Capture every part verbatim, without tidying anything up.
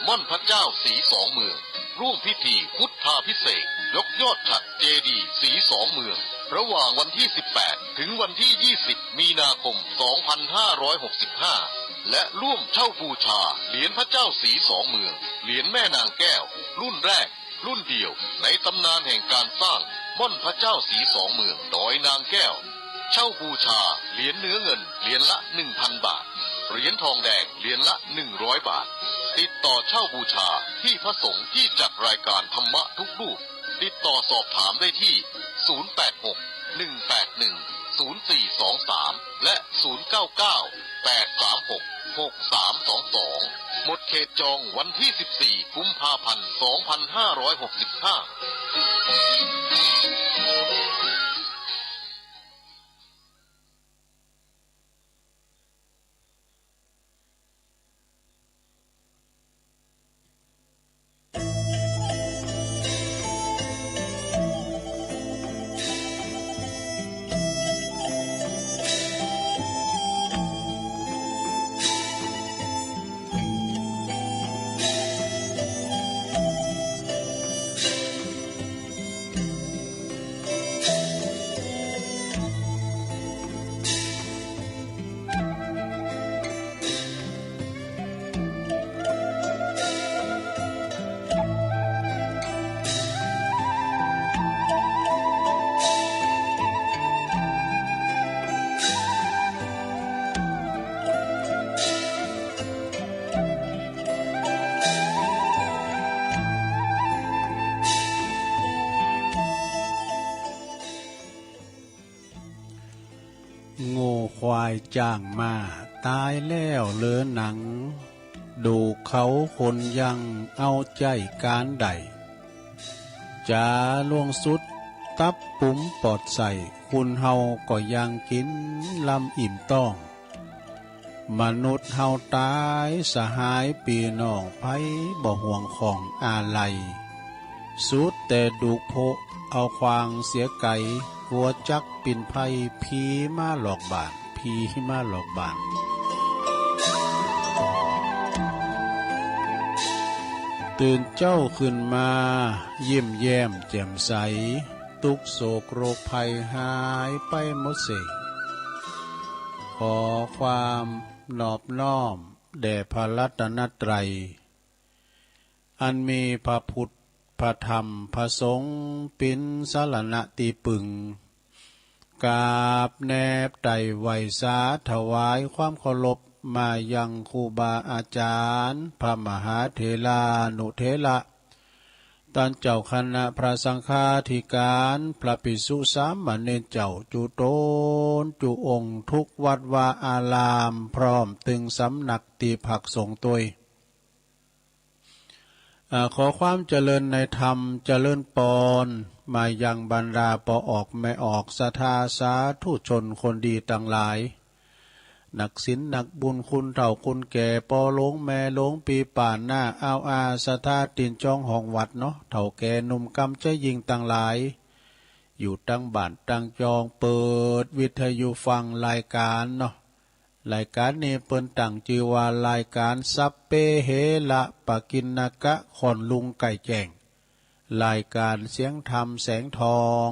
ม่อนพระเจ้าสีสองเมือง ร่วมพิธีพุทธาภิเษกยกยอดฉัตรเจดีย์สีสองเมือง ระหว่างวันที่ สิบแปด ถึงวันที่ ยี่สิบ มีนาคม สองพันห้าร้อยหกสิบห้า และร่วมเช่าบูชาเหรียญพระเจ้าสีสองเมือง เหรียญแม่นางแก้ว รุ่นแรก รุ่นเดียวในตำนานแห่งการสร้างม่อนพระเจ้าสีสองเมืองดอยนางแก้ว เช่าบูชาเหรียญเนื้อเงินเหรียญละ หนึ่งพัน บาท เหรียญทองแดงเหรียญละ หนึ่งร้อย บาท ติดต่อเช่าบูชาที่พระสงฆ์ที่จัดรายการธรรมะทุกรูป ติดต่อสอบถามได้ที่ ศูนย์แปดหก หนึ่งแปดหนึ่ง ศูนย์สี่สองสาม และ ศูนย์เก้าเก้า แปดสามหก หกสามสองสอง หมดเขตจองวันที่ สิบสี่ กุมภาพันธ์ สองพันห้าร้อยหกสิบห้า งัวควายจ๊างม้าต๋ายแล้วเหลือหนัง ดูกเขาคนยังเอาใจ๊ก๋านใด จ๋าล่วงสุดตับปุ๋มปอดไส้ คนเฮาก็ยังกิ๋นล้ำอิ่มต๊อง มนุษย์เฮาต๋ายสหายปี้น้อง ไผบ่ห่วงข้องอาลัย สุดแต่ดูกโพะเอาควางเสียไก๋ กั๋วจักปิ่นไพ ผีมาหลอกบ้าน ผีมาหลอกบ้าน ตื่นเจ๊าขึ้นมา ยิ้มแย้มแจ่มใส ตุ๊กข์โศกโรคภัยหายไปหมดสิ้น ขอความนอบน้อมแด่พระรัตนตรัย อันมีพระพุทธ พระธรรม พระสงฆ์ เป๋นสรณะตี้ปึง กราบแนบไต้ไหว้สาถวายความเคารพมายังครูบาอาจารย์ พระมหาเถรานุเถระ ต้านเจ้าคณะพระสังฆาธิการ พระภิกษุสามเณรเจ้า จุ๊ตนจุ๊องค์ ทุกวัดวาอาราม พร้อมตึงสำนักตี้พักสงฆ์ตวย อ่า ขอความเจริญในธรรม เจริญปอน มายังบรรดาป้อออกแม่ออก ศรัทธาสาธุชนคนดีตังหลาย นักศีลนักบุญ คนเฒ่าคนแก่ ป้อหลวงแม่หลวง ปี้ป้าน้าอ้าวอา ศรัทธาตินจองห้องวัดเนาะ เฒ่าแก่หนุ่มกำ ชายหญิงตังหลาย อยู่ตังบ้านตังจอง เปิดวิทยุฟังรายก๋านเนาะ รายก๋านนี้เปิ้นตั้งจื้อว่ารายก๋านสัพเพเหระปกิณณกะ ค่อนลุงใก้แจ้ง รายก๋านเสียงธรรมแสงทอง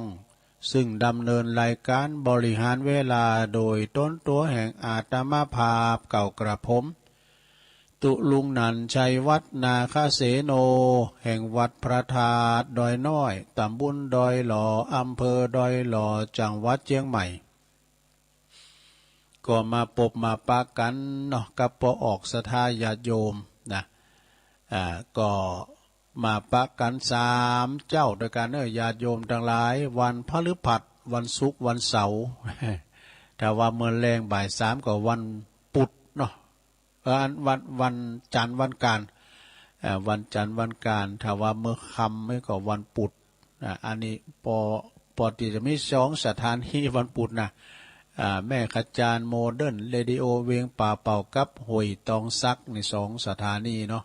ซึ่งดำเนินรายก๋านบริหารเวลาโดยตนตั๋วแห่งอาตมาภาพเก่ากระผม ตุ๊ลุงนันท์ ชัยวัฒน์ นาคเสโน แห่งวัดพระธาตุดอยน้อย ตำบลดอยหล่อ อำเภอดอยหล่อ จังหวัดเชียงใหม่ ก็มาปบมาปะกั๋นเนาะ กับป้อออกศรัทธาญาติโยมนะ อ่า ก็มาปะกั๋นสามเจ๊าตวยกั๋นเนอะ ญาติโยมตังหลาย วันพฤหัส วันศุกร์ วันเสาร์ ถ้าว่าเมื่อแลงบ่ายสามก็วันปุธเนาะ เอ่อ อันวัน วันจันทร์วันอังคาร เอ่อ วันจันทร์วันอังคาร ถ้าว่าเมื่อค่ำนี่ก็วันปุธ อ่า อันนี้ปอ ปอตี้จะมีสองสถานีวันปุธนะ อ่า แม่ขจานโมเดิร์นเรดิโอเวียงป่าเป้ากับห้วยตองสักนี่สองสถานีเนาะ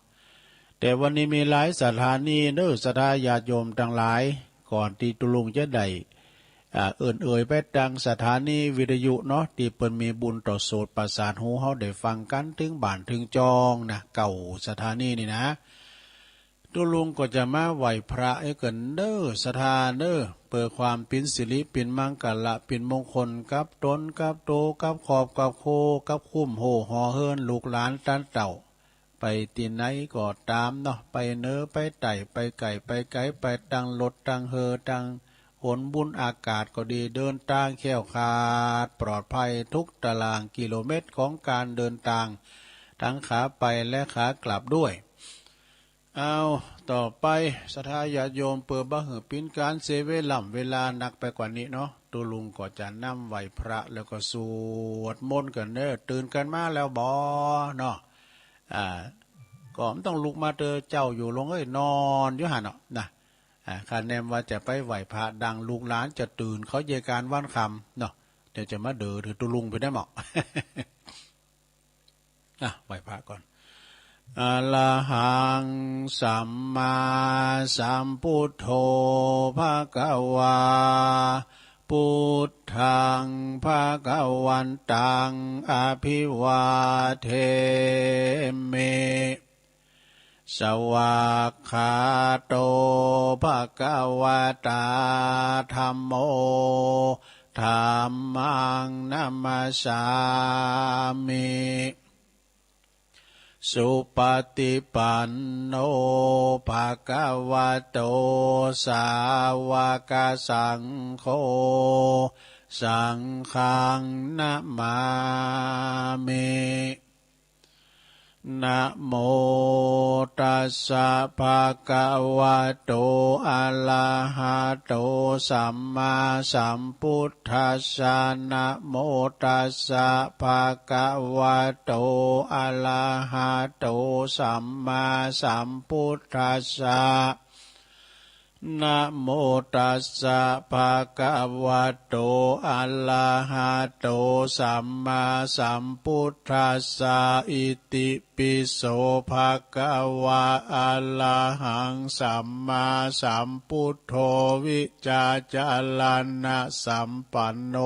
แต่วันนี้มีหลายสถานีเนอะ ศรัทธาญาติโยมตังหลาย ก่อนตี้ตุ๊ลุงจะได้ อ่า เอิ้นเอ่ยไปตางสถานีวิทยุเนาะ ตี้เปิ้นมีบุญต่อโสตประสาทหู เฮาได้ฟังกันเถิงบ้านเถิงจ่องนะ เก้าสถานีนี่นะ ตุ๊ลุงก็จะมาไหว้พระให้เกินเด้อ ศรัทธาเด้อ เพื่อความเป็นสิริเป็นมังคละ เป็นมงคลกับตนกับโต กับครอบกับครัว กับคุ้มโฮหอเฮือนลูกหลานต้านเต้า ไปตี้ไหนก็ตามเนาะ ไปเหนือไปใต้ ไปใก้ไปไกล ไปตางรถตางเฮือ ตางหนบุญอากาศก็ดี เดินตางแคล้วคลาดปลอดภัยทุกตารางกิโลเมตรของการเดินตาง ทั้งขาไปและขากลับด้วย เอา ต่อไป ศรัทธาญาติโยม เปื้อบ่หื้อเป๋นก๋านเสียเวล่ำเวลานักไปกว่านี้เนาะ ตุ๊ลุงก็จะนำไหว้พระแล้วก็สวดมนต์กันเด้อ ตื่นกันมาแล้วบ่เนาะ อ่า ก็บ่ต้องลุกมาเตอเจ้าอยู่ ลุงเอ้ย นอนอยู่หั่นเนาะนะ อ่า คันแนมว่าจะไปไหว้พระดัง ลูกหลานจะตื่น เขาเยการวันค่ำเนาะ เดี๋ยวจะมาเดือดหื้อตุ๊ลุงไปได้หมอ อ่ะ ไหว้พระก่อน อะระหัง สัมมาสัมพุทโธ ภะคะวา พุทธัง ภะคะวันตัง อะภิวาเทมิ สวากขาโต ภะคะวะตา ธัมโม ธัมมัง นะมัสสามิ สุปะติปันโน ภะคะวะโต สาวะกะสังโฆ สังฆัง นะมามิ นะโมตัสสะ ภะคะวะโต อะระหะโต สัมมาสัมพุทธัสสะ นะโมตัสสะ ภะคะวะโต อะระหะโต สัมมาสัมพุทธัสสะ นะโมตัสสะ ภะคะวะโต อะระหะโต สัมมาสัมพุทธัสสะ อิติปิโส ภะคะวะ อะระหัง สัมมาสัมพุทโธ วิจาจาระณะสัมปันโน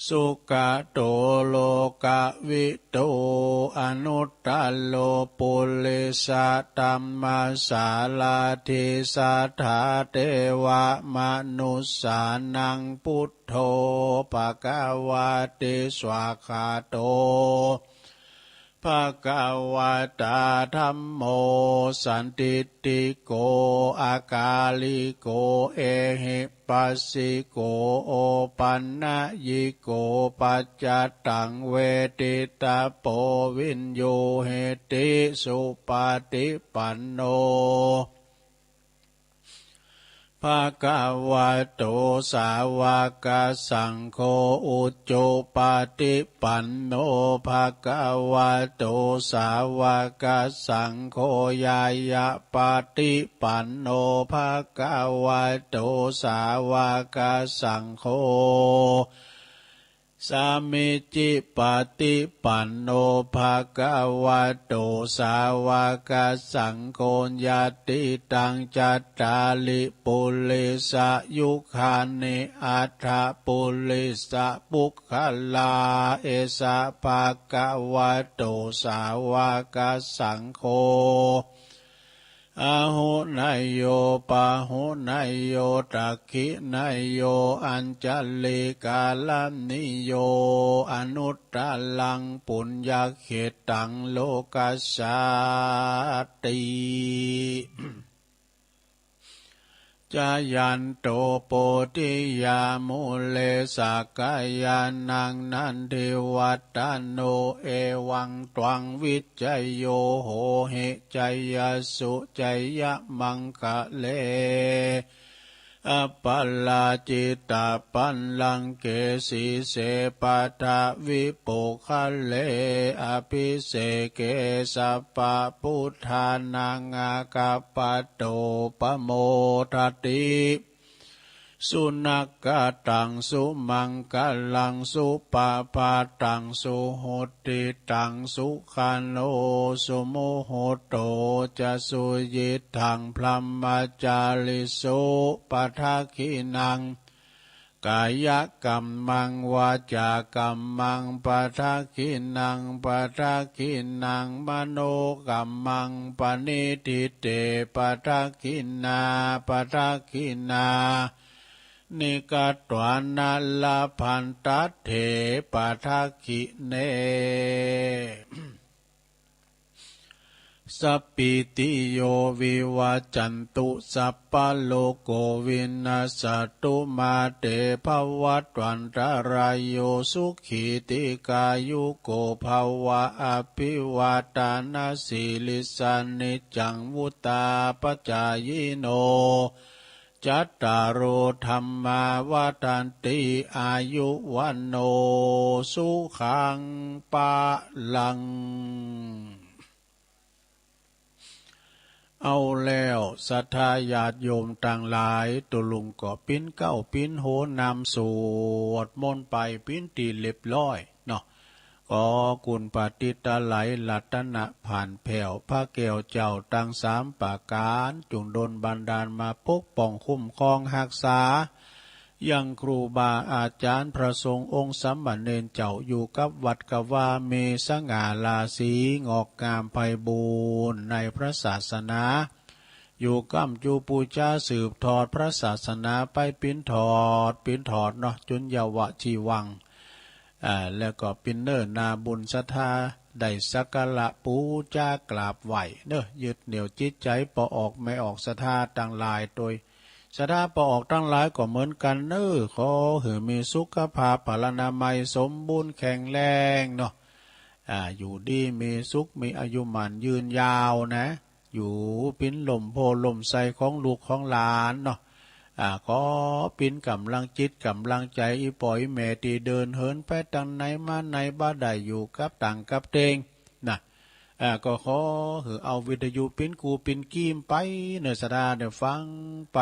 สุขะโต โลกะวิทู อนุตตะโร ปุริสะธัมมะสาราธิ สัทธาเทวะมะนุสสานัง พุทโธ ภะคะวะติ สวากขาโต ภะคะวะตา ธัมโม สันทิฏฐิโก อะกาลิโก เอหิปัสสิโก โอปันนะยิโก ปัจจัตตัง เวทิตะโป วิญญูหิติ สุปะติปันโน ภะคะวะโต สาวะกะสังโฆ อุจุปะติปันโน ภะคะวะโต สาวะกะสังโฆ ญาญะปะติปันโน ภะคะวะโต สาวะกะสังโฆ สามีจิปะติปันโน ภะคะวะโต สาวะกะสังโฆ ญาติตัง จัตตาริ ปุริสะยุคานิ อัฏฐะ ปุริสะปุคคลา เอสะ ภะคะวะโต สาวะกะสังโฆ อาหุเนยโย ปาหุเนยโย ทักขิเนยโย อัญชลีกะรณีโย อนุตตะรัง ปุญญะเขตตัง โลกัสสาติ จายันโต โพธิยา มูเล สักกะยานัง นันทิวัฏฏะโน เอวังตวัง วิจโย โหหิ จายะสุ จายะมังคะเล อัปปะราจิตะปัลลังเก สีเส ปะทะวิปุคคะเล อะภิเสเก สัพพะพุทธานัง อาคัปปะโต ปะโมทะติ สุนักขะตัง สุมังคะลัง สุปะพะตัง สุหุตติตัง สุขะโณ สุมุหุตโต จะ สุยิตถัง พรหมจาริสุ ปะทักขิณัง กายะกัมมัง วาจากัมมัง ปะทักขิณัง ปะทักขิณัง มโนกัมมัง ปะณิทิเต ปะทักขิณา ปะทักขิณา นิกัตวานะ ละพันตัตเถ ปะทักขิเณ สัพพีติโย วิวัชชันตุ สัพพะโรโค วินัสสะตุ มา เต ภะวัตวันตะราโย สุขี ทีฆายุโก ภะวะ อะภิวาทะนะสีลิสสะ นิจจัง วุฑฒาปะจายิโน จัตตาโร ธัมมา วัฑฒันติ อายุ วัณโณ สุขัง พะลัง เอาแล้ว ศรัทธาญาติโยมตังหลาย ตุ๊ลุงก็ปิ้นเก๊าปิ้นโฮนำสวดมนต์ไปปิ้นตี้เรียบร้อยเนาะ ขอคุณพระติตะไลยรัตนะผ่านแผ้ว พระแก้วเจ้าตังสามประก๋าน จุ่งดลบันดาลมาปกป้องคุ้มครองฮักษา ยังครูบาอาจ๋ารย์พระสงฆ์องค์สามเณรเจ้า อยู่กับวัดกะว่ามีสง่าราศี งอกงามไพบูลย์ในพระศาสนา อยู่ก๊ำจูปู๋จาสืบทอดพระศาสนาไปปิ้นทอด ปิ้นทอดเนาะ จุนยาวะจีวัง อ่า แล้วก็ปิ้นเน้อนาบุญศรัทธา ได้สักการะปู๋จากราบไหว้เน้อ ยึดเหนี่ยวจิตใจ๋ป้อออกแม่ออกศรัทธาตังหลายโตย ศรัทธาป้อออกตังหลายก็เหมือนกั๋นเน้อ ขอหื้อมีสุขภาพพลานามัยสมบูรณ์แข็งแรงเนาะ อ่า อยู่ดีมีสุข มีอายุหมั้นยืนยาวนะ อยู่ปิ้นล่มโพธิ์ล่มไทรของลูกของหลานเนาะ อ่า ขอปิ้นก๋ำลังจิตก๋ำลังใจ๋ อี่ป้ออี่แม่ตี้เดินเหินไปตังไหนมาไหนบ่ได้อยู่กับต่างกับเต็งนะ อ่า ก็ขอหื้อเอาวิทยุปิ้นกู้ปิ้นกีมไปเน้อ ศรัทธาได้ฟังไป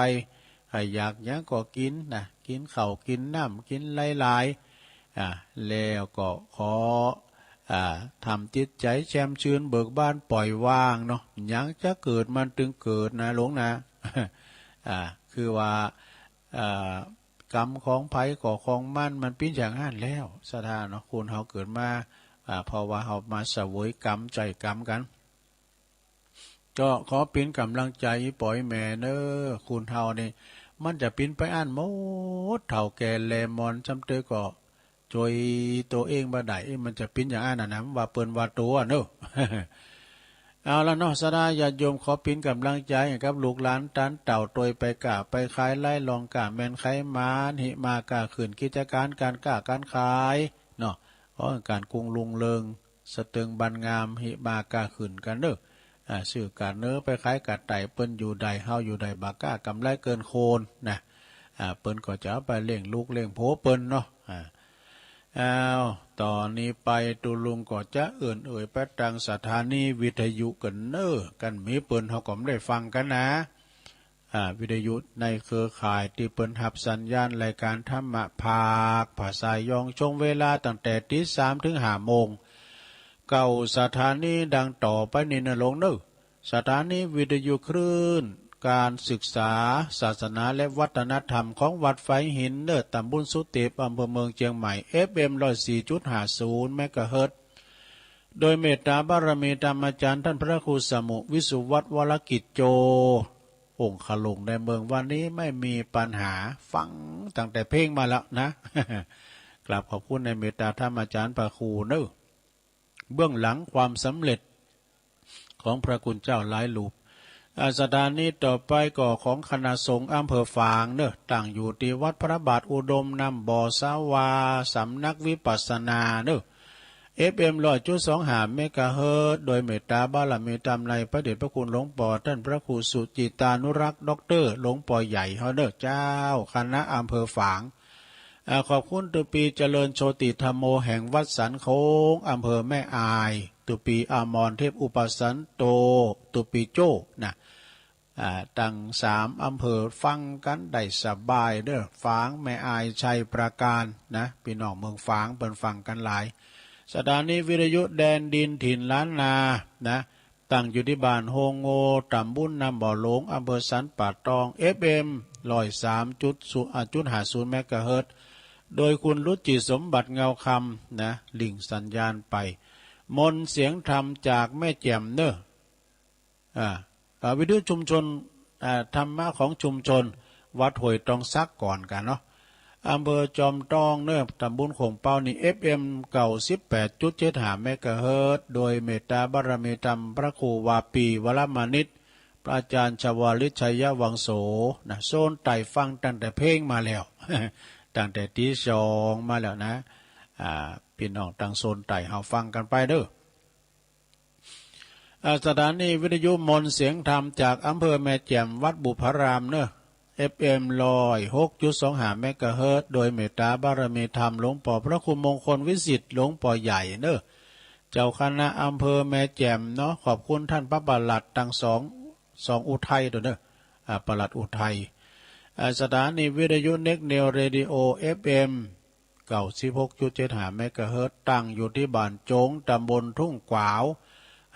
ใผอยากหยังก็กิ๋นนะ กิ๋นข้าวกิ๋นน้ำกิ๋นหลายๆ อ่า แล้วก็ขอ อ่า ทำจิตใจ๋แจ่มชื่นเบิกบานปล่อยวางเนาะ หยังจะเกิดมันตึงเกิดนะหลวงนะ อ่า คือว่า อ่า กรรมของใผก็ของมัน มันปิ้นอย่างนั้นแล้ว ศรัทธาเนาะ คนเฮาเกิดมา อ่า เพราะว่าเฮามาเสวยกรรมใจ๊กรรมกั๋น ก็ขอปิ้นก๋ำลังใจ๋ป้ออี่แม่เน้อ คนเฮานี่ มันจะปิ้นไปอั้นหมด เฒ่าแก่แลมอน ซ้ำเต๊อะก็ จ้วยตั๋วเองบ่ได้ เอ๊ะ มันจะปิ้นอย่างอั้นน่ะนะ ว่าเปิ้นว่าตั๋วเนาะ เอาละเนาะ ศรัทธาญาติโยม ขอปิ้นก๋ำลังใจ๋ให้กับลูกหลานตันเต้า ตวยไปก้าไปขาย ไล่ลองก้าแม่นไขหมาน หิมาก้าขึ้น กิจก๋านก๋านก้าก๋านขายเนาะ ขอก๋านกุ้งรุ่งเริง สะเติงบานงาม หิมาก้าขึ้นกั๋นเน้อ อ่า ซื้อก๋าเน้อไปขายก๋าไต่ เปิ้นอยู่ได้ เฮาอยู่ได้ บ่าก้ากำไรเกินโคนนะ อ่า เปิ้นก็จะเอาไปเลี้ยงลูกเลี้ยงผัวเปิ้นเนาะ อ่า อ้าว ต๋อนนี้ไปตุ๊ลุงก็จะเอิ้นเอ่ยไปตังสถานีวิทยุกั๋นเน้อ คันมีเปิ้นเฮาก็บ่ได้ฟังกั๋นนะ อ่า วิทยุในเครือข่ายตี้เปิ้นฮับสัญญาณรายการธรรมะภาคภาษายอง ช่วงเวลาตั้งแต่ตีสามถึงห้าโมง เก้าสถานีดังต่อไปนี้นะหลวงเน้อ สถานีวิทยุคลื่นการศึกษาศาสนาและวัฒนธรรมของวัดไฟหินเน้อ ตำบลสุเตป อำเภอเมืองเชียงใหม่ เอฟเอ็ม ร้อยสี่จุดห้าศูนย์ เมกะเฮิรตซ์ โดยเมตตาบารมีธรรมอาจารย์ท่านพระครูสมุ วิสุวัฒน์ วรกิจโจ องคลุงในเมืองวันนี้ไม่มีปัญหา ฟังตั้งแต่เพลงมาแล้วนะ กราบขอบคุณในเมตตาธรรมอาจารย์พระครูเน้อ เบื้องหลังความสำเร็จของพระคุณเจ้าหลายรูป อ่า สถานีต่อไปก็ของคณะสงฆ์อำเภอฝางเน้อ ตั้งอยู่ตี้วัดพระบาทอุดมน้ำบ่อสาวา สำนักวิปัสสนาเน้อ เอฟเอ็ม ร้อยจุดสองห้า เมกะเฮิรตซ์ โดยเมตตาบารมีธรรมในพระเดชพระคุณหลวงปอท่านพระครูสุจิตานุรักษ์ ด็อกเตอร์ หลวงปอใหญ่เฮาเน้อ เจ้าคณะอำเภอฝาง อ่า ขอบคุณตุ๊ปีเจริญโชติธัมโมแห่งวัดสันโค้ง อำเภอแม่อาย ตุ๊ปีอมรเทพอุปสันโต ตุ๊ปีโจ้นะ อ่า ตั้งสามอำเภอฟังกันได้สบายเด้อ ฝาง แม่อาย ชัยปราการนะ พี่น้องเมืองฝางเปิ้นฟังกันหลาย สถานีวิทยุแดนดินถิ่นล้านนานะ ตั้งอยู่ที่บ้านโฮงโง ตำบลน้ำบ่อหลวง อำเภอสันป่าตอง เอฟเอ็ม ร้อยสามจุดศูนย์ อ่า จุดห้าศูนย์ เมกะเฮิรตซ์ โดยคุณรุจิสมบัติเงาคำนะ ลิงก์สัญญาณไป มนต์เสียงธรรมจากแม่แจ่มเนอะ อ่า อ่า วิทยุชุมชน อ่า ธรรมะของชุมชน วัดห้วยตองสักก่อนกันเนาะ อำเภอจอมตองเนอะ ตำบลโข่งเป้านี่ เอฟเอ็ม เก้าสิบแปดจุดเจ็ดห้า เมกะเฮิรตซ์ โดยเมตตาบารมีธรรมพระครูวาปี วรมานิต พระอาจารย์ชวาลิต ชัยวังโส นะ โซนใต้ฟังตั้งแต่เพลงมาแล้ว ตั้งแต่ตีสองมาแล้วนะ อ่า พี่น้องทางโซนใต้เฮาฟังกันไปเด้อ อ่า สถานีวิทยุมนต์เสียงธรรมจากอำเภอแม่แจ่มวัดบุพารามเนอะ เอฟเอ็ม ร้อยหกจุดสองห้า เมกะเฮิรตซ์ โดยเมตตาบารมีธรรมหลวงปอพระครูมงคลวิสิทธิ์หลวงปอใหญ่เนอะ เจ้าคณะอำเภอแม่แจ่มเนาะ ขอบคุณท่านพระปลัดทั้งสอง สองอุทัยตัวเนอะ อ่า ปลัดอุทัย อ่า สถานีวิทยุเน็กเนวเรดิโอ เอฟเอ็ม เก้าสิบหกจุดเจ็ดห้า เมกะเฮิรตซ์ ตั้งอยู่ที่บ้านโจ๋ง ตำบลทุ่งขวาว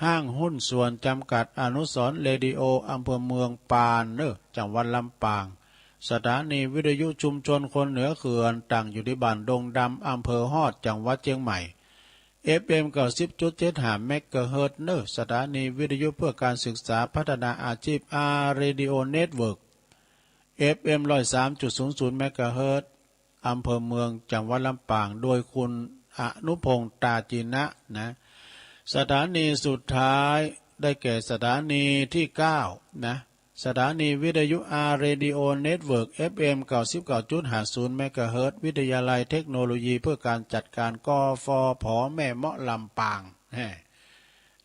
ห้างหุ้นส่วนจำกัดอนุสรณ์เรดิโอ อำเภอเมืองปานเนอะ จังหวัดลำปาง สถานีวิทยุชุมชนคนเหนือเขื่อน ตั้งอยู่ที่บ้านดงดำ อำเภอฮอด จังหวัดเชียงใหม่ เอฟเอ็ม เก้าสิบจุดเจ็ดห้า เมกะเฮิรตซ์เนอะ สถานีวิทยุเพื่อการศึกษาพัฒนาอาชีพ อาร์ เรดิโอ เน็ตเวิร์ก เอฟเอ็ม ร้อยสามจุดศูนย์ศูนย์ เมกะเฮิรตซ์ อำเภอเมือง จังหวัดลำปาง โดยคุณอนุพงษ์ ตาจินะนะ สถานีสุดท้ายได้แก่สถานีที่เก้านะ สถานีวิทยุ อาร์ เรดิโอ เน็ตเวิร์ก เอฟเอ็ม เก้าสิบเก้าจุดห้าศูนย์ เมกะเฮิรตซ์ วิทยาลัยเทคโนโลยีเพื่อการจัดการ กฟผ แม่เมาะ ลำปาง แฮ่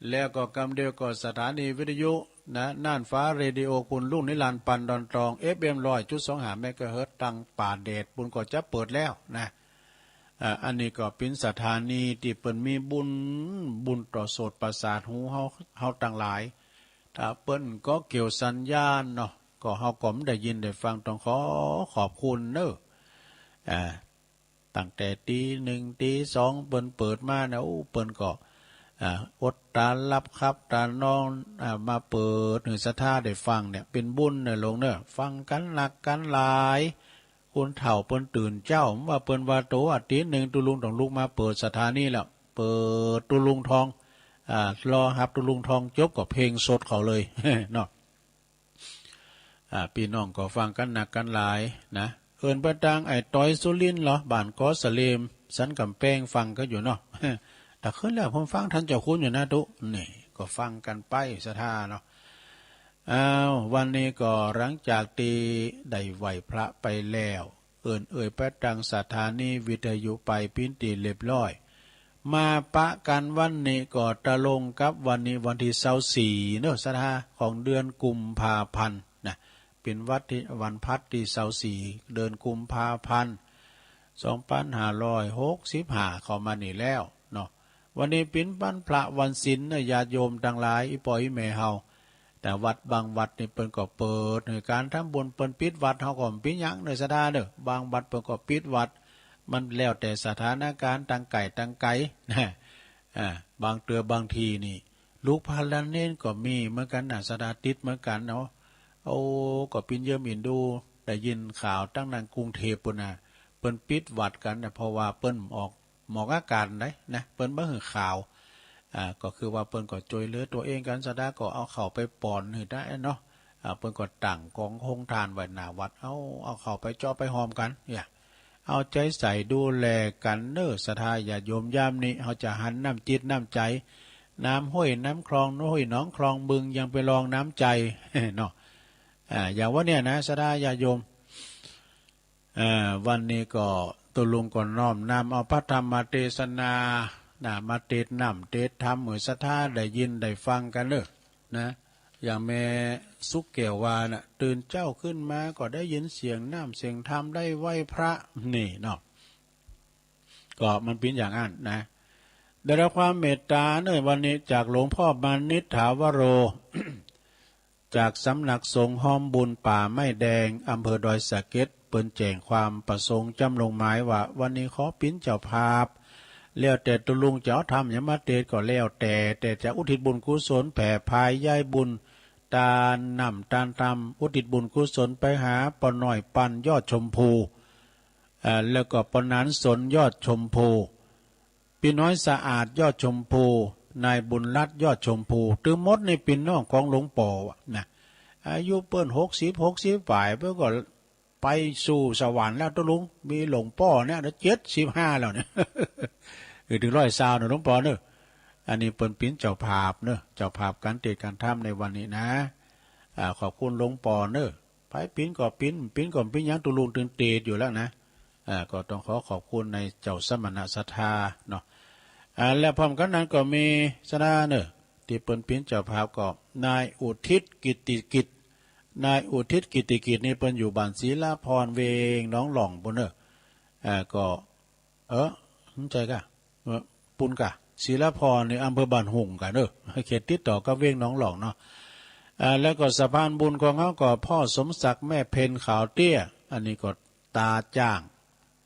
แล้วก็กำเดียวก็สถานีวิทยุนะ น่านฟ้าเรดิโอ คุณรุ่งนิรันดร์ ปันดอนตอง เอฟเอ็ม ร้อยจุดสองห้า เมกะเฮิรตซ์ ตังป่าแดด ปุ้นก็จะเปิดแล้วนะ อ่า อันนี้ก็เป๋นสถานีตี้เปิ้นมีบุญ บุญต่อโสตประสาทหูเฮา เฮาตังหลาย ถ้าเปิ้นก็เกี่ยวสัญญาณเนาะ ก็เฮาก็บ่ได้ยินได้ฟัง ต้องขอขอบคุณเนอะ อ่า ตั้งแต่ตีหนึ่งตีสองเปิ้นเปิดมานะ โอ้ เปิ้นก็ อ่า อดตาหลับขับตานอน อ่า มาเปิดหื้อศรัทธาได้ฟังเนี่ย เป๋นบุญเนอะโยมเนอะ ฟังกันนักกันหลาย คนเฒ่าเปิ้นตื่นเจ๊า ว่าเปิ้นว่าโตอาทิตย์หนึ่งตุ๊ลุงต้องลุกมาเปิดสถานีแล้ว เปิดตุ๊ลุงทอง อ่า รอฮับตุ๊ลุงทองจบก็เพลงสดเขาเลย เนาะ อ่า ปี้น้องก็ฟังกันนักกันหลายนะ เอิ้นไปตางไอ้ตอยสุรินทร์เหรอ บ้านกอสะเลม สันกำแพง ฟังกันอยู่เนาะ แต่ขึ้นแล้วผมฟังท่านเจ้าคุณอยู่นะตุ๊ นี่ก็ฟังกันไปศรัทธาเนาะ อ้าว วันนี้ก็หลังจากตี้ได้ไหว้พระไปแล้ว เอิ้นเอ่ยไปตางสถานีวิทยุไปเป๋นตี้เรียบร้อย มาปะกันวันนี้ก็ตรงกับวันนี้วันตี้ซาวสี่เนอะ ศรัทธา ของเดือนกุมภาพันธ์นะ เป๋นวันตี้ วันพฤหัสตี้ซาวสี่ เดือนกุมภาพันธ์ สองพันห้าร้อยหกสิบห้า เข้ามานี่แล้วเนาะ วันนี้เป๋นวันพระวันศีลเนอะ ญาติโยมตังหลาย อี่ป้ออี่แม่เฮา แต่วัดบางวัดนี่เปิ้นก็เปิดหื้อการทำบุญ เปิ้นปิดวัดเฮาก็บ่เป๋นหยังเนอะศรัทธาเนอะ บางวัดเปิ้นก็ปิดวัด มันแล้วแต่สถานการณ์ ตังใก้ตังไกลนะ อ่า บางเตื้อบางทีนี่ ลูกพระและเณรก็มีเหมือนกันนะศรัทธา ติดเหมือนกันเนาะ โอ้ ก็เป๋นเยื่อมเอ็นดู ได้ยินข่าวตังนั้นกรุงเทพฯปู้นนะ เปิ้นปิดวัดกันนะ เพราะว่าเปิ้นออก ออกอากาศได้นะ เปิ้นบ่หื้อข่าว อ่า ก็คือว่าเปิ้นก็จ้วยเหลือตั๋วเองกัน ศรัทธาก็เอาข้าวไปป้อนหื้อได้เนาะ อ่า เปิ้นก็ตั้งกองโฮงทานไว้หน้าวัด เอา เอาข้าวไปเจาะไปหอมกันเนี่ย เอาใจ๋ใส่ดูแลกันเนอะศรัทธาญาติโยม ยามนี้เฮาจะหันน้ำจิตน้ำใจ๋ น้ำห้วยน้ำคลอง ห้วยหนองคลองบึง ยังไปรองน้ำใจ๋เนาะ อ่า อย่างวันเนี้ยนะศรัทธาญาติโยม เอ่อ วันนี้ก็ตุ๊ลุงก็น้อมนำเอาพระธรรมเทศนานะ มาเตศน์น้ำเตศน์ธรรมหื้อศรัทธาได้ยินได้ฟังกันเนอะนะ อย่างแม่สุขแก้วว่านะ ตื่นเจ๊าขึ้นมาก็ได้ยินเสียงน้ำเสียงธรรม ได้ไหว้พระ นี่เนาะ ก็มันเป๋นอย่างนั้นนะ ได้รับความเมตตาเนอะวันนี้จากหลวงพ่อมานิษฐาวโร จากสำนักสงฆ์ห้อมบุญป่าไม้แดง อำเภอดอยสะเก็ด เปิ้นแจ้งความประสงค์จำลงหมายว่า วันนี้ขอเป๋นเจ้าภาพ แล้วแต่ตุ๊ลุงจะเอาธรรมหยังมาเตสน์ก็แล้วแต่ แต่จะอุทิศบุญกุศลแผ่พายย้ายบุญ ตานน้ำตานธรรม อุทิศบุญกุศลไปหาป้อน้อยปันยอดชมพู เอ่อ แล้วก็ป้อหนานสนยอดชมพู ปี้น้อยสะอาดยอดชมพู นายบุญรัตน์ยอดชมพู ตึงหมดนี่เป๋นน้องของหลวงปอนะ อายุเปิ้นหกสิบ หกสิบปลาย เปิ้นก็ไปสู่สวรรค์แล้วตุ๊ลุง มีหลวงปอเนี่ยเจ็ดสิบห้าแล้วเนี่ย เออ ตึงร้อยซาวน์เนาะหลวงปอเนาะ อันนี้เปิ้นเป๋นเจ้าภาพเนาะ เจ้าภาพก๋านเตสน์ก๋านธรรมในวันนี้นะ อ่า ขอบคุณหลวงปอเนาะ ไผเป๋นก็เป๋น เป๋นก็เป๋นหยังตุ๊ลุงตึงเตสน์อยู่แล้วนะ อ่า ก็ต้องขอขอบคุณในเจ้าสมณะศรัทธาเนาะ อ่า และพร้อมกันนั้นก็มีศรัทธาเนาะ ตี้เปิ้นเป๋นเจ้าภาพก็นายอุทิศกิตติกิจ นายอุทิศกิตติกิจนี่เปิ้นอยู่บ้านศิลาพร เวงหนองหล่องปู้นเนาะ อ่า ก็ เออ ใช่กะ เออ ปู้นกะ ศิลาพรนี่อำเภอบ้านโฮงกะเนาะ เขตติดต่อกับเวงหนองหล่องเนาะ อ่า แล้วก็สะพานบุญของเฮาก็พ่อสมศักดิ์แม่เพ็ญขาวเตี้ย อันนี้ก็ตาจ้าง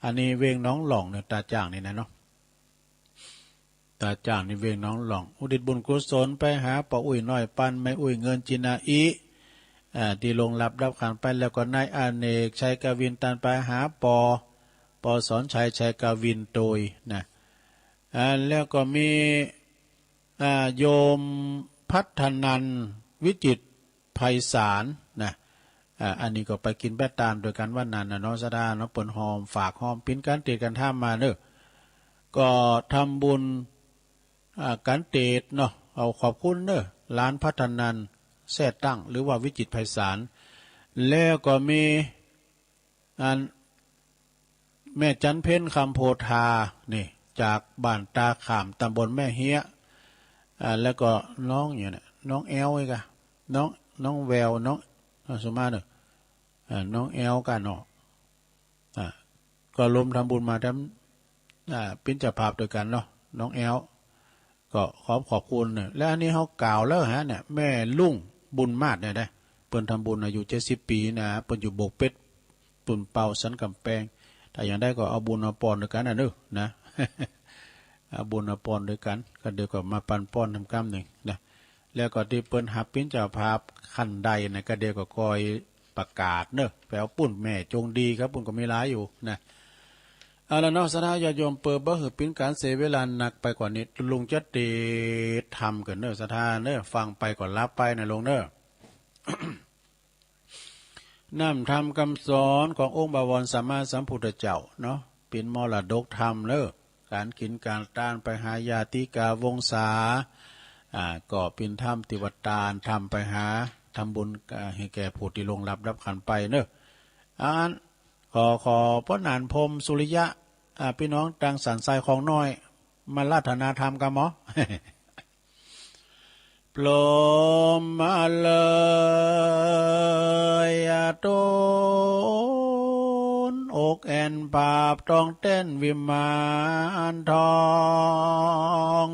อันนี้เวงหนองหล่องเนี่ย ตาจ้างนี่นะเนาะ ตาจ้างนี่เวงหนองหล่อง อุทิศบุญกุศลไปหาป้ออุ๊ยน้อยปัน แม่อุ๊ยเงินจินาอิ อ่า ตี้ล่วงลับดับขันไป แล้วก็นายอเนก ชัยกวิน ตันไปหาป้อ ป้อสอนชัย ชัยกวินโตยนะ อ่า แล้วก็มี อ่า โยมพัฒนันท์ วิจิตรไพศาลนะ อ่า อันนี้ก็ไปกิ๋นแป้ตานโดยกั๋นวันนั้นนะเนาะ ศรัทธาเนาะ เปิ้นฮอมฝากฮอมเป๋นก๋านเตสน์ก๋านธรรมมาเนาะ ก็ทำบุญ อ่า ก๋านเตสน์เนาะ เอาขอบคุณเนาะ หลานพัฒนันท์ แซ่ตั้ง หรือว่าวิจิตรไพศาล แล้วก็มี อัน แม่จันเพ็ญ คำโพธา นี่ จากบ้านตาข่าม ตำบลแม่เฮี้ย อ่า แล้วก็น้องอย่างเนี่ย น้องแอลอีกอะ น้อง น้องแวว น้อง อ่า สมมาเนอะ อ่า น้องแอลกันเนาะ อ่า ก็รวมทำบุญมาทั้ง อ่า เป๋นเจ้าภาพโดยกั๋นเนาะ น้องแอล ก็ขอบ ขอบคุณเนี่ย และอันนี้เฮากล่าวแล้วฮะเนี่ย แม่ลุงบุญมาศเนี่ยนะ เปิ้นทำบุญอายุเจ็ดสิบปี๋นะ เปิ้นอยู่โบกเป็ด ปูนเปาสันกำแปง ถ้าอย่างใดก็เอาบุญเอาปอนโดยกั๋นนะเนาะ นะ เอาบุญเอาปอนโดยกั๋น ก็เดี๋ยวก็มาปันปอนทำกำหนึ่งนะ แล้วก็ตี้เปิ้นหับเป๋นเจ้าภาพขั้นใดนะ ก็เดี๋ยวก็คอยประกาศเนาะ ไปเอาปู้นแม่จงดีครับ ปู้นก็มีหลายอยู่นะ เอาละเนาะ ศรัทธาญาติโยม เปื้อบ่หื้อเป๋นก๋านเสียเวลานักไปกว่านี้ ลุงจะเตสน์ธรรมกั๋นเนาะ ศรัทธาเนาะ ฟังไปก็หลับไปนะลุงเนาะ น้ำธรรมคำสอนขององค์บวรสัมมาสัมพุทธเจ้าเนาะ เป๋นมรดกธรรมเนาะ ก๋านกิ๋นก๋านตานไปหาญาติกาวงศา อ่า ก็เป๋นธรรมตี้ว่าตานธรรมไปหา ทำบุญ อ่า ให้แก่ผู้ตี้ล่วงลับดับขันไปเนาะ อัน ขอ ขอป้อหนานพรหมสุริยะ อ่า ปี้น้องตางสันทรายของน้อย มาราธนาธรรมกำหมอ พรหมมาเลย อาตูน อกแอ่นปราบต้องเต้นวิมานทอง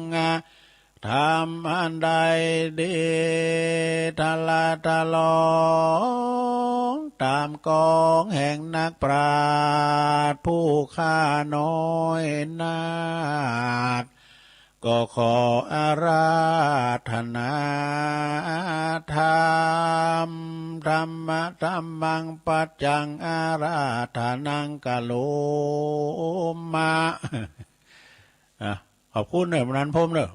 ทำอันใดดีทะละทะลอง ตามกองแห่งนักปราชญ์ผู้ข้าน้อยนาถ ก็ขออาราธนาธรรม ธัมมะธัมมัง ปัจจัง อาราธนัง กะโรมะ อ่ะ ขอบคุณเนอะ วันนั้นพรหมเนอะ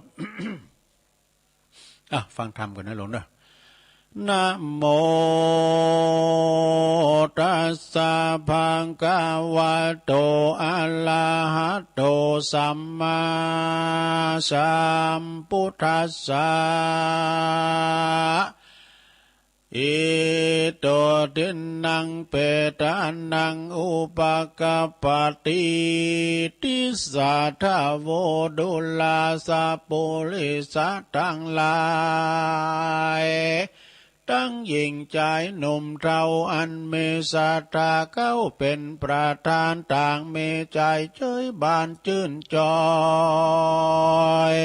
อ่ะ ฟังธรรมก่อนนะโยมเนอะ นะโมตัสสะ ภะคะวะโต อะระหะโต สัมมาสัมพุทธัสสะ อิโต ทินนัง เปตานัง อุปะกัปปะติ ติสสะ ทะโว ทุลาสะ ปุริสะตังหลาย ตังญิงจายหนุ่มเฒ่า อันมีศรัทธา เขาเป๋นประธาน ต่างมีใจ๋เจยบานจื้นจอย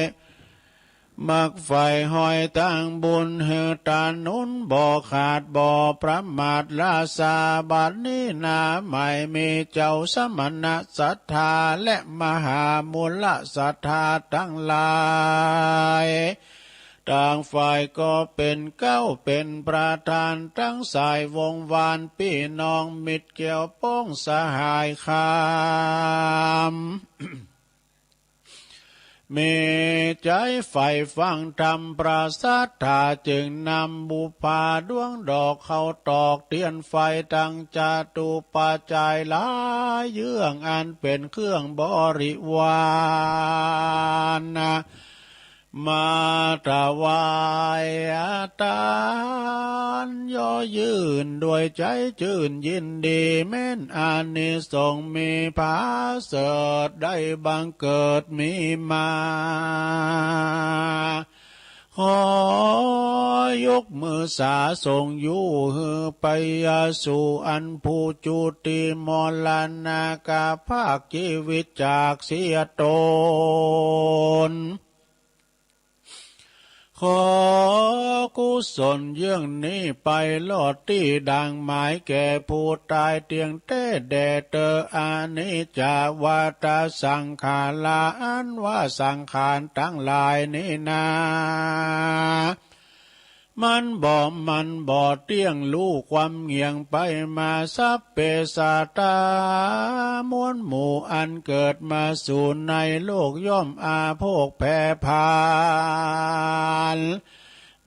มักใฝ่ห้อยตางบุญหื้อตาหนุนบ่ขาดบ่ประมาท ราชาบัดนี้นา ไม่มีเจ้าสมณะศรัทธา และมหามูลศรัทธาตังหลาย ต่างฝ่ายก็เป็นเก๊าเป็นประธาน ตังสายวงศ์วานปี้น้องมิตรแก้วป้องสหายคำ มีใจ๋ใฝ่ฟังธรรมพระศรัทธา จึงนำบุปผาดวงดอก เข้าตอกเตียนไฟ ตังจตุปัจจัยหลายเยื่อง อันเป๋นเครื่องบริวาร มาถวายตาน เยาะเยินด้วยใจ๋จื้นยินดี แม้นอานิสงส์มีผาเสริฐ ได้บังเกิดมีมา ขอยกมือสาส่งอยู่หื้อไปสู่อันผู้จุติมรณะ กาพากชีวิตจากเสียตน ขอกุศลเยื่องนี้ไปรอดตี้ดั่งหมายแก่ผู้ต๋ายเตี้ยงแต๊แด่เต๊อ อนิจจาวัตตะสังขารา อันว่าสังขารตังหลายนี้นา มันบ่ มันบ่เตี้ยง ฮู้ความเงี่ยงไปมา สัพเพสัตตา มวลหมู่อันเกิดมาสู่ในโลก ย่อมอาโภคแผ่ผลาญ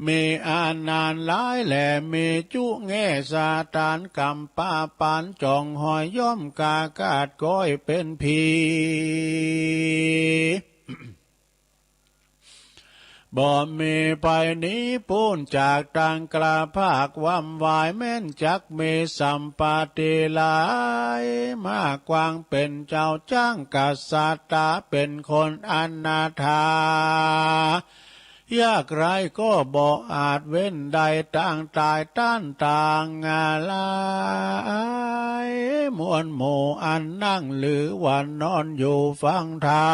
มีอานานหลายแล มีจุแง่สถาน กำปาปานจ่องหอย ย่อมกาคาดก๊อยเป๋นผี บ่มีภัยหนีป๊นจากตางกล้าพากวำวาย แม้นจักมีสัมปติหลายมาก ความเป๋นเจ้าจ๊างกษัตริย์ต๋า เป๋นคนอนาถา ยากไร้ก็บ่อาจเว้นได้ ตางต๋ายต้านตางหลาย มวลหมู่อันนั่งหรือว่านอนอยู่ฟังธรร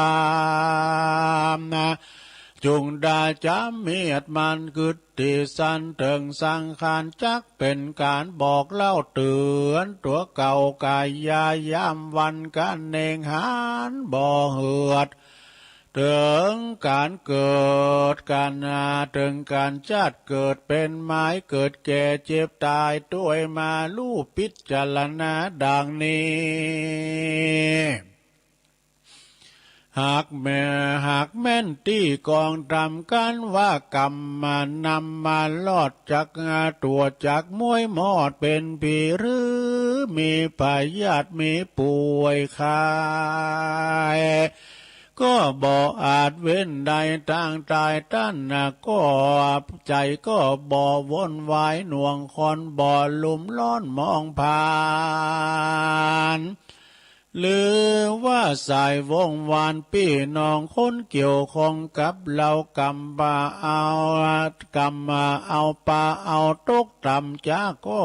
ม จุ่งได้จ๋ำเมียดมันกึ๊ดตี้สันเถิงสังขาร จักเป๋นก๋านบอกเล่าเตื๋อนตั๋วเก่ากายายามวัน ก๋านเน่งหานบ่เหือด เถิงก๋านเกิดก๋านนา เถิงก๋านจัดเกิดเป๋นไม้ เกิดแก่เจ็บต๋าย ตวยมาฮู้พิจารณาดั่งนี้ หากแม่ หากแม้นตี้กองธรรม กั๋นว่ากำมานำมารอด จักตั๋วจักมวยมอดเป๋นผี หรือมีพยาธิมีป่วยไข้ ก็บ่อาจเว้นได้ ตางต๋ายต้านนะ ก็ใจ๋ก็บ่วนวาย หน่วงคอนบ่ลุ่มร้อนมองผ่าน หรือว่าสายวงศ์วานปี้น้องคนเกี่ยวข้องกับเฮา กำบ่เอา กำบ่เอาปาเอาตกต่ำจ๊า ก็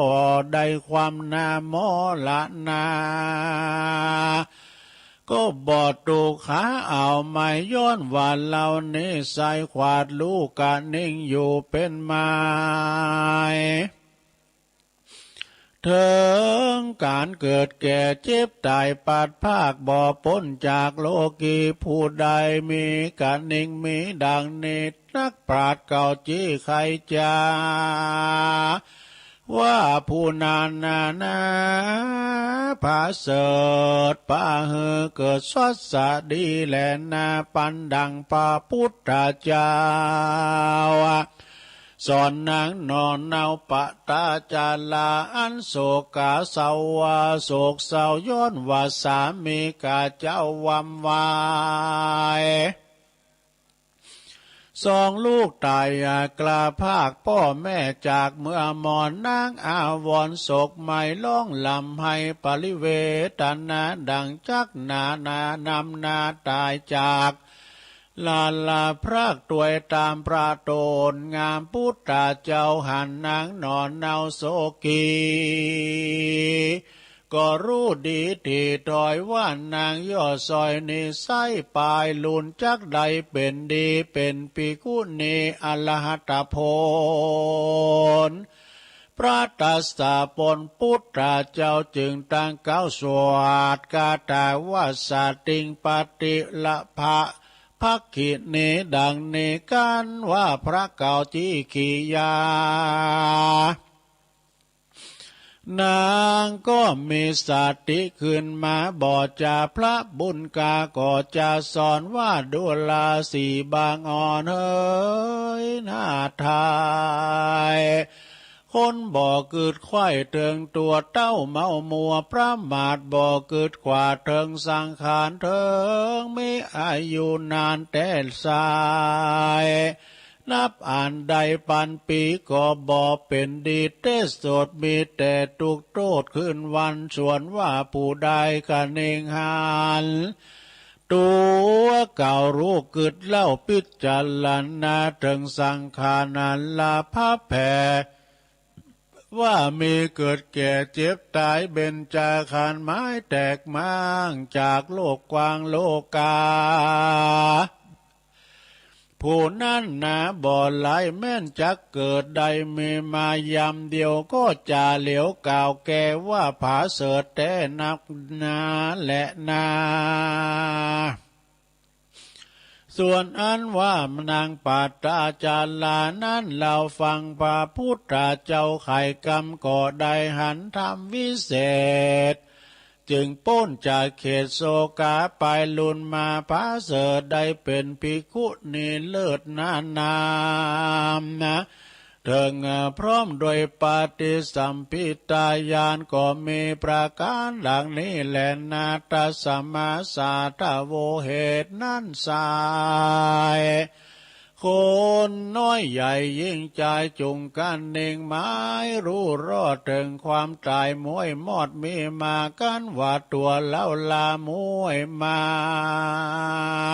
ได้ความนามรณะ ก็บ่ถูกหาเอาไม้ ย้อนว่าเฮานี้ใส่ขวาดลูกกะนิ่งอยู่เป๋นไม้ เถิงก๋านเกิดแก่เจ็บต๋าย พลัดพรากบ่ป๊นจากโลกี ผู้ใดมีกะนิ่งมีดั่งนี้ นักปราชญ์เก่าจี้ไขจ๋า ว่าผู้นั้นนานา ผาเสริฐ ปาหื้อเกิดสวัสดีแลนา ปันดั่งพระพุทธเจ้า สอนนางหน่อเนาปตาจารา อันโศกาเศร้าว่าโศกเศร้า ย้อนว่าสามีกาเจ้าวำวาย สองลูกต๋ายกล้าพรากป้อแม่จากเมื่อมอน นางอาวรณ์โศกไหม้ร้องร่ำไห้ปริเวทนา ดั่งจักหนานานำนาต๋ายจาก ลาลาพรากตวยต๋ามพระโตนงาม พุทธเจ้าหันนางหน่อเนาโศกี ก็ฮู้ดีตี้ถ้อยว่านางย่อสอยนิสัยปายลุนจักได้เป๋นดีเป๋นภิกขุณีอรหัตผล พระตรัสปนพุทธเจ้าจึงตั้งกล่าวสวดคาถาว่า สติงปฏิลภะภักขินี ดังนี้กันว่าพระเกาจิกิยา นางก็มีสติขึ้นมาบ่จา พระบุญกาก็จะสอนว่า ดูราสีบางอ่อนเฮยหน้าทาย คนบ่กึดไขว้เถิงตั๋วเต้าเมามัว ประมาทบ่กึดขว้าเถิงสังขาร เถิงมีอายุนานแต๊สาย นับอันใดปันปีก็บ่เป๋นดีเต๊สด มีแต่ตุ๊กข์โต้ษคืนวัน ส่วนว่าผู้ใดคะเนงหัน ตั๋วเก่าฮู้กึ๊ดเล่า พิจารณาเถิงสังขารอันละพะแผ่ ว่ามีเกิดแก่เจ็บต๋าย เบญจขันธ์ไม้แตกม้าง จากโลกกว้างโลกา ผู้นั้นนาบ่หลายแม้นจักเกิดได้ มีมายามเดียวก็จะเหลียวกล่าวแก่ว่า ผาเสริฐแต๊นักหนาแลนา ส่วนอันว่านางปัตตาจารานั้น เฮาฟังพระพุทธเจ้าไขว่กำก็ได้หันธรรมวิเศษ จึงป๊นจากเขตโศกาไปลุนมา ผาเสริฐได้เป๋นภิกขุณีเลิศนานามนะ เถิงพร้อมด้วยปฏิสัมภิทาญาณก็มีประการดังนี้แลนา ตัสมาสาธโว เหตุนั้นไซร้ คนน้อยใหญ่หญิงจายจุ่งกั๋นนิ่งหมายฮู้รอดเถิงความต๋าย ม้วยมอดมีมากั๋นว่าตั๋วเฮาลาม้วยมา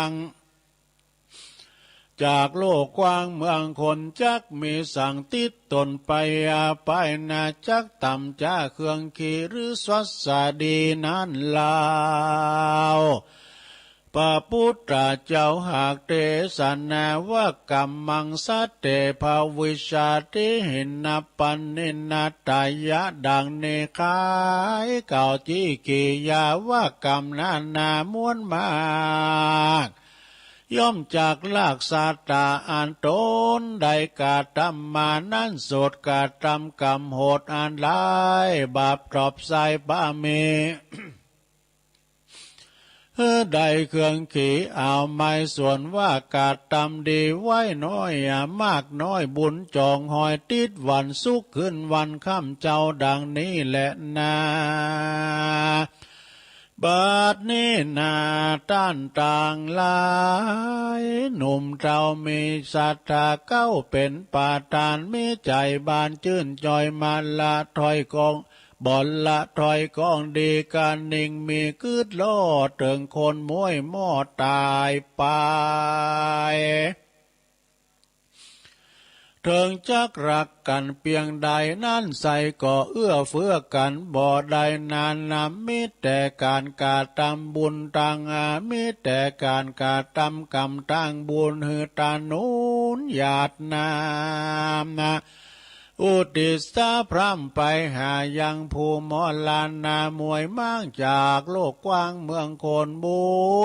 ง จากโลกกว้างเมืองคน จักมีสังติดตนไปอาไปนา จักต่ำจ้าเครื่องขีหรือสวัสดีนั้นเฮา พระพุทธเจ้าหากเตสนาว่า กัมมังสัตเตภวิชชาติ หินนับปณินนาตายะ ดังนี้ไขว่เกาจิกิยาว่า กรรมนานาม้วนมาก ย่อมจักลากสัตตาอันตนได้กระทำมานั้น สุดกระทำกรรมโหดอันร้าย บาปตอบไซร้บ่มี ได้เครื่องขีเอาไม้ ส่วนว่ากระทำดีไว้น้อยมากน้อย บุญจองหอยติดวันสุขคืนวันค่ำเจ้า ดังนี้แลนา บัดนี้นาต้านตังหลาย หนุ่มเฒ่ามีศรัทธาเก๊าเป๋นประธาน มีใจ๋บานจื้นจ่อย บ่ละถอยกอง บ่ละถอยกองดี กะนิ่งมีกึ๊ดรอดเถิงคนม้วยมอดต๋ายไป เถิงจักรักกั๋นเปียงใดนั้นไซร้ก็เอื้อเฟื้อกั๋นบ่ได้นานนำ มีแต่ก๋านกระทำบุญตังอา มีแต่ก๋านกระทำกรรมตังบุญ หื้อตาหนุนหยาดน้ำนา อุทิศสาพร่ำไปหายังผู้มรณะม้วยมางจากโลกกว้างเมืองคน บุ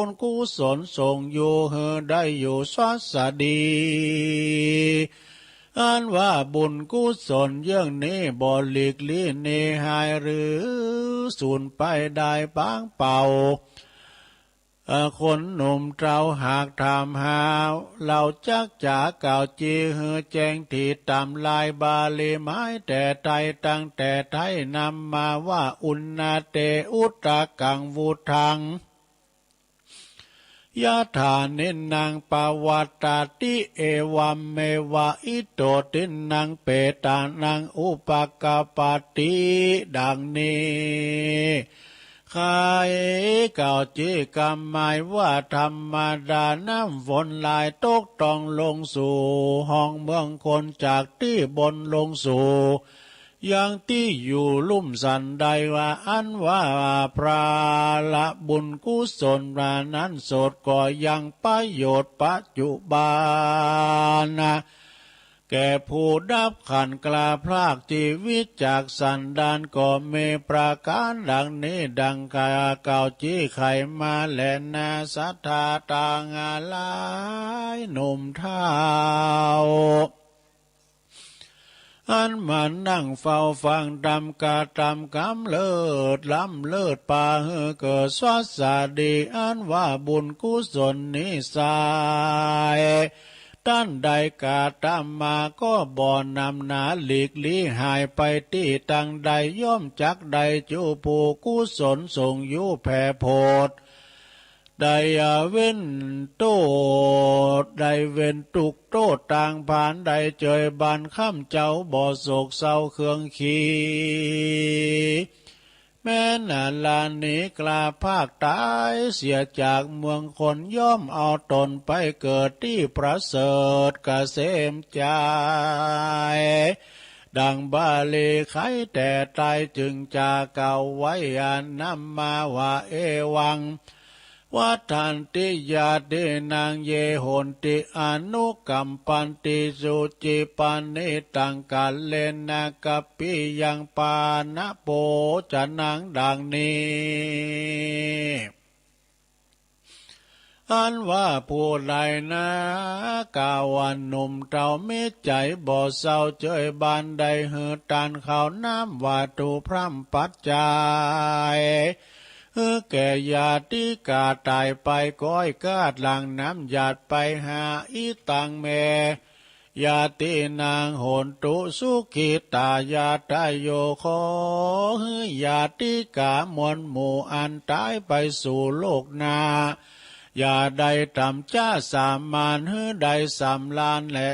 ญกุศลส่งอยู่หื้อได้อยู่สวัสดี อันว่าบุญกุศลเยื่องนี้บ่หลีกลี้หนีหายหรือสูญไปได้ปางเป่า เอ่อ คนหนุ่มเฒ่าหากถามหา เฮาจักจ๋ากล่าวจี่หื้อแจ้ง ตี้ต๋ามลายบาลีหมายแต่ไทย ตั้งแต่ไทยนำมาว่า อุณณเต อุทธัง วุฒัง ยะถา นินนัง ปะวัตตาติ เอวัมเมวะ อิโต ตินนัง เปตานัง อุปะกัปปะติ ดังนี้ ไขว่เกาจิกำหมายว่า ธรรมดาน้ำฝนหลายตกต้องลงสู่ห้องเมืองคน จากตี้บนลงสู่ ยังตี้อยู่ลุ่มสันใดว่า อันว่าพระละบุญกุศลนั้นสดก็ยังประโยชน์ปัจจุบันนะ แก่ผู้ดับขันธ์กล้าพรากชีวิตจากสันดานก็มีประการดังนี้ ดังกล่าวจี้ไขมาแลนา ศรัทธาตังหลายหนุ่มเฒ่า อันมานั่งเฝ้าฟังธรรมกระทำกำเลิศล้ำเลิศปาหื้อเกิดสวัสดี อันว่าบุญกุศลนี้ไซร้ ต้านใดกระทำมาก็บ่หนำหนา หลีกลี้หายไปตี้ตางใด ย่อมจักได้จุผู้กุศลส่งอยู่แผ่โผด ได้เว้นโทษ ได้เว้นทุกข์โทษต่างผ่าน ได้เจยบานข้ามเจ้าบ่โศกเศร้าเครื่องขี แม้นราหนีกล้าพรากตายเสียจากเมืองคน ย่อมเอาตนไปเกิดตี้ประเสริฐเกษมใจ ดังบาลีไขแต่ตายจึงจะกล่าวไว้อันนำมาว่า เอวัง วัฏฏันติ ญาตินัง เย โหนติ อนุกัมปันติ สุจิปานิตัง กาเลนะ กัปปิยัง ปานะโภชนัง ดังนี้ อันว่าผู้ใดนะ กล่าวว่าหนุ่มเฒ่ามีใจ๋บ่เศร้าเจยบาน ได้หื้อตานข้าวน้ำวัตถุพร่ำปัจจัย หื้อแก่ญาติกาต๋ายไป ก้อยกาดหลั่งน้ำหยาดไปหา อิตัง เม ญาตินัง โหนตุ สุขิตา ญาตาโย ขอหื้อญาติกามวลหมู่อันต๋ายไปสู่โลกหน้า อย่าได้ต่ำจ๊าสามาน หื้อได้สำราญและ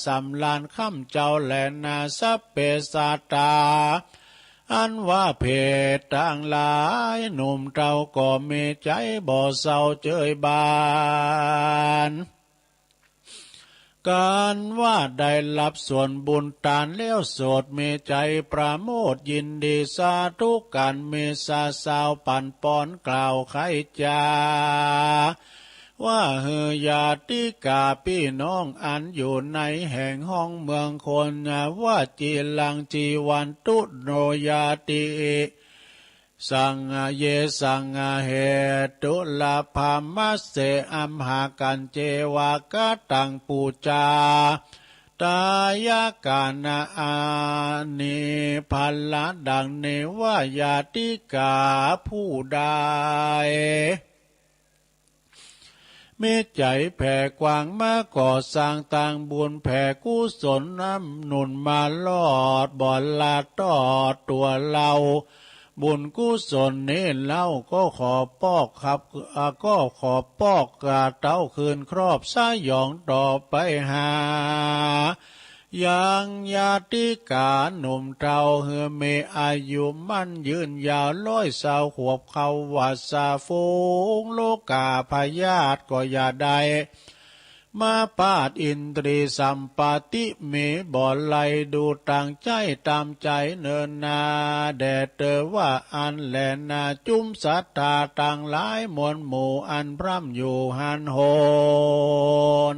สำราญข้ามเจ้าแลนา สัพเพสัตตา อันว่าเพศตังหลายหนุ่มเฒ่าก็มีใจ๋บ่เศร้าเจยบาน การว่าได้รับส่วนบุญตานแล้วโสด มีใจ๋ประโมทยินดี สาธุการ มีสาสาวปันปอนกล่าวไขจ๋า ว่าหื้อญาติกาปี้น้องอันอยู่ในแห่งฮ้องเมืองคน วจีรัง จีวันตุ โน ญาติ สัง เย สัง เหตุ ตุลาภามัสเส อัมหากัญ เจวา กะตัง ปูจา ตายะกานะ อานิพัลละ ดังนี้ว่าญาติกาผู้ใด มีใจ๋แผ่กว้างมาก่อสร้างตางบุญแผ่กุศลน้ำหนุนมาลอดบ่ละตอดตั๋วเฮา บุญกุศลนี้เฮาก็ขอปอกครับ อ่า ก็ขอปอกกระเต้าคืนครอบสยองต่อไปหา ยังญาติกาหนุ่มเฒ่า หื้อมีอายุมั่นยืนยาวร้อยซาวขวบ เขาว่าซาฝูงโรคาพยาธิก็อย่าได้มาปาด อินทรีย์สัมปติมีบ่ไหล ดูตั้งใจ๋ต๋ามใจ๋เนินนา แด่เตอว่าอั้นแลนา จุมศรัทธาตังหลายมวลหมู่อันพร่ำอยู่หั้นโหน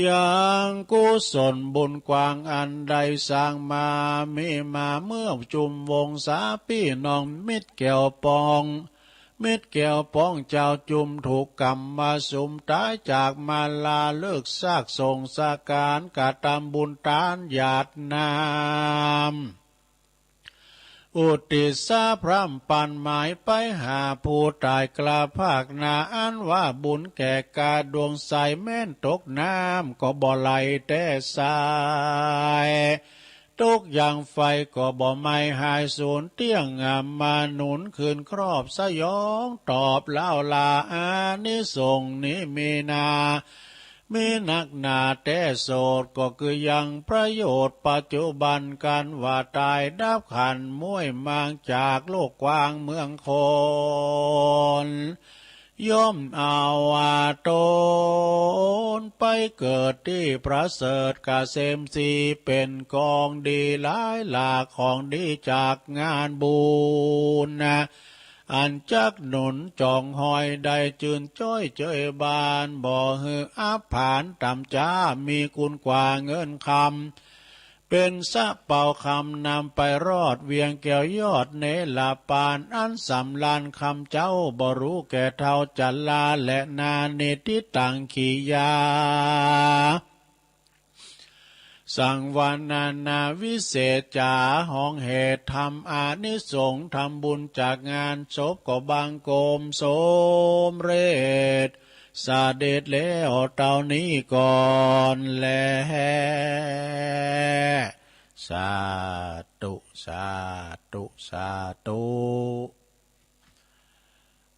ยังกุศลบุญกว้างอันได้สร้างมา มีมาเมื่อจุมวงศาปี้น้องมิตรแก้วปอง มิตรแก้วปองเจ้าจุมถูกกรรมมาสุมต๋ายจากมาลาเลิกซากส่งสการกระทำบุญตานหยาดน้ำ อุทิศสาพร่ำปันหมายไปหาผู้ต๋ายกล้าพรากนา อันว่าบุญแก่กาดวงใส แม้นตกน้ำก็บ่ไหลแต๊ไซร้ ตกยางไฟก็บ่ไหม้หายสูญเตี้ยง อ่า มาหนุนคืนครอบสยองตอบเฮาลา อานิสงส์นี้มีนา มีนักหนาแต๊โสด ก็คือยังประโยชน์ปัจจุบัน กันว่าต๋ายดับขันธ์ม้วยมางจากโลกกว้างเมืองคน ย่อมเอาตนไปเกิดตี้ประเสริฐเกษมสี เป๋นของดีหลายหลาก ของดีจากงานบุญนะ อันจักหนุนจองฮอยได้จื้นจ้อยเจยบาน บ่หื้ออับผานต่ำจ๊า มีคุณกว่าเงินคำ เป๋นสะเปาคำนำไปรอด เวียงแก้วยอดเนรปาน อันสำราญคำเจ้า บ่ฮู้แก่เฒ่าจารา และนานิติตังขียา สังวรรณนาวิเศษจ๋า ห้องเหตุธรรมอานิสงส์ ทำบุญจากงานศพก็บังคมสมเร็จ เสด็จแล้วเต้านี้ก่อนแล สาธุ สาธุ สาธุ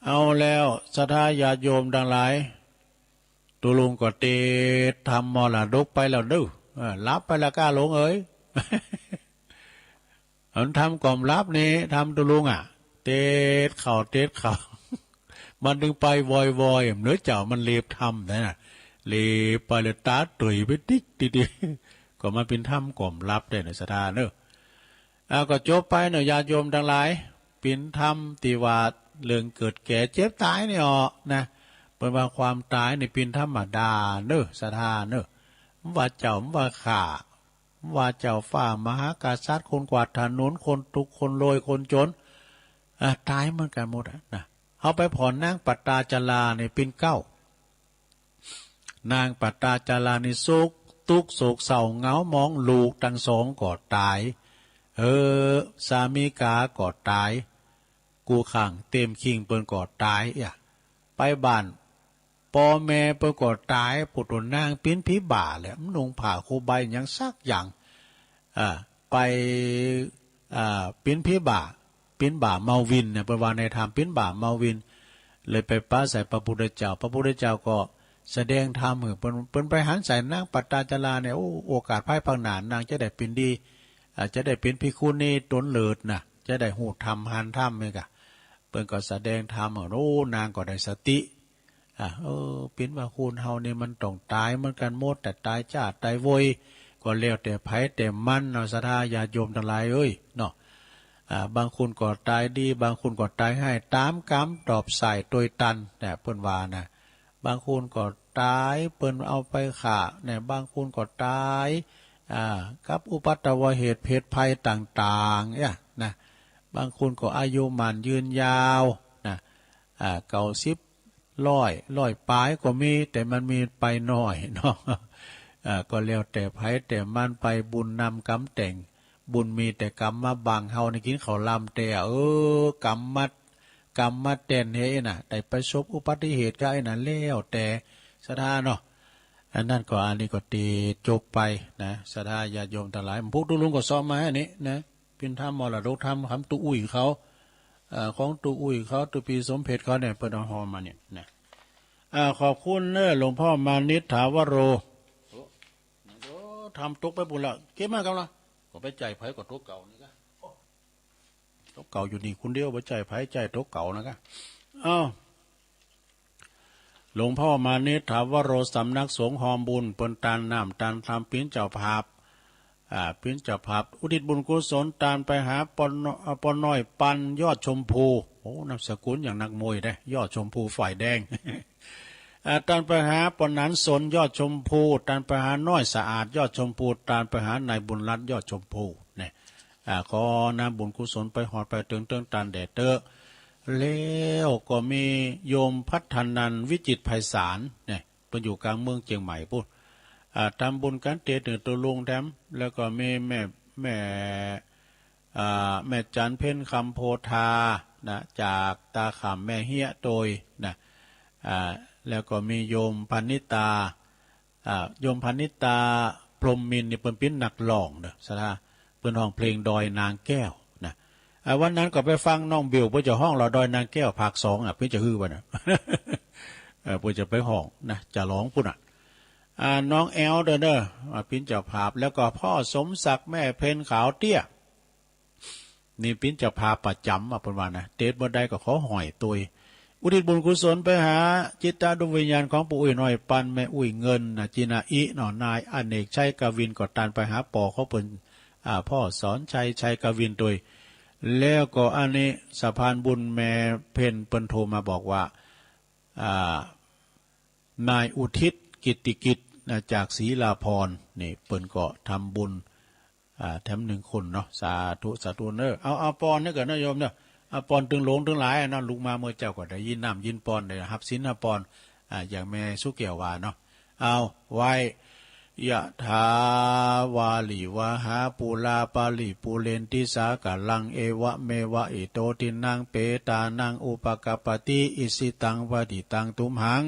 เอาแล้ว ศรัทธาญาติโยมตังหลาย ตุ๊ลุงก็ติดธรรมมรดกไปแล้วเน้อ เออ หลับไปแล้วก้าหลวงเอ๋ย อันธรรมก่อมหลับนี่ ธรรมตุ๊ลุงอะ ติดเข้า ติดเข้า มันจึงไปวอยๆ เหมือนเจ้ามันเหลบธรรมนะ เหลบไปแล้วต๋าเต๋ยไปติ๊กติ๊กติ๊ก ก็มันเป๋นธรรมก่อมหลับได้เน้อ ศรัทธาเน้อ อ่า ก็จบไปเนาะ ญาติโยมตังหลาย เป๋นธรรมตี้ว่าเรื่องเกิดแก่เจ็บต๋ายนี่ออกนะ เปิ้นว่าความต๋ายนี่เป๋นธรรมดาเน้อ ศรัทธาเน้อ บ่ว่าเจ้า บ่ว่าข้า บ่ว่าเจ้าฟ้ามหากษัตริย์ คนกวาดถนน คนตุ๊กข์ คนรวย คนจน อ่า ต๋ายเหมือนกั๋นหมดอะนะ เฮาไปผ่อนนางปัตตาจารานี่เป๋นเก๊า นางปัตตาจารานี่โศกตุ๊กข์โศกเศร้าเหงาหมอง ลูกตังสองก็ต๋าย เออ สามีกาก็ต๋าย กู้ข้างเต็มคิงเปิ้นก็ต๋ายอะ ไปบ้านป้อแม่เปิ้นก็ต๋าย ผู้โตนางเป๋นผีบ้าแหละ บ่นุ่งผ้าคลุมใบหยังสักอย่าง อ่า ไป อ่า เป๋นผีบ้า เป๋นบ้าเมาวินเนี่ย เปิ้นว่าในธรรมเป๋นบ้าเมาวิน เลยไปปราศรัยพระพุทธเจ้า พระพุทธเจ้าก็แสดงธรรมหื้อเปิ้น เปิ้นไปหันใส่นางปัตตาจาราเนี่ย โอ้ โอกาสภายภาคหน้านางจะได้เป๋นดี อ่า จะได้เป๋นภิกขุณีต๋นเลิศนะ จะได้ฮู้ธรรมหันธรรมนี่กะ เปิ้นก็แสดงธรรมหื้อ โอ้ นางก็ได้สติ อ่ะ เออ เป๋นว่าคนเฮานี่มันต้องต๋ายเหมือนกั๋นหมด แต่ต๋ายจ๊าต๋ายโวย ก็แล้วแต่ไผแต่มันเนาะ ศรัทธาญาติโยมตังหลายเอ้ยเนาะ อ่า บางคนก็ต๋ายดี บางคนก็ต๋ายฮ้าย ต๋ามกรรมตอบส่ายตวยตัน เนี่ย เปิ้นว่านะ บางคนก็ต๋ายเปิ้นเอาไปฆ่า เนี่ย บางคนก็ต๋าย อ่า กับอุปัตตวเหตุเพศภัยต่างๆ เนี่ยนะ บางคนก็อายุมั่นยืนยาวนะ อ่า เก้าสิบ ร้อย ร้อยปลายก็มี แต่มันมีไปน้อยเนาะ เอ่อ ก็แล้วแต่ไผแต่มันไป บุญนำกรรมแต่ง บุญมีแต่กรรมมาบัง เฮานี่กินข้าวลำแต่ เออ กรรมมา กรรมมาแต่นเฮ้ยน่ะ ได้ประสบอุบัติเหตุก็ไอ้นั่นแล้วแต่ศรัทธาเนาะ อันนั้นก็ อันนี้ก็ตีจบไปนะ ศรัทธาญาติโยมตังหลาย พวกตุ๊ลุงก็ซ้อมมาอันนี้นะ เป๋นธรรมมรดกธรรมของตุ๊อุ้ยเขา เอ่อ ของตุ๊อุ้ยเขา ตุ๊พี่สมเพชรเขาเนี่ย เปิ้นเอาฮอมาเนี่ยนะ อ่า ขอบคุณเน้อ หลวงพ่อมานิษฐถาวโร โอ้ ธรรมตกไปปุ้นละ เก็บมาก่อนละ ก็ไปจ่ายไผก็ตัวเก่านี่กะ ตัวเก่าอยู่นี่คนเดียว บ่จ่ายไผ จ่ายตัวเก่านะกะ อ้าว หลวงพ่อมานิษฐถาวโร สำนักสงฆ์ฮอมบุญ เปิ้นตานน้ำตานธรรม เป๋นเจ้าภาพ อ่า เป๋นเจ้าภาพ อุทิศบุญกุศลตานไปหาป้อน้อ- อ่า ป้อน้อยปันยอดชมพู โอ้ นามสกุลอย่างนักมวยเด้ ยอดชมพูฝ่ายแดง อ่า ตานไปหาป้อหนานสนยอดชมพู ตานไปหาน้อยสะอาดยอดชมพู ตานไปหานายบุญรัตน์ยอดชมพู เนี่ย อ่า ขอน้ำบุญกุศลไปฮอดไปเถิงเถิงตานแด่เต๊อะ แล้วก็มีโยมพัฒนันท์ วิจิตรไพศาล เนี่ย เปิ้นอยู่กลางเมืองเจียงใหม่ปุ้น อ่า ทำบุญกั๋นเตเถิงตุ๊ลุงแถม แล้วก็มีแม่ แม่ อ่า แม่จันทร์เพ็ญคำโพธา นะ จากตาข่ำแม่เฮียโตย นะ อ่า แล้วก็มีโยมพนิตา อ่า โยมพนิตา พรหมมินทร์นี่เปิ้นเป๋นนักร้องเนาะ ศรัทธา เปิ้นฮ้องเพลงดอยนางแก้วนะ อ่า วันนั้นก็ไปฟังน้องบิว เปิ้นจะฮ้องลอดอยนางแก้วภาคสองอะ เปิ้นจะฮือบ่านะ เออ เปิ้นจะไปฮ้องนะ จะร้องปุ้นอะ อ่า น้องแอลเด้อเน้อ อ่า เป๋นเจ้าภาพ แล้วก็พ่อสมศักดิ์ แม่เพ็ญขาวเตี้ย นี่เป๋นเจ้าภาพประจ๋ำอะ เปิ้นว่านะ เตดบ่ได้ก็ขอห้อยตวย อุทิศบุญกุศลไปหาจิตดวงวิญญาณของปู่อุ้ยน้อยปันแม่อุ้ยเงินนะ จินาอิเนาะ นายอเนกชัยกวินก็ตันไปหาป้อของเปิ้น อ่า พ่อสอนชัย ชัยกวินตวย แล้วก็อันนี้สะพานบุญแม่เพ็ญเปิ้นโทรมาบอกว่า อ่า นายอุทิศกิตติกิจนะ จากศรีลาภรณ์ นี่เปิ้นก็ทำบุญ อ่า แถมหนึ่งคนเนาะ สาธุ สาธุเนอะ เอา เอาปอนนี่ก่อนนะโยมเนอะ เอาปอนตึงหลวงตึงหลายอะเนาะ ลุกมาเมื่อเจ้าก็ได้ยินน้ำยินปอน ได้ฮับศีลฮับปอน อ่า อย่างแม่สุแก้วว่าเนาะ เอา ไหว้ ยะถาวาริวหาปูราปาริปูเรนติสากะลัง เอวะเมวะอิโตทินนังเปตานังอุปกัปปติ อิสิตังปะฏิตังตุมหัง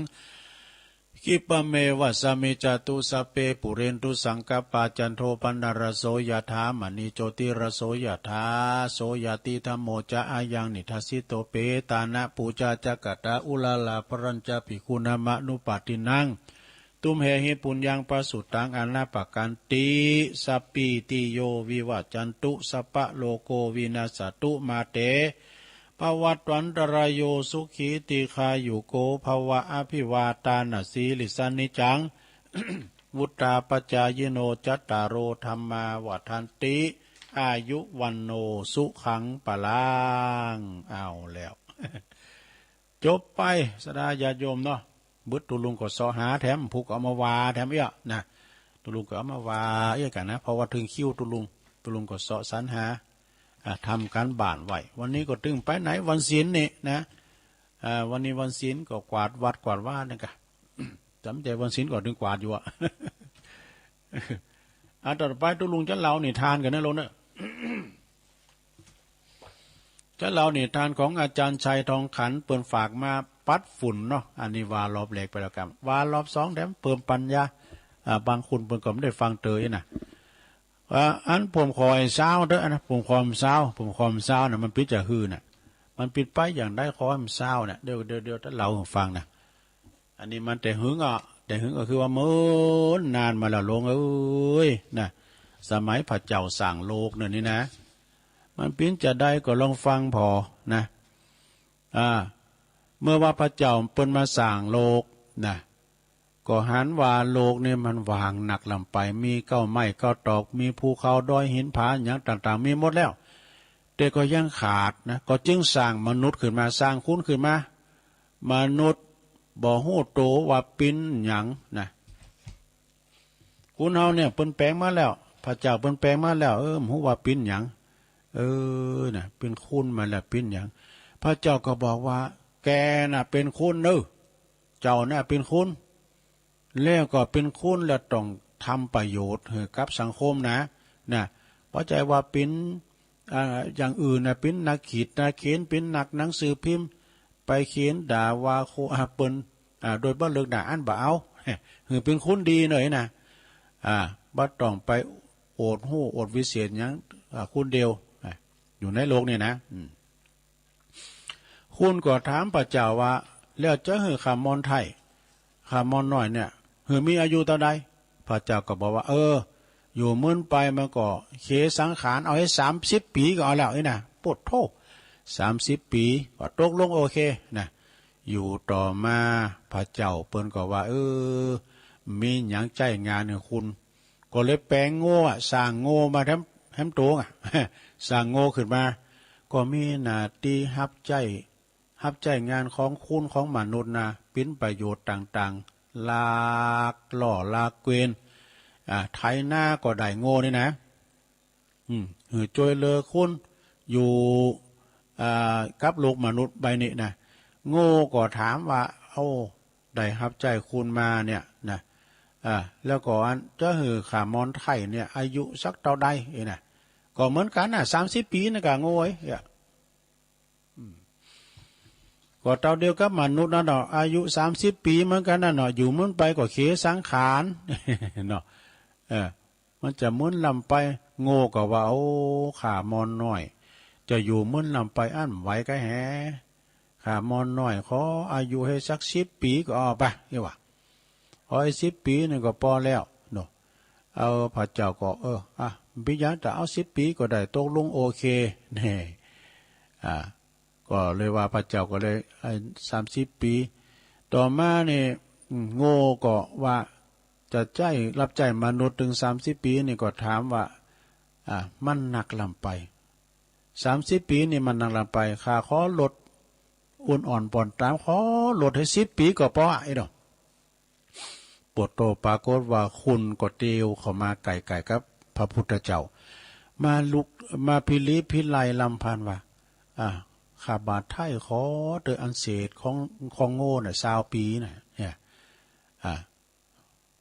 คิปะเมวะสะมิจจตุ สัพเพปูเรนตุสังกัปปา จันโทปะนะระโสยะถา มะณีโจติระโสยะถา โสยะติธัมโมจะอะยังนิทัสสิโต เปตานะปูจาจะกะตา อุราราปะรัญจะภิกขุนามะนุปาทินัง ตุมเหหิปุญญังปะสุตังอะนะปะกันติ สัพพีติโยวิวัจจันตุ สัพพะโรโควินัสสะตุ มาเต ภวัตวันตะราโย สุขีตีฆายุโกภวะ อะภิวาตานะสีลิสสะ นิจจัง วุฑฒาปะจายิโน จัตตาโรธัมมาวัฑฒันติ อายุวัณโณสุขังพะลัง เอาแล้ว จบไป ศรัทธาญาติโยมเนาะ บึดตุ๊ลุงก็เซาะหาแถม ผู้ก็เอามาว่าแถมเอี้ยนะ ตุ๊ลุงก็เอามาว่าเอี้ยกั๋นนะ เพราะว่าเถิงคิวตุ๊ลุง ตุ๊ลุงก็เซาะสรรหา อ่า ทำการบ้านไว้ วันนี้ก็เถิงไปไหนวันศีลนี่นะ อ่า วันนี้วันศีลก็กวาดวัดกวาดวานี่กะ จ๋ำใจ๋วันศีลก็เถิงกวาดอยู่อะ อ่า ต่อไปตุ๊ลุงจะเล่านิทานกั๋นนะโลกเนอะ จะเล่านิทานของอาจารย์ชัยทองขัน เปิ้นฝากมาปัดฝุ่นเนาะ อันนี้ว่ารอบแรกไปแล้วกั๋น ว่ารอบสองแถมเพิ่มปัญญา อ่า บางคนเปิ้นก็บ่ได้ฟังเตออี้นะ อ่า อันผมขอให้ซาวเต๊อะ อันนะ ผมขอให้มันซาว ผมขอให้มันซาวนะ มันปิดจะหื้อนะ มันปิดไปอย่างใดขอให้มันซาวนะ เดี๋ยว เดี๋ยว เดี๋ยวจะเล่าให้ฟังนะ อันนี้มันแต่หึงอ่ะ แต่หึงก็คือว่าเมินนานมาแล้วโลกเอ้ยนะ สมัยพระเจ้าสร้างโลกเนี่ยนี่นะ มันเปียงจะใดก็ลองฟังผ่อนะ อ่า เมื่อว่าพระเจ้าเปิ้นมาสร้างโลกนะ ก็หันว่าโลกนี่มันว่างนักล้ำไป มีเก๊าไม้เก๊าตอก มีภูเขาดอยหินผาหยังต่างๆ มีหมดแล้ว แต่ก็ยังขาดนะ ก็จึงสร้างมนุษย์ขึ้นมา สร้างคนขึ้นมา มนุษย์บ่ฮู้โตว่าเป๋นหยังนะ คนเฮาเนี่ยเปิ้นแป๋งมาแล้ว พระเจ้าเปิ้นแป๋งมาแล้ว เออ บ่ฮู้ว่าเป๋นหยัง เออ นะ เป๋นคนมาแล้วเป๋นหยัง พระเจ้าก็บอกว่า แกน่ะเป๋นคนเนอะ เจ้าน่ะเป๋นคน แล้วก็เป๋นคนแล้วต้องทำประโยชน์หื้อกับสังคมนะ นะ บ่ใจ้ว่าเป๋น อ่า อย่างอื่นนะ เป๋นนักขีดนักเขียน เป๋นนักหนังสือพิมพ์ ไปเขียนด่าว่าโคอาเปิ้น อ่า โดยบ่เลิกหน้าอันบ่เอา หื้อเป๋นคนดีหน่อยนะ อ่า บ่ต้องไปอวดฮู้อวดวิเศษหยัง อ่า คนเดียว อ่า อยู่ในโลกนี่นะ อืม คนก็ถามพระเจ้าว่า แล้วจะหื้อข้ามอนไถ่ ข้ามอนน้อยเนี่ย หื้อมีอายุเต้าใด พระเจ้าก็บอกว่า เออ อยู่เมินไปมันก็เขสังขาร เอาหื้อสามสิบปี๋ก็เอาแล้วนี่นะ โป๊ดโธ่ สามสิบปี๋ ก็ตกลงโอเคนะ อยู่ต่อมาพระเจ้าเปิ้นก็ว่า เออ มีหยังใจ๊งานหื้อคน ก็เลยแป๋งโง่อะ สร้างโง่มาแถม แถมโตงอะ สร้างโง่ขึ้นมา ก็มีหน้าตี้ฮับใจ๊ ฮับใจ๊งานของคนของมนุษย์นะ เป๋นประโยชน์ต่างๆ ลักล่อลักเกวียน อ่า ไถนาก็ได้โง่นี่นะ อืม หื้อจ้วยเหลือคนอยู่ อ่า กับโลกมนุษย์ใบนี้นะ โง่ก็ถามว่า โอ้ ได้ฮับใจ๊คนมาเนี่ยนะ อ่า แล้วก็อันจะหื้อข้ามอนไถ่เนี่ย อายุสักเต้าใดเอ้ยนะ ก็เหมือนกั๋นน่ะ สามสิบปี๋นั่นกะโง่เอ้ย อืม ก็เต้าเดียวกับมนุษย์นั่นเนาะ อายุสามสิบปี๋เหมือนกั๋นนั่นเนาะ อยู่เมินไปก็เขสังขาร เนาะ เออ มันจะเมินล้ำไป โง่ก็ว่า โอ้ ข้ามอนน้อย จะอยู่เมินล้ำไปอั้นไหวก้าแห ข้ามอนน้อย ขออายุหื้อสักสิบปี๋ก็เอาไป นี่หว่า ขอหื้อสิบปี๋นี่ก็ปอแล้วเนาะ เอา พระเจ้าก็ เออ อ่ะ บ่เป๋นหยัง แต่เอาสิบปี๋ก็ได้ ตกลงโอเค แน่ อ่า ก็เลยว่าพระเจ้าก็เลย เอ่อ สามสิบปี ต่อมานี่ อืม โง่ก็ว่าจะใจ๊ รับใจ๊มนุษย์ถึงสามสิบปีนี่ก็ถามว่า อ่า มันนักล้ำไป สามสิบปีนี่มันนักล้ำไป ข้าขอลด อุ่นอ่อนป่อนตาม ขอลดให้สิบปีก็ปอ ไอ้ดอก ปวดโตปรากฏว่าคุณก็เตียวเข้ามาใกล้ๆกับพระพุทธเจ้า มาลุก มาพิลีพิไลรำพันว่า อ่า ข้าบาทไถ่ขอเตออันเศษของ ของโง่น่ะ ซาวปีน่ะ เนี่ย อ่า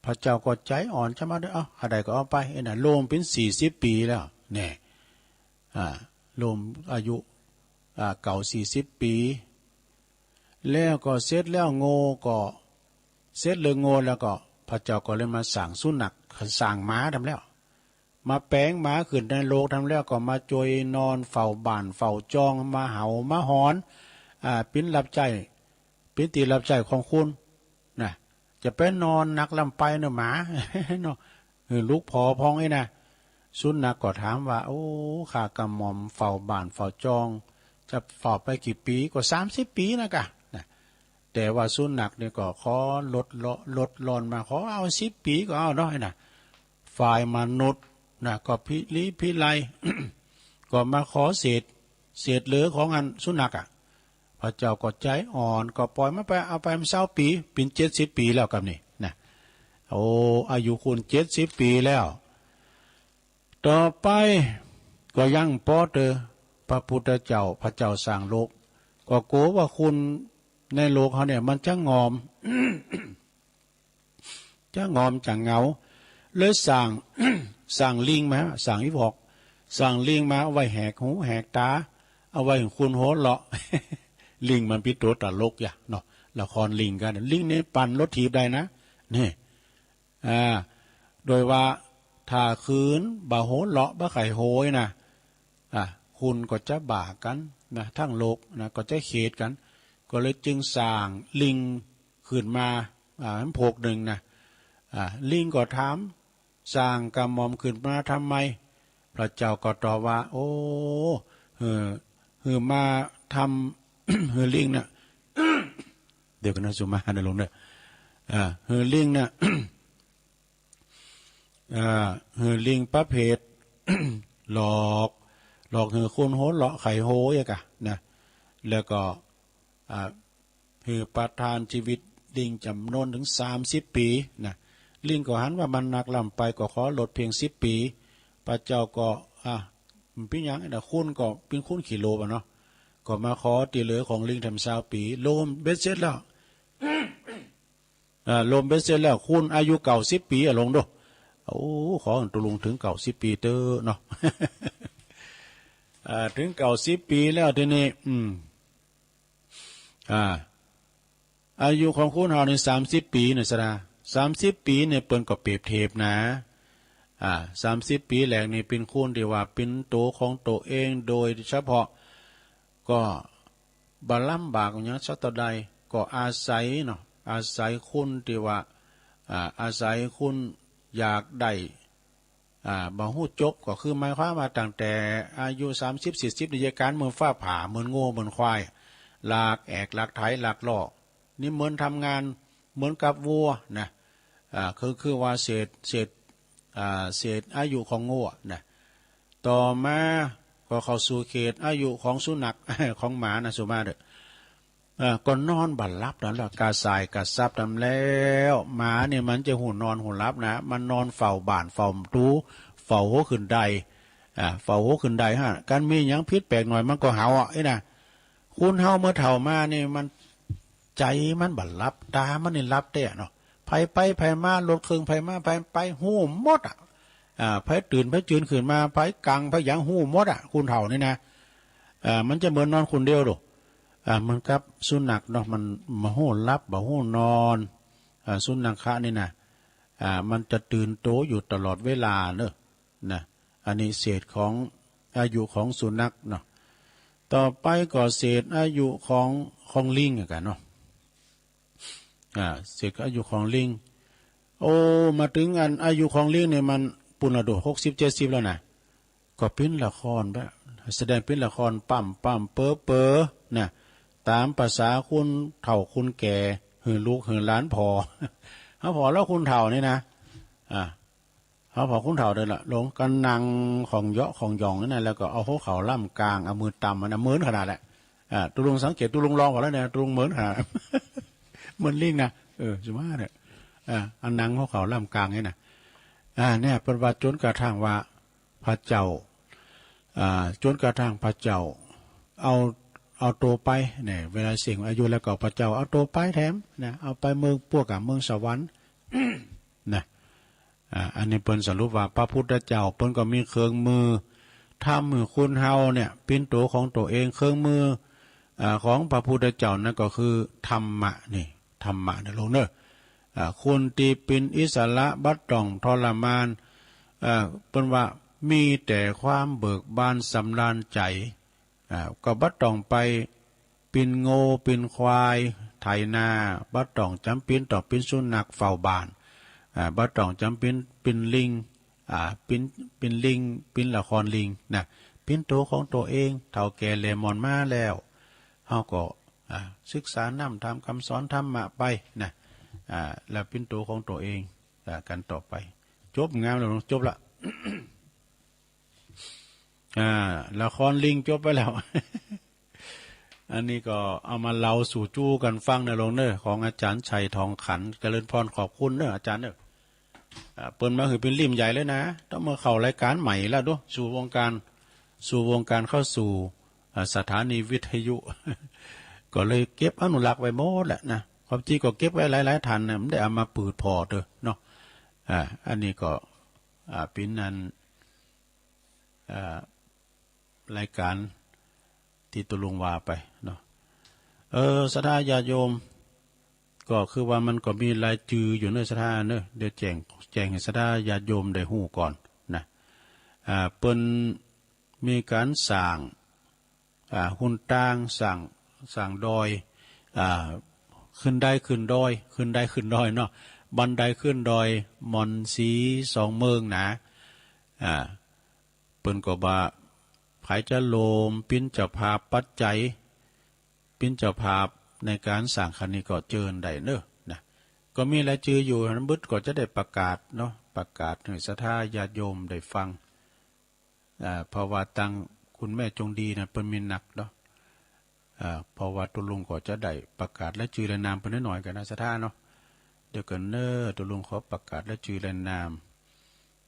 พระเจ้าก็ใจ๋อ่อน จะมาเด้อ เอา อันใดก็เอาไป เอ็นน่ะ โลมเป็นสี่สิบปีแล้ว แน่ อ่า โลมอายุ อ่า เก่าสี่สิบปี แล้วก็เสร็จแล้วโง่ก็ เสร็จเรื่องโง่แล้วก็ พระเจ้าก็เลยมาสร้างสุนัข สร้างหมาทำแล้ว มาแป๋งหมาขึ้นในโลกทำแล้วก็มาจ่วยนอนเฝ้าบ้านเฝ้าจอง มาเห่ามาหอน อ่า ปิ้นรับใจ๊ ปิ้นตี้รับใจ๊ของคุณ นะ จะไปนอนนักล้ำไปเนอะหมา เนาะ เออ ลุกผอพองไอ้นะ สุนัขก็ถามว่า โอ้ ข้ากระหม่อมเฝ้าบ้านเฝ้าจอง จะเฝ้าไปกี่ปี ก็สามสิบปีนะกะ นะ แต่ว่าสุนัขนี่ก็ขอลดเลาะลดหล่อนมา ขอเอาสิบปีก็เอาเนาะไอ้นะ ฝ่ายมนุษย์นะ ก็พิลีพิไล ก็มาขอเศษ เศษเหลือของอันสุนัขอะ พระเจ้าก็ใจ๋อ่อน ก็ปล่อยมันไป เอาไปมันซาวปี เป็นเจ็ดสิบปีแล้วกับนี่นะ โอ้ อายุคุณเจ็ดสิบปีแล้ว ต่อไปก็ยังปอเตอ พระพุทธเจ้า พระเจ้าสร้างโลก ก็กลัวว่าคุณในโลกเขาเนี่ยมันจะงอม จะงอมจะเหงา เลยสร้าง สร้างลิงมา สร้างอีพอก สร้างลิงมาเอาไว้แหกหูแหกตา เอาไว้ให้คุณหัวเราะ ลิงมันเป็นตัวตลกอย่าเนาะ ละครลิงกัน ลิงนี่ปั่นรถถีบได้นะ นี่ อ่า โดยว่าถ้าคืนบ่หัวเราะบ่ใค่โหยนะ อ่า คุณก็จะบ้ากันนะ ทั้งโลกนะ ก็จะเขตกัน ก็เลยจึงสร้างลิงขึ้นมา อ่า พวกหนึ่งนะ อ่า ลิงก็ถาม สร้างกระหม่อมขึ้นมาทำไม พระเจ้าก็ตอบว่า โอ้ หือ หือมาทำ หือลิงน่ะ เดี๋ยวกันนะ สุมานะลุงเด้อ อ่า หือลิงน่ะ อ่า หือลิงประเภท หลอก หลอกหือคุณหัวเราะใค่โหยอะกะนะ แล้วก็ อ่า หือประทานชีวิตลิงจ๋ำนวนถึงสามสิบปีนะ ลิงก็หันว่ามันนักล้ำไป ก็ขอลดเพียงสิบปี พระเจ้าก็ อ่ะ มันเป็นหยังนะ คุณก็เป็นคุณขี้โลภอะเนาะ ก็มาขอตี้เหลือของลิงแถมซาวปี รวมเบ็ดเสร็จแล้ว อ่า รวมเบ็ดเสร็จแล้ว คุณอายุเก้าสิบปีอะ ลงดู โอ้ ขอให้ตุลุงถึงเก้าสิบปีเต๊อะเนาะ อ่า ถึงเก้าสิบปีแล้วทีนี้ อืม อ่า อายุของคุณเฮานี่สามสิบปีนะสะดา สามสิบปีเนี่ยเปิ้นก็เปรียบเทียบนะ อ่า สามสิบปีแรกนี่เป็นคุณที่ว่าเป็นตัวของตัวเองโดยเฉพาะ ก็บ่ลำบากหยังสักเท่าใด ก็อาศัยเนาะ อาศัยคุณที่ว่า อ่า อาศัยคุณอยากได้ อ่า บ่ฮู้จบ ก็คือหมายความว่าตั้งแต่อายุสามสิบ สี่สิบ นี่ ยายการเหมือนฟ้าผ่า เหมือนงัว เหมือนควาย ลักแอก ลักไถ ลักเลาะ นี่เหมือนทำงาน เหมือนกับวัวนะ อ่า คือ คือว่าเศษ เศษ อ่า เศษอายุของงัวนะ ต่อมาก็เข้าสู่เขตอายุของสุนัข ของหมานะ สุมาเด้อ เอ่อ ก็นอนบ่หลับนั่นแหละ กระส่ายกระซับนั่นแล้ว หมาเนี่ยมันจะฮู้นอนฮู้หลับนะ มันนอนเฝ้าบ้านเฝ้าประตู๋ เฝ้าหัวขึ้นได อ่า เฝ้าหัวขึ้นไดฮะ คันมีหยังผิดแปลกหน่อยมันก็เห่าอะ ไอ้นะ คนเฮาเมื่อเฒ่ามานี่มัน ใจมันบ่หลับ ตามันนี่หลับแต๊เนาะ ไผไปไผมา รถเครื่องไผมาไผไป ฮู้หมดอะ อ่า ไผตื่นไผจืนขึ้นมา ไผกังไผหยังฮู้หมดอะ คนเฒ่านี่นะ อ่า มันจะเหมือนนอนคนเดียวโด อ่า เหมือนกับสุนัขเนาะ มันบ่ฮู้หลับ บ่ฮู้นอน อ่า สุนัขะนี่นะ อ่า มันจะตื่นโตอยู่ตลอดเวลาเนอะ นะ อันนี้เศษของอายุของสุนัขเนาะ ต่อไปก็เศษอายุของ ของลิงอะกันเนาะ อ่า เศษอายุของลิง โอ้ มาถึงอันอายุของลิงเนี่ยมันปู้นละโด หกสิบ เจ็ดสิบ แล้วนะ ก็ปิ้นละครแบบ แสดงปิ้นละครป้ำป้ำเป๋อเป๋อนะ ต๋ามภาษาคนเฒ่าคนแก่ หื้อลูกหื้อหลานผ่อ เฮาผ่อแล้วคนเฒ่านี่นะ อ่า เฮาผ่อคนเฒ่าเด้อละ ลงก็นั่งของเหยาะของหย่องนั่นนะ แล้วก็เอาหัวเข่าล่ำกลาง เอามือตำมันนะ เหมือนขนาดแหละ อ่า ตุ๊ลุงสังเกตตุ๊ลุงลองก่อนแล้วเนี่ย ตุ๊ลุงเหมือนขนาด เหมือนลิงนะ เออ จะว่าเนี่ย อ่า อันนั่งหัวเข่าล่ำกลางนี่นะ อ่า เนี่ย เปิ้นว่าจนกระทั่งว่า พระเจ้า อ่า จนกระทั่งพระเจ้าเอา เอาตั๋วไปเนี่ย เวลาสิ้นอายุแล้วก็พระเจ้าเอาตั๋วไปแถมนะ เอาไปเมือง พวกกับเมืองสวรรค์นะ อ่า อันนี้เปิ้นสรุปว่าพระพุทธเจ้าเปิ้นก็มีเครื่องมือ ทำให้คนเฮาเนี่ย เป็นตัวของตัวเอง เครื่องมือ อ่า ของพระพุทธเจ้านั่นก็คือธรรมะนี่ ธรรมะนะลูกเนอะ อ่า คนที่เป็นอิสระบ่ต้องทรมาน อ่า เปิ้นว่ามีแต่ความเบิกบานสำราญใจ อ่า ก็บ่ต้องไปปิ้นงัวปิ้นควายไถนา บ่ต้องจ๋ำเป๋นต้องเป๋นสุนัขเฝ้าบ้าน อ่า บ่ต้องจ๋ำเป๋นปิ้นลิง อ่า ปิ้น ปิ้นลิง ปิ้นละครลิงนะ ปิ้นตั๋วของตั๋วเอง เฒ่าแก่แหล่หมอนมาแล้ว เฮาก็ อ่า ศึกษานำธรรมคำสอนธรรมะไปนะ อ่า แล้วปิ้นตั๋วของตั๋วเอง อ่า กันต่อไป จบงามแล้ว จบละ อ่า ละครลิงจบไปแล้ว อันนี้ก็เอามาเล่าสู่จู้กันฟังนะลูกเนอะ ของอาจารย์ชัยทองขัน เจริญพร ขอบคุณเนอะอาจารย์เนอะ อ่า เปิ้นมาหื้อเป็นลิ่มใหญ่เลยนะ ต้องมาเข้ารายการใหม่แล้วดู สู่วงการ สู่วงการเข้าสู่ อ่า สถานีวิทยุ ก็เลยเก็บอนุรักษ์ไว้หมดแหละนะ ความจริงก็เก็บไว้หลายๆ ท่านนะ ไม่ได้เอามาเปิดผ่อเถอะเนาะ อ่า อันนี้ก็ อ่า เป็นอัน อ่า รายการตี้ตุ๊ลุงว่าไปเนาะ เออ ศรัทธาญาติโยม ก็คือว่ามันก็มีรายจื่ออยู่เนอะ ศรัทธาเนอะ เดี๋ยวแจ้ง แจ้งให้ศรัทธาญาติโยมได้ฮู้ก่อนนะ อ่า เปิ้นมีการสร้าง อ่า หนตาง สร้าง สร้างดอย อ่า ขึ้นได้ขึ้นดอย ขึ้นได้ขึ้นดอยเนาะ บันไดขึ้นดอย หม่อนสีสองเมืองนะ อ่า เปิ้นก็ว่า ใผจะโลมเป๋นเจ้าภาพปัจจัย เป๋นเจ้าภาพในการสร้างคันนี้ก็เจิญได้เนอะนะ ก็มีรายจื่ออยู่ บ่าดก็จะได้ประกาศเนาะ ประกาศให้ศรัทธาญาติโยมได้ฟัง อ่า เพราะว่าตังคุณแม่จงดีนะ เปิ้นมีนัดเนาะ อ่า เพราะว่าตุ๊ลุงก็จะได้ประกาศรายจื่อรายนามเปิ้นน้อยๆ ก่อนนะ ศรัทธาเนาะ เดี๋ยวก่อนเนอะ ตุ๊ลุงขอประกาศรายจื่อรายนาม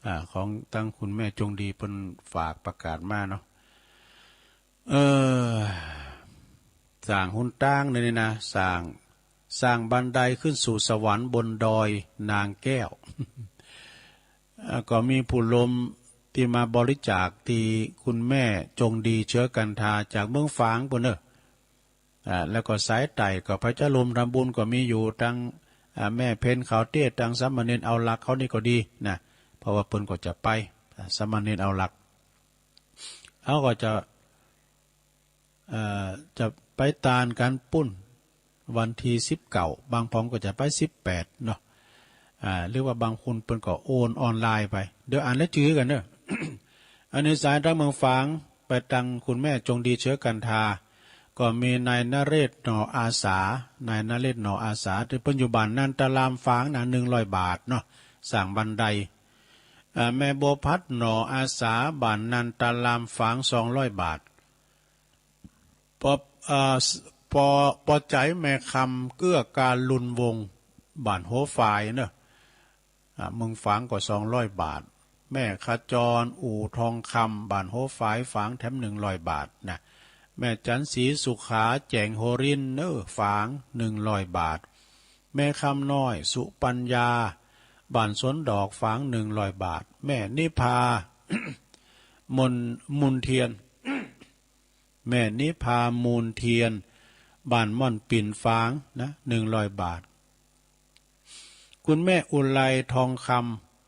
อ่า ของตังคุณแม่จงดีเปิ้นฝากประกาศมาเนาะ เออ สร้างหนตางนี่นะ สร้าง สร้างบันไดขึ้นสู่สวรรค์บนดอยนางแก้ว อ่า ก็มีผู้โลมตี้มาบริจาคตี้คุณแม่จงดีเชื้อกันทาจากเมืองฝางปู้นเนอะ อ่า แล้วก็สายใต้ก็ใผจะโลมทำบุญก็มีอยู่ตัง อ่า แม่เพ็ญขาวเตี้ย ตังสามเณรเอาหลักเขานี่ก็ดีนะ เพราะว่าเปิ้นก็จะไป อ่า สามเณรเอาหลัก เขาก็จะ เอ่อ จะไปตานกันปู้นวันตี้สิบเก้า บางผองก็จะไปสิบแปดเนาะ อ่า หรือว่าบางคนเปิ้นก็โอนออนไลน์ไป เดี๋ยวอ่านรายจื่อก่อนเนอะ อันนี้สายตังเมืองฝางไปตังคุณแม่จงดีเชื้อกันทา ก็มีนายนเรศหน่ออาสา นายนเรศหน่ออาสา ตี้เปิ้นอยู่บ้านนันตารามฝางนะ หนึ่งร้อยบาทเนาะ สร้างบันได อ่า แม่บัวพัดหน่ออาสา บ้านนันตารามฝาง สองร้อยบาท ปอ อ่า ปอ ปอใจ๋แม่คำ เกื้อการลุนวงศ์ บ้านหัวฝายเนอะ อ่า เมืองฝางก็ สองร้อยบาท แม่ขจร อู่ทองคำ บ้านหัวฝาย ฝางแถม หนึ่งร้อยบาทนะ แม่จันทร์ศรีสุขา แจ๋งหัวรินเนอะ ฝาง หนึ่งร้อยบาท แม่คำน้อย สุปัญญา บ้านสวนดอก ฝาง หนึ่งร้อยบาท แม่นิพา มน มูลเทียน แม่นิพา มูลเทียน บ้านม่อนปิ่น ฝางนะ หนึ่งร้อยบาท คุณแม่อุไรทองค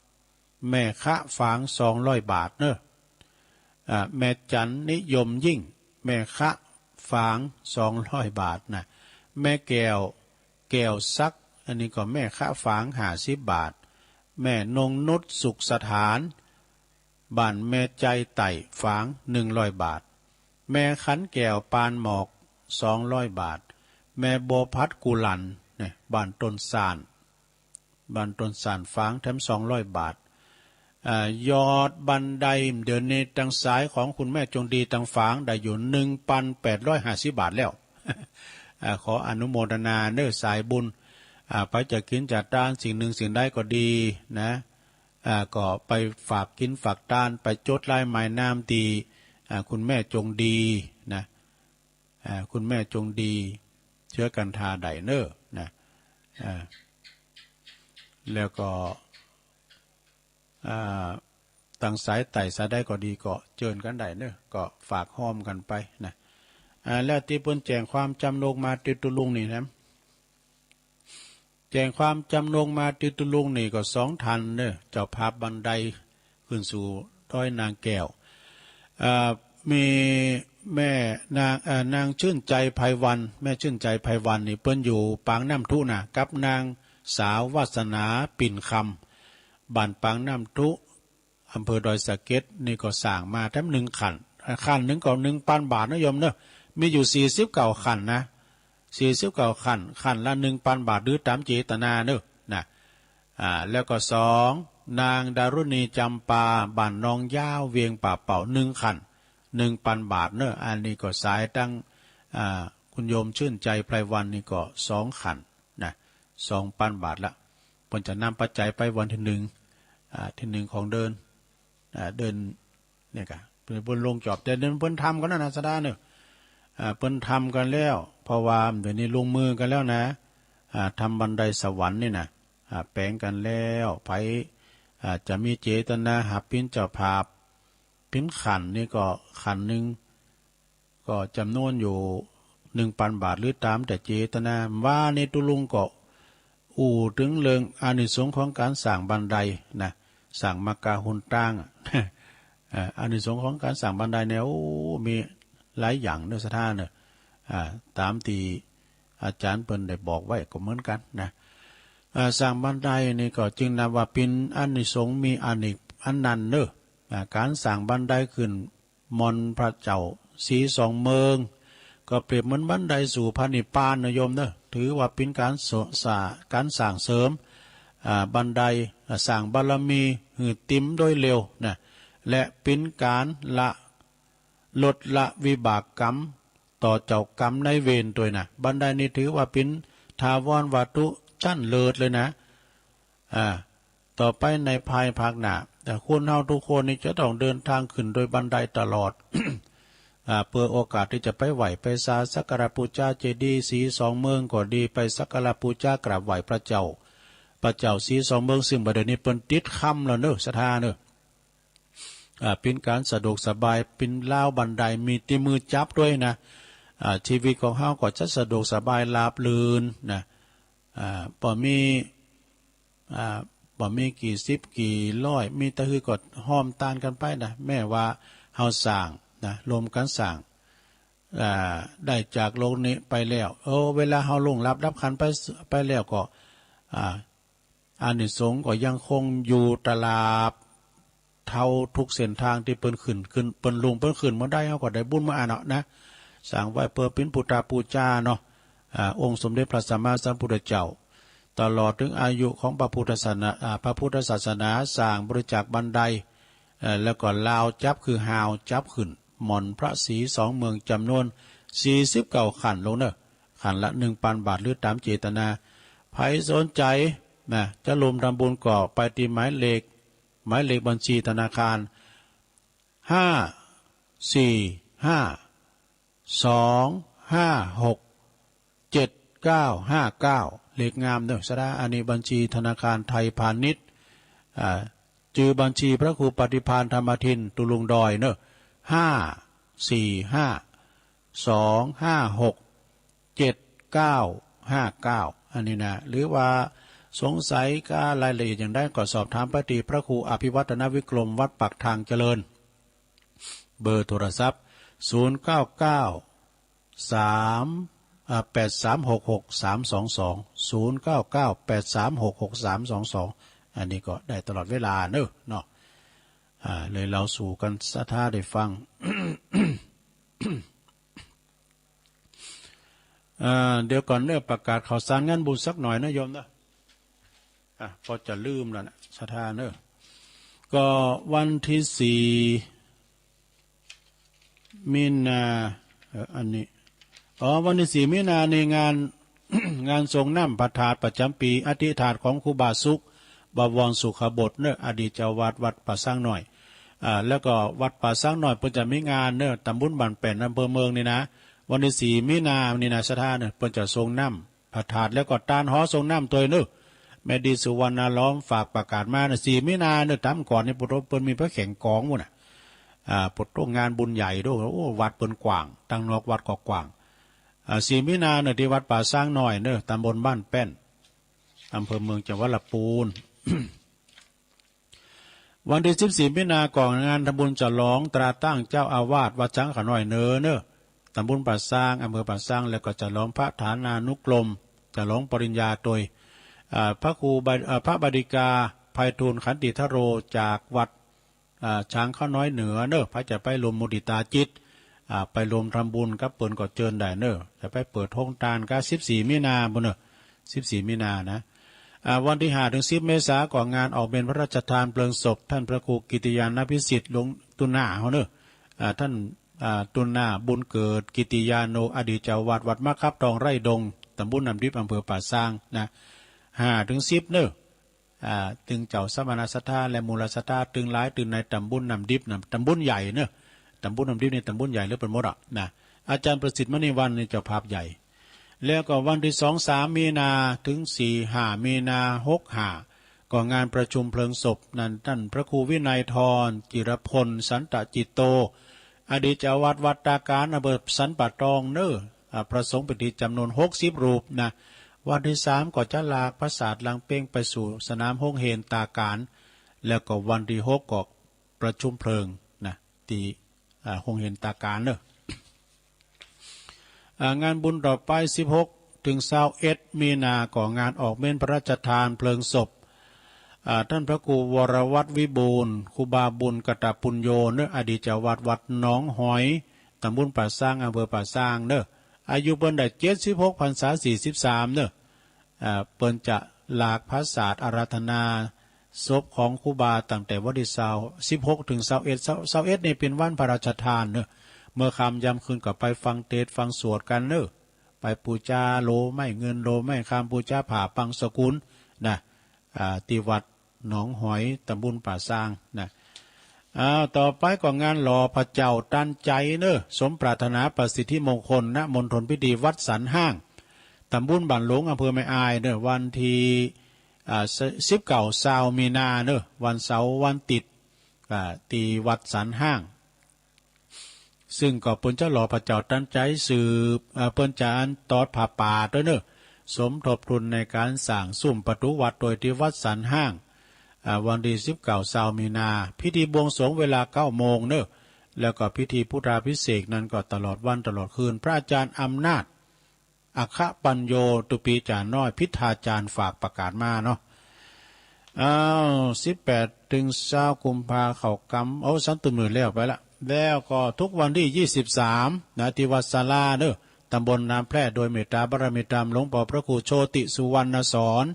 ำ แม่คะ ฝาง สองร้อยบาทเนอะ อ่า แม่จันนิยมยิ่ง แม่คะ ฝาง สองร้อยบาทนะ แม่แก้ว แก้วศักดิ์ อันนี้ก็แม่คะ ฝาง ห้าสิบบาท แม่นงนุช สุขสถาน บ้านแม่ใจไต่ ฝาง หนึ่งร้อยบาท แม่ขันแก้วปานหมอก สองร้อยบาท แม่บัวผัดกุหลันเนี่ย บ้านต้นสาน บ้านต้นสานฝางแถม สองร้อยบาท อ่า ยอดบันไดเดี๋ยวนี้ตังสายของคุณแม่จงดีตังฝางได้อยู่ หนึ่งพันแปดร้อยห้าสิบบาทแล้ว อ่า ขออนุโมทนาเน้อสายบุญ อ่า ไปจะกินจะตานสิ่งหนึ่งสิ่งใดก็ดีนะ อ่า ก็ไปฝากกินฝากตาน ไปจดลายหมายนามตี้ อ่า คุณแม่จงดีนะ อ่า คุณแม่จงดี เจื้อกัณฑาได้เน้อนะ อ่า แล้วก็ อ่า ตังสายใต้สายใดก็ดีก็เจิญกั๋นได้เน้อ ก็ฝากฮ้อมกั๋นไปนะ อ่า แล้วตี้เปิ้นแจ้งความจ๋ำนกมาตี้ตุ๊ลุงนี่นะ แจ้งความจ๋ำนกมาตี้ตุ๊ลุงนี่ก็สองท่านเน้อ เจ้าภาพบันไดขึ้นสู่ดอยนางแก้ว อ่า มีแม่นาง เอ่อ นางชื่นใจไพวัน แม่ชื่นใจไพวันนี่เปิ้นอยู่ปางน้ำทุนะ กับนางสาววาสนาปิ่นคำ บ้านปางน้ำทุ อำเภอดอยสะเก็ด นี่ก็สร้างมาแถมหนึ่งขัน ขันหนึ่งก็หนึ่งปันบาทนะโยมเน้อ มีอยู่สี่สิบเก้าขันนะ สี่สิบเก้าขัน ขันละหนึ่งปันบาท หรือต๋ามเจตนาเน้อนะ อ่า แล้วก็สอง นางดารุณีจำปา บ้านหนองยาว เวียงป่าเป้า หนึ่งขัน หนึ่งปันบาทเน้อ อันนี้ก็สายตัง อ่า คุณโยมชื่นใจไพรวันนี่ก็สองขัน นะ สองปันบาทละ เปิ้นจะนำปัจจัยไปวันตี้หนึ่ง อ่า ตี้หนึ่งของเดือน อ่า เดือนเนี่ยกะ เปิ้น เปิ้นลงจอบ แต่เดือนเปิ้นทำกั๋นแล้วนะ ศรัทธาเน้อ อ่า เปิ้นทำกั๋นแล้ว เพราะว่าเดี๋ยวนี้ลงมือกั๋นแล้วนะ อ่า ทำบันไดสวรรค์นี่นะ อ่า แป๋งกั๋นแล้ว ใผ อ่า จะมีเจตนาหับเป๋นเจ้าภาพ เป๋นขันนี่ก็ขันหนึ่ง ก็จ๋ำนวนอยู่หนึ่งปันบาท หรือต๋ามแต่เจตนา ว่านี่ตุ๊ลุงก็อู้เถิงเรื่องอานิสงส์ของก๋านสร้างบันไดนะ สร้างมักกะฮุนตาง เอ่อ อานิสงส์ของก๋านสร้างบันไดเนี่ย โอ้ มีหลายอย่างเน้อ ศรัทธาเน้อ อ่า ต๋ามตี้อาจ๋ารย์เปิ้นได้บอกไว้ก็เหมือนกั๋นนะ อ่า สร้างบันไดนี่ก็จึงนับว่าเป๋นอานิสงส์มีอาเนกอันนั้นเน้อ อ่า ก๋านสร้างบันไดขึ้น หม่อนพระเจ้าสีสองเมือง ก็เปรียบเหมือนบันไดสู่พระนิพพานนะโยมเนอะ ถือว่าเป็นการส- ส- การสร้างเสริม อ่า บันได อ่า สร้างบารมีหื้อเต็มโดยเร็วนะ และเป็นการละ- ลดละวิบากกรรมต่อเจ้ากรรมนายเวรด้วยนะ บันไดนี้ถือว่าเป็นถาวรวัตถุชั้นเลิศเลยนะ อ่า ต่อไปในภายภาคหน้า แต่คนเฮาทุกคนนี่จะต้องเดินทางขึ้นโดยบันไดตลอด อ่า เพื่อโอกาสที่จะไปไหว้ไปสาสักการะปูจาเจดีย์สีสองเมืองก็ดี ไปสักการะปูจากราบไหว้พระเจ้า พระเจ้าสีสองเมือง ซึ่งบัดเดี๋ยวนี้เปิ้นติดคำแล้วเนอะ ศรัทธาเนอะ อ่า เป็นการสะดวกสบาย เป็นราวบันได มีตี้มือจับด้วยนะ อ่า ชีวิตของเฮาก็จะสะดวกสบายราบรื่นนะ อ่า บ่มี อ่า บ่มีกี่สิบกี่ร้อย มีแต่หื้อก็ฮ่อมต้านกันไปนะ แม้ว่าเฮาสร้างนะ ร่วมกันสร้าง อ่า ได้จากโลกนี้ไปแล้ว โอ้ เวลาเฮาล่วงลับดับขันธ์ไป ไปแล้วก็ อ่า อานิสงส์ก็ยังคงอยู่ตลอด เท่าทุกเส้นทางที่เปิ้นขึ้น ขึ้น เปิ้นลง เปิ้นขึ้นมาได้ เฮาก็ได้บุญมาอันเนาะนะ สร้างไว้เพื่อเป็นพุทธปูจาเนาะ อ่า องค์สมเด็จพระสัมมาสัมพุทธเจ้า ตลอดถึงอายุของพระพุทธศาสนา อ่า พระพุทธศาสนา สร้างบริจาคบันได เอ่อ แล้วก็ราวจับคือฮาวจับขึ้น หม่อนพระสีสองเมืองจำนวนสี่สิบเก้าขั้นลงเนอะ ขั้นละหนึ่งปันบาท หรือตามเจตนา ใผสนใจนะ จะร่วมทำบุญก็ไปที่หมายเลข หมายเลขบัญชีธนาคาร ห้าสี่ห้า สองห้าหก เจ็ดเก้าห้าเก้า เลขงามเนอะ ศรัทธา อันนี้บัญชีธนาคารไทยพาณิชย์ อ่า จื่อบัญชีพระครูปฏิภาณธรรมทิน ตุลุงดอยเนอะ ห้าสี่ห้า สองห้าหก เจ็ดเก้าห้าเก้า อันนี้นะ หรือว่าสงสัยกับรายละเอียดอย่างใดก็สอบถามไปที่พระครูอภิวัฒนวิกรม วัดปากทางเจริญ เบอร์โทรศัพท์ ศูนย์เก้าเก้า สาม อ่า แปดสามหกหกสามสองสอง ศูนย์เก้าเก้า แปดสามหกหกสามสองสอง อันนี้ก็ได้ตลอดเวลาเนอะ เนาะ อ่า เลยเล่าสู่กันศรัทธาได้ฟัง อ่า เดี๋ยวก่อนเนอะ ประกาศข่าวสารงานบุญสักหน่อยนะโยมนะ อ่ะ ก็จะลืมแล้วนะ ศรัทธาเนอะ ก็วันที่สี่มีนา เอ่อ อันนี้ อ๋อ วันที่สี่มีนานี่งาน งานส่งน้ำพระธาตุประจำปี อธิธาตุของครูบาสุข บวรสุขบดเนอะ อดีตเจ้าวัดวัดป่าซางน้อย อ่า แล้วก็วัดป่าซางน้อยเปิ้นจะมีงานเนอะ ตำบลบ้านแป้น อำเภอเมืองนี่นะ วันที่สี่มีนานี่นะ ศรัทธาเนอะ เปิ้นจะส่งน้ำพระธาตุ แล้วก็ตานหอส่งน้ำตวยเนอะ แม่ดีสุวรรณล้อมฝากประกาศมานะ สี่มีนาเนอะ ตามก่อนนี่ ปะโต เปิ้นมีพระแข่งกองพู้นน่ะ อ่า ปะโต งานบุญใหญ่โด โอ้ วัดเปิ้นกว้าง ตังนอกวัดก็กว้าง อ่า สี่มีนาเนอะ ที่วัดป่าซางน้อยเนอะ ตำบลบ้านแป้น อำเภอเมือง จังหวัดลำพูน วันที่สิบสี่มีนาก็งานทำบุญฉลองตราตั้งเจ้าอาวาสวัดช้างเขาน้อยเหนือเนอะ ตำบลป่าซาง อำเภอป่าซาง แล้วก็ฉลองพระฐานานุกรม ฉลองปริญญาโตย อ่า พระครูบา อ่า พระบดิกาไพฑูรย์ขันติทโร จากวัด อ่า ช้างเขาน้อยเหนือเนอะ ไผจะไปร่วมมุทิตาจิต อ่า ไปร่วมทำบุญกับเปิ้นก็เจิญได้เนอะ จะไปเปิดโฮงตานก็สิบสี่มีนาพู้นเนอะ สิบสี่มีนานะ อ่า วันที่ห้าถึงสิบเมษาก็งานออกเมรุพระราชทานเพลิงศพท่านพระครูกิติยานพิสิทธิ์หลวงตุนาเฮาเนอะ อ่า ท่าน อ่า ตุนาบุญเกิดกิติยาโน อดีตเจ้าวัดวัดมะขับทองไร่ดง ตำบลน้ำดิบ อำเภอป่าซางนะ ห้าถึงสิบเนอะ อ่า ตึงเจ้าสมณศรัทธาและมูลศรัทธาตึงหลายตึงในตำบลน้ำดิบนะ ตำบลใหญ่เนอะ ตำบลน้ำดิบนี่ตำบลใหญ่เหลือเปิ้นหมดอะนะ อาจารย์ประสิทธิ์มณีวรรณนี่เจ้าภาพใหญ่ แล้วก็วันที่สอง สามมีนาถึงสี่ ห้ามีนา หกห้า ก็งานประชุมเพลิงศพนั้นท่านพระครูวินัยธร จิรพล สันตจิตโต อดีตเจ้าวัดวัดตาการ อำเภอสันป่าตองเนอะ อ่า พระสงฆ์เป็นที่จำนวนหกสิบรูปนะ วันที่สามก็จะลากพระศาสตร์หลังเป้งไปสู่สนามโฮงเฮนตาการ แล้วก็วันที่หกก็ประชุมเพลิงนะ ที่ อ่า โฮงเฮนตาการเนอะ อ่า งานบุญต่อไป สิบหกถึงซาวเอ็ดมีนาก็งานออกเมรุพระราชทานเพลิงศพ อ่า ท่านพระครูวรวัฒน์วิบูลย์ ครูบาบุญกตปุญโญเนอะ อดีตเจ้าวัดวัดหนองหอย ตำบลป่าซาง อำเภอป่าซางเนอะ อายุเปิ้นได้เจ็ดสิบหกพรรษา สี่สิบสามเนอะ อ่า เปิ้นจะลากพระศาสตร์อาราธนาศพของครูบาตั้งแต่วันที่ซาว สิบหกถึงซาวเอ็ด ซาว ซาวเอ็ดนี่เป็นวันพระราชทานเนอะ เมื่อค่ำยามคืนก็ไปฟังเทศน์ฟังสวดกันเนอะ ไปปู๋จาโลไม้เงินโลไม้คำ ปู๋จาผ้าปังสกุลนะ อ่า ที่วัดหนองหอย ตำบลป่าซางนะ อ้าว ต่อไปก็งานหล่อพระเจ้าตันใจเนอะ สมปรารถนาประสิทธิมงคล ณ มณฑลพิธีวัดสันห้าง ตำบลบ้านหลวง อำเภอแม่อายเนอะ วันที่ อ่า สิบเก้า ซาวมีนาเนอะ วันเสาร์วันอาทิตย์ อ่า ที่วัดสันห้าง ซึ่งก็เปิ้นจะหล่อพระเจ้าตันใจสืบ เอ่อ เปิ้นจะอันตอดผ้าป่าตวยเนอะ สมทบทุนในการสร้างซุ้มประตูวัดตวยที่วัดสันห้าง อ่า วันที่สิบเก้า ซาวมีนา พิธีบวงสรวงเวลาเก้าโมงเนอะ แล้วก็พิธีพุทธาภิเษกนั้นก็ตลอดวันตลอดคืน พระอาจารย์อำนาจ อัคคปัญโญ ตุปีจ๋าน้อย พิธาจารย์ฝากประกาศมาเนาะ อ้าว สิบแปดถึงซาวกุมภา เข้ากำ โอ้ สันตุมื้อแล้วไปละ แล้วก็ทุกวันที่ยี่สิบสามนะ ที่วัดศาลาเนอะ ตำบลน้ำแพร่ โดยเมตตาบารมีธรรมหลวงพ่อพระครูโชติสุวรรณสอน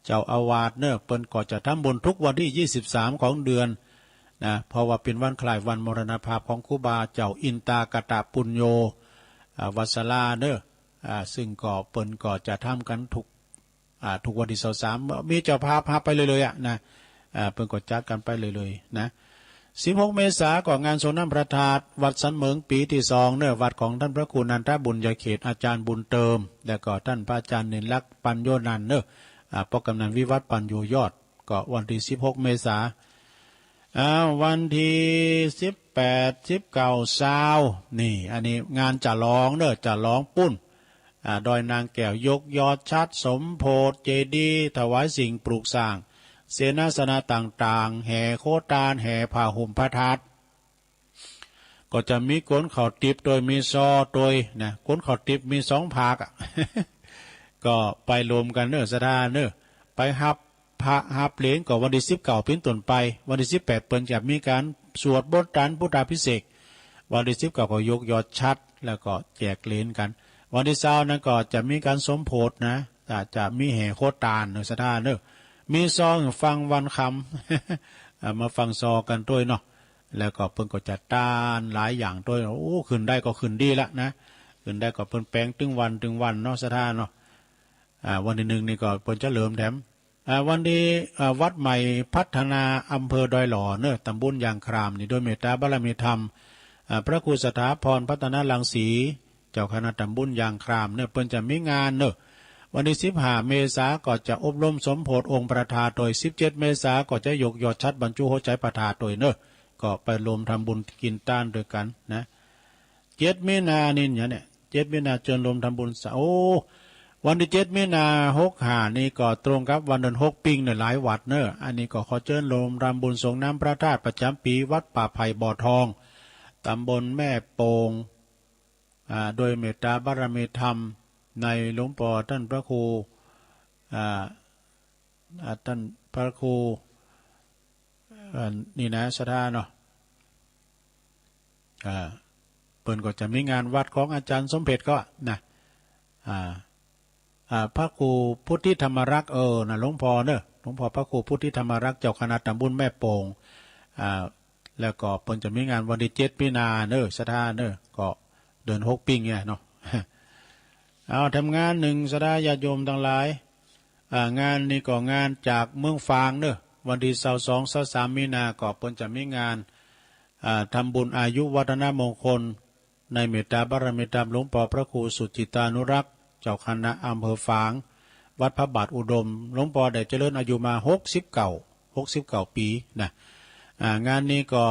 เจ้าอาวาสเนอะ เปิ้นก็จะทำบุญทุกวันที่ยี่สิบสามของเดือนนะ เพราะว่าเป็นวันคล้ายวันมรณภาพของครูบาเจ้าอินตากตปุญโญ อ่า วัดศาลาเนอะ อ่า ซึ่งก็เปิ้นก็จะทำกันทุก อ่า ทุกวันที่ซาวสาม มีเจ้าภาพฮับไปเรื่อยๆอะนะ อ่า เปิ้นก็จัดกันไปเรื่อยๆนะ สิบหกเมษาก็งานสงน้ำพระธาตุวัดสันเหมิงปีที่สองเนอะ วัดของท่านพระครูนันทบุญญาเขต อาจารย์บุญเติม แล้วก็ท่านพระอาจารย์เณรลักษณ์ปัญโญนันท์เนอะ อ่า ป้อกำนันวิวัฒน์ปัญโญยอด ก็วันที่สิบหกเมษา อ้าว วันที่สิบแปด สิบเก้า ซาว นี่ อันนี้งานฉลองเนอะ ฉลองปุ้น อ่า ดอยนางแก้ว ยกยอดฉัตร สมโภชเจดีย์ ถวายสิ่งปลูกสร้าง เสนาสนะต่างๆ แห่โคตาน แห่ผ้าห่มพระธาตุ ก็จะมีขนข้าวติ๊บโตย มีซอโตยนะ ขนข้าวติ๊บมีสองภาคอะ ก็ไปรวมกันเนอะ ศรัทธาเนอะ ไปฮับพระฮับเหรียญก็วันที่สิบเก้าเป็นต้นไป วันที่สิบแปดเปิ้นจะมีการสวดบทตันพุทธาภิเษก วันที่สิบเก้าก็ยกยอดฉัตร แล้วก็แจกเหรียญกัน วันตี้ซาวนั้นก็จะมีก๋านสมโภชนะ จะ จะมีแห่โคตานเนอะ ศรัทธาเนอะ มีซอหื้อฟังวันคำ อ่า มาฟังซอกั๋นตวยเนาะ แล้วก็เปิ้นก็จะตานหลายอย่างตวย โอ้ ขึ้นได้ก็ขึ้นดีละนะ ขึ้นได้ก็เปิ้นแป๋งตึงวันตึงวันเนาะ ศรัทธาเนาะ อ่า วันตี้หนึ่งนี่ก็เปิ้นจะเริ่มแถม อ่า วันตี้ อ่า วัดใหม่พัฒนา อำเภอดอยหล่อเนอะ ตำบลยางครามนี่ โดยเมตตาบารมีธรรม อ่า พระครูสถาพรพัฒนรังสี เจ้าคณะตำบลยางครามเนอะ เปิ้นจะมีงานเนอะ วันตี้สิบห้าเมษาก็จะอบรมสมโภชองค์พระธาตุตวย สิบเจ็ดเมษาก็จะยกยอดฉัตรบรรจุหัวใจพระธาตุตวยเนอะ ก็ไปรวมทำบุญกินตานตวยกั๋นนะ เจ็ดมีนานี่เนี่ย เจ็ดมีนาเจิญรวมทำบุญสา โอ้ วันตี้เจ็ดมีนาหกห้านี่ก็ตรงกับวันเดือนหกปิงเนี่ย หลายวัดเนอะ อันนี้ก็ขอเจิญรวมทำบุญสรงน้ำพระธาตุประจ๋ำปี๋ วัดป่าไผ่บ่อทอง ตำบลแม่โป่ง อ่า โดยเมตตาบารมีธรรมในหลวงปอท่านพระครู อ่า อ่า ท่านพระครู อ่า นี่นะ ศรัทธาเนาะ อ่า เปิ้นก็จะมีงานวัดของอาจ๋ารย์สมเภชก็นะ อ่า อ่า พระครูพุทธิธรรมรักษ์ เออ นะ หลวงพ่อเนอะ หลวงพ่อพระครูพุทธิธรรมรักษ์ เจ้าคณะตำบลแม่โป่ง อ่า แล้วก็เปิ้นจะมีงานวันตี้เจ็ดมีนาเนอะ ศรัทธาเนอะ ก็เดือนหกปิงเนี่ยเนาะ เอา แถมงานหนึ่ง ศรัทธาญาติโยมตังหลาย อ่า งานนี้ก็งานจากเมืองฝางเนอะ วันตี้ซาวสอง ซาวสามมีนา ก็เปิ้นจะมีงาน อ่า ทำบุญอายุวัฒนมงคล ในเมตตาบารมีธรรมหลวงปอพระครูสุจิตานุรักษ์ เจ้าคณะอำเภอฝาง วัดพระบาทอุดม หลวงปอได้เจริญอายุมาหกสิบเก้า หกสิบเก้าปี๋นะ อ่า งานนี้ก็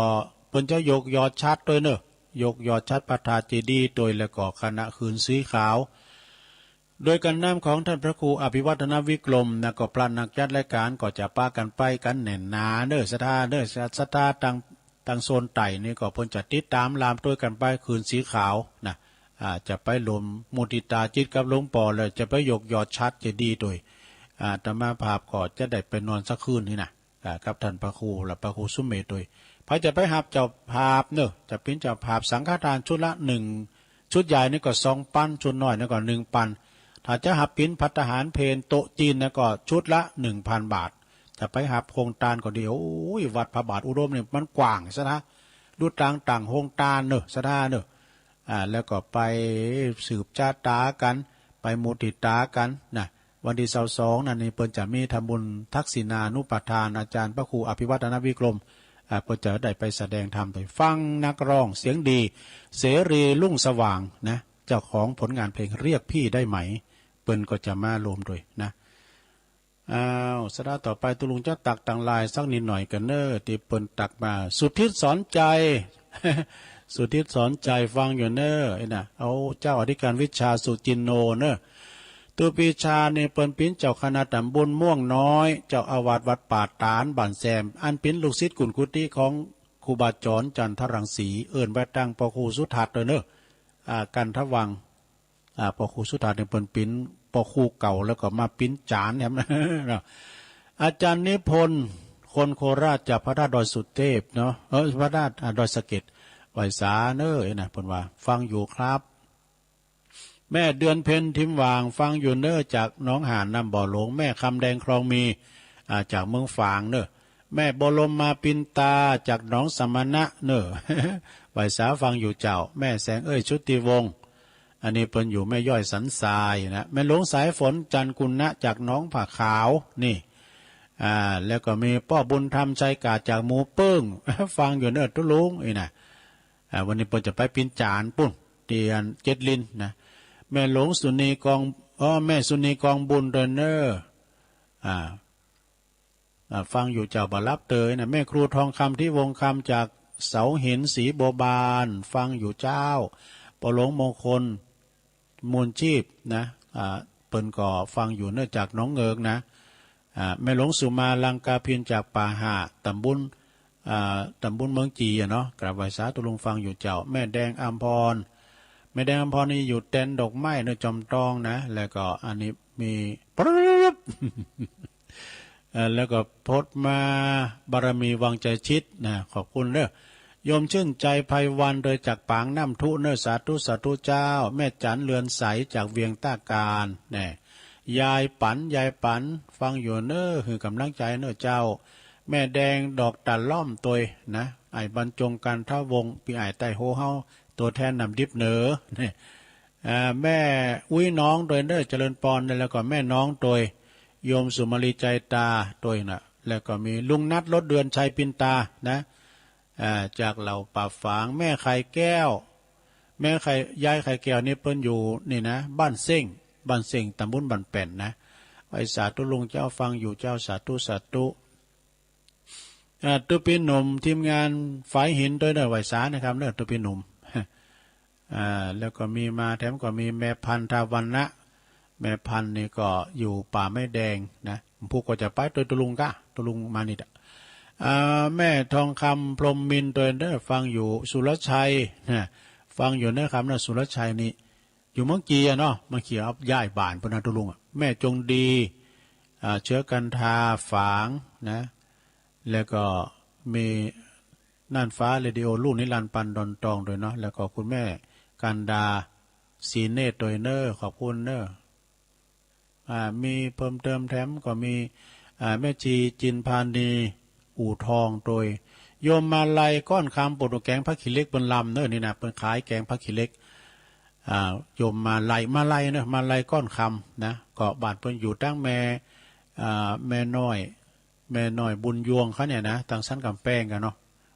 เปิ้นจะยกยอดฉัตรตวยเนอะ ยกยอดฉัตรพระธาตุเจดีย์ตวย แล้วก็คณะหืนสีขาว โดยก๋านนำของท่านพระครูอภิวัฒนวิกรมนะ ก็พระนักจัดรายการก็จะปากั๋นไปกั๋นแน่นหนาเนอะ ศรัทธาเนอะ ศรัทธาตัง ตังโซนใต้นี่ก็เปิ้นจะติดต๋ามลามตวยกั๋นไปหืนสีขาวนะ อ่า จะไปรวมมุทิตาจิตกับหลวงปอ แล้วจะไปยกยอดฉัตรเจดีย์ตวย อาตมาภาพก็จะได้ไปนอนสักคืนนี่นะ อ่า กับท่านพระครูและพระครูสุเมธตวย ใผจะไปฮับเจ้าภาพเนอะ จะเป๋นเจ้าภาพสังฆทานชุดละหนึ่ง ชุดใหญ่นี่ก็สองปัน ชุดน้อยนี่ก็หนึ่งปัน ถ้าจะฮับเป๋นภัตตาหารเพลโต๊ะจีนนี่ก็ชุดละหนึ่งปันบาท จะไปฮับโครงตานก็ดี โอ้ย วัดพระบาทอุดมนี่มันกว้างซะนะ ดูตางต่างโครงตานเนอะ ศรัทธาเนอะ อ่า แล้วก็ไปสืบชะตากั๋น ไปมุทิตากั๋นนะ วันตี้ซาวสองนั้นนี่เปิ้นจะมีทำบุญทักษิณานุปทานอาจารย์พระครูอภิวัฒนวิกรม อ่า เปิ้นจะได้ไปแสดงธรรมตวย ฟังนักร้องเสียงดี เสรีรุ่งสว่างนะ เจ้าของผลงานเพลงเรียกพี่ได้ไหม เปิ้นก็จะมาร่วมตวยนะ อ้าว ศรัทธาต่อไป ตุ๊ลุงจะตักตังลายสักนิดหน่อยกั๋นเนอะ ตี้เปิ้นตักมา สุทิศสอนใจ สุทิศสอนใจฟังอยู่เนอะ ไอ้น่ะ เอาเจ้าอธิการวิชาสุจินโนเนอะ ตุ๊ปีชานี่เปิ้นเป๋นเจ้าคณะตำบลม่วงน้อย เจ้าอาวาสวัดป่าตาดบ้านแซม อันเป๋นลูกศิษย์กุนกุฏิของครูบาจรจันทรังสี เอิ้นว่าตั้งปอครูสุทัศน์เด้อเนอะ อ่า กันทวัง อ่า ปอครูสุทัศน์นี่เปิ้นเป๋นปอครูเก่า แล้วก็มาเป๋นจารย์แหมเนาะ อาจารย์นิพนธ์ คนโคราช จากพระธาตุดอยสุเทพเนาะ เออ พระธาตุ อ่า ดอยสะเก็ด ไหว้สาเนอะ ไอ้น่ะ เปิ้นว่า ฟังอยู่ครับ แม่เดือนเพ็ญ ทิมหว่าง ฟังอยู่เนอะ จากหนองหานน้ำบ่อหลวง แม่คำแดง คลองมี อ่า จากเมืองฝางเนอะ แม่บรมมาปินตา จากหนองสมณะเนอะ ไหว้สาฟังอยู่เจ้า แม่แสงเอ้ย ชุติวงศ์ อันนี้เปิ้นอยู่แม่ย้อยสันทรายนะ แม่หลวงสายฝน จันทร์กุณะ จากหนองผาขาวนี่ อ่า แล้วก็มีป้อบุญธรรม ชัยกาด จากหมู่เปิ้ง ฟังอยู่เนอะตุ๊ลุง นี่นะ อ่า วันนี้เปิ้นจะไปเป๋นจารย์ปุ้น ตี้อันเจ็ดลินนะ แม่หลวงสุนีกอง อ้อ แม่สุนีกองบุญด้วยเนอะ อ่า อ่า ฟังอยู่เจ้า บ่หลับเตยนะ แม่ครูทองคำ ทิวงศ์คำ จากเสาหิน ศรีบัวบาน ฟังอยู่เจ้า ปอหลวงมงคล มูลชีพนะ อ่า เปิ้นก็ฟังอยู่เนอะ จากหนองเงิกนะ อ่า แม่หลวงสุมา ลังกาพิน จากป่าห่า ตำบล อ่า ตำบลเมืองจีอะเนาะ กราบไหว้สาตุ๊ลุงฟังอยู่เจ้า แม่แดงอำพร แม่แดงอำพรนี่อยู่แตนดอกไม้เนอะ จอมตองนะ แล้วก็อันนี้มี ปรึ๊บ เอ่อ แล้วก็โพสต์มา บารมีวังใจชิดนะ ขอบคุณเด้อ โยมชื่นใจไพวัน โดยจากปางน้ำทุเนอะ สาธุ สาธุเจ้า แม่จันเรือนใสจากเวียงต้ากาญแน่ ยายปัน ยายปัน ฟังอยู่เนอะ หื้อกำลังใจเนอะเจ้า แม่แดงดอกตะล่อมตวยนะ อ้ายบรรจง กันทะวงศ์ ปี้อ้ายใต้โฮเฮา ตัวแทนน้ำดิบเนอะ อ่า แม่อุ๊ยน้องตวยเนอะ เจริญปอน แล้วก็แม่น้องตวย โยมสุมาลีใจตาตวยนะ แล้วก็มีลุงนัท รถเดือนชัยปินตานะ อ่า จากเหล่าป่าฝาง แม่ไข่แก้ว แม่ไข่ ยายไข่แก้วนี่เปิ้นอยู่นี่นะ บ้านเซ้ง บ้านเซ้ง ตำบลบ้านแป้นนะ ไหว้สาธุลุงเจ้า ฟังอยู่เจ้า สาธุ สาธุ อ่า ตุ๊ปีหนุ่ม ทีมงานฝายหินตวยเนอะ ไหว้สานะครับเนอะ ตุ๊ปีหนุ่ม อ่า แล้วก็มีมาแถมก็มีแม่พันธุ์ ทาวันนะ แม่พันธุ์นี่ก็อยู่ป่าไม้แดงนะ ผู้ก็จะไปตวยตุ๊ลุงก้า ตุ๊ลุงมานี่ดะ อ่า แม่ทองคำ พรหมมินทร์ตวยเนอะ ฟังอยู่ สุรชัยนะ ฟังอยู่นะครับเนอะ สุรชัยนี่ อยู่เมืองจีนอะเนาะ เมืองจีน เอาย้ายบ้านพุ้นนะตุ๊ลุงอะ แม่จงดี อ่า เชื้อกันทา ฝางนะ แล้วก็มีน่านฟ้าเรดิโอ ลูกนิรันดร์ ปันดอนตองตวยเนาะ แล้วก็คุณแม่กันดา ศรีเนตรตวยเนอะ ขอบคุณเนอะ อ่า มีเพิ่มเติมแถมก็มี อ่า แม่ชีจินพานี อู่ทองตวย โยมมาลัยก้อนคำ ปลูกแกงผักขี้เหล็กเปิ้นลำเนอะ นี่นะ เปิ้นขายแกงผักขี้เหล็ก อ่า โยมมาลัย มาลัยเนอะ มาลัยก้อนคำนะ ก็บ้านเปิ้นอยู่ตั้งแม่ อ่า แม่น้อย แม่น้อยบุญยวงเขาเนี่ยนะ ตังสันกำแพงกันเนาะ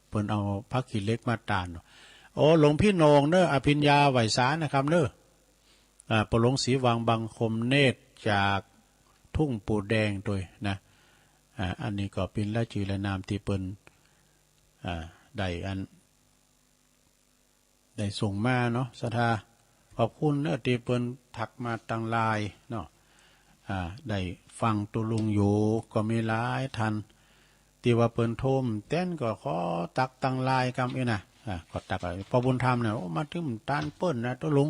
เปิ้นเอาผักขี้เหล็กมาตานเนาะ โอ้ หลวงพี่โหน่งเนอะ อภิญญา ไหว้สานะครับเนอะ อ่า ปอหลวงศรีวัง บังคมเนตร จากทุ่งปู่แดงตวยนะ อ่า อันนี้ก็เป๋นรายจื้อรายนามตี้เปิ้น อ่า ได้อัน ได้ส่งมาเนาะ ศรัทธา ขอบคุณเนอะ ตี้เปิ้นทักมาตังไลน์เนาะ อ่า ได้ฟังตุ๊ลุงอยู่ ก็มีหลายท่าน ตี้ว่าเปิ้นโทรมาแตนก็ขอตักตังไลน์กำอี้นะ อ่า ก็ตัก ปอบุญธรรมเนี่ย โอ้ มาถึงตานเปิ้นนะตุ๊ลุง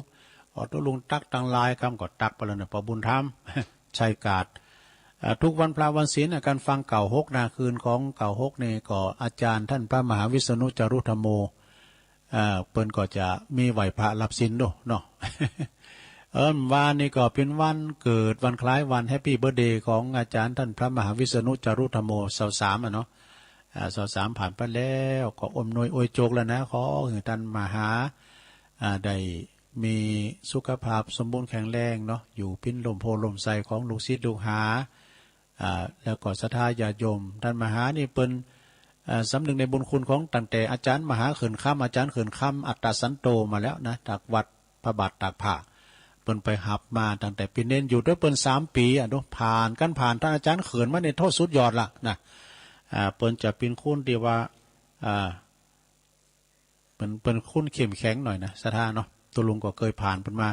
อ๋อ ตุ๊ลุงตักตังไลน์กำ ก็ตักไปแล้วเนี่ย ปอบุญธรรม ชัยกาด อ่า ทุกวันพระวันศีลน่ะ การฟังเก้าหกนาคืนของเก้าหกนี่ก็อาจารย์ท่านพระมหาวิษณุจารุธรรมโม อ่า เปิ้นก็จะมีไหว้พระรับศีลโดเนาะ เอิ้นวานนี้ก็เป๋นวันเกิด วันคล้ายวันแฮปปี้เบิร์ธเดย์ของอาจารย์ท่านพระมหาวิษณุจารุธรรมโม ซาวสามอะเนาะ อ่า ซาวสามผ่านไปแล้ว ก็อำนวยอวยโจกแล้วนะ ขอหื้อท่านมหา อ่า ได้มีสุขภาพสมบูรณ์แข็งแรงเนาะ อยู่เป๋นล่มโพธิ์ล่มไทรของลูกศิษย์ลูกหา อ่า แล้วก็ศรัทธาญาติโยม ท่านมหานี่เปิ้น อ่า สำนึกในบุญคุณของตั้งแต่อาจารย์มหาเขื่อนคำ อาจารย์เขื่อนคำ อัตตสันโตมาแล้วนะ จากวัดพระบาทตากผ้า เปิ้นไปหับมาตั้งแต่เป๋นเณรอยู่ด้วยเปิ้นสามปี๋อะเนาะ ผ่าน การผ่านท่านอาจารย์เขื่อนมานี่โธ่สุดยอดละนะ อ่า เปิ้นจะเป๋นคนตี้ว่า อ่า เปิ้น เปิ้นคนเข้มแข็งหน่อยนะ ศรัทธาเนาะ ตุ๊ลุงก็เคยผ่านเปิ้นมา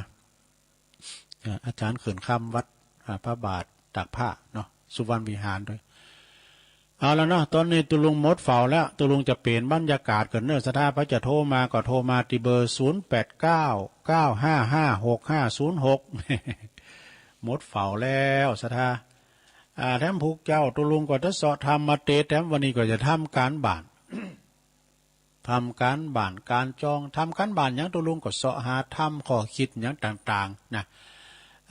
อ่า อาจารย์เขื่อนคำวัด อ่า พระบาทตากผ้าเนาะ สุวรรณวิหารด้วย เอาละเนาะ ตอนนี้ตุ๊ลุงหมดเฝ้าแล้ว ตุ๊ลุงจะเปลี่ยนบรรยากาศก่อนเนอะ ศรัทธา ไผจะโทรมาก็โทรมาตี้เบอร์ ศูนย์แปดเก้า เก้าห้าห้า หกห้าศูนย์หก หมดเฝ้าแล้ว ศรัทธา อ่า แถมพวกเจ้า ตุ๊ลุงก็จะเซาะทำมาเตรียม แถมวันนี้ก็จะทำการบ้าน ทำการบ้านการจอง ทำการบ้านหยังตุ๊ลุงก็เซาะหาทำข้อคิดหยังต่างๆ นะ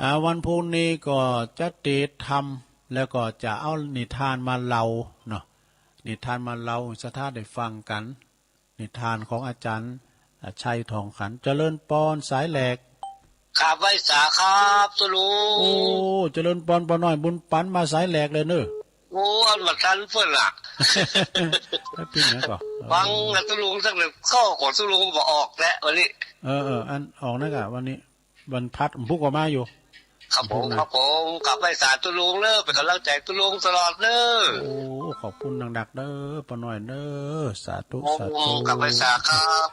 อ่า วันพุธนี้ก็จะเตรียมทำ แล้วก็จะเอานิทานมาเล่าเนาะ นิทานมาเล่าให้ศรัทธาได้ฟังกัน นิทานของอาจารย์ อ่า ชัยทองขัน เจริญปอนสายแหลก กราบไหว้สาครับตุ๊ลุง โอ้ เจริญปอน ป้อน้อยบุญปันมาสายแหลกเลยเนอะ โอ้ อันมาทันเปิ้นล่ะ แล้วเป็นหยังก่อ ฟังนะตุ๊ลุงสักหนึ่งข้อก่อนตุ๊ลุงบ่ออกแล้ววันนี้ เออ เออ อันออกนะกะวันนี้ วันพัดพุกก็มาอยู่ ครับผม วันพุธนะ ครับผม กราบไหว้สาตุ๊ลุงเนอะ เป็นกำลังใจตุ๊ลุงตลอดเนอะ โอ้ ขอบคุณนักๆ เด้อ ป้อน้อยเด้อ สาธุ โอ้ สาธุ กราบไหว้สาครับ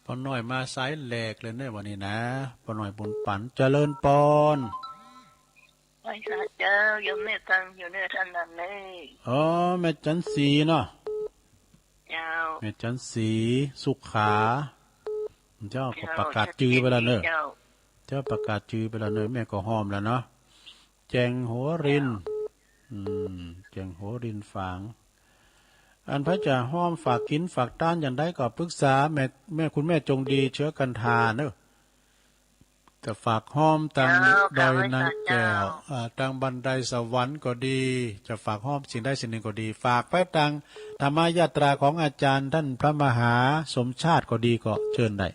ป้อน้อยมาสายแหลกเลยเนอะวันนี้นะ ป้อน้อยบุญปัน เจริญปอน ไหว้สาเจ้า โยมแม่ตังอยู่เนอะ ท่านนั้นเลย อ๋อ แม่จันสีเนาะ เจ้า แม่จันสี สุขา เจ้าก็ เจ้า ประกาศจื่อไปแล้วเนอะ เจ้า เจ้าประกาศจื่อไปแล้วเนอะ แม่ก็ฮ้อมแล้วเนาะ แจงหัวริน เจ้า อืม แจงหัวรินฝาง อันไผจะฮ้อมฝากกิ๋นฝากตานอย่างใดก็ปรึกษาแม่ แม่ คุณแม่จงดีเชื้อกันทาเนอะ จะฝากฮ้อมตัง เจ้า ดอยนางแก้ว ข้าพเจ้า อ่า ตังบันไดสวรรค์ก็ดี จะฝากฮ้อมสิ่งใดสิ่งหนึ่งก็ดี ฝากไปตังธรรมยาตราของอาจารย์ท่านพระมหาสมชาติก็ดี ก็เชิญได้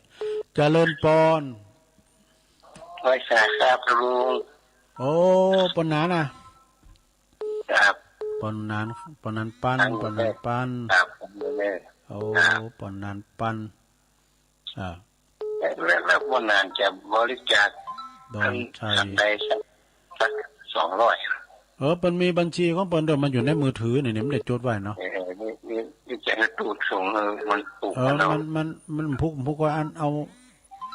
เจริญปอน ไหว้สาครับลุง โอ้ ปอนหนานนะ ครับ ปอนหนาน ปอนหนานปัน ครับ ปอนหนานปัน ครับ โอ้ ครับ ปอนหนานปัน อ่า แล้ว แล้ว แล้วปอนหนานจะบริจาค ดอนชัย อันใดสัก สักสองร้อย เออ เปิ้นมีบัญชีของเปิ้นด้วย มันอยู่ในมือถือนี่ นี่มันได้จดไว้เนาะ เออ นี่ นี่ นี่จะให้ตูดส่ง เออ มันปลูก เออ มัน มัน มันพุก พุกว่าอันเอา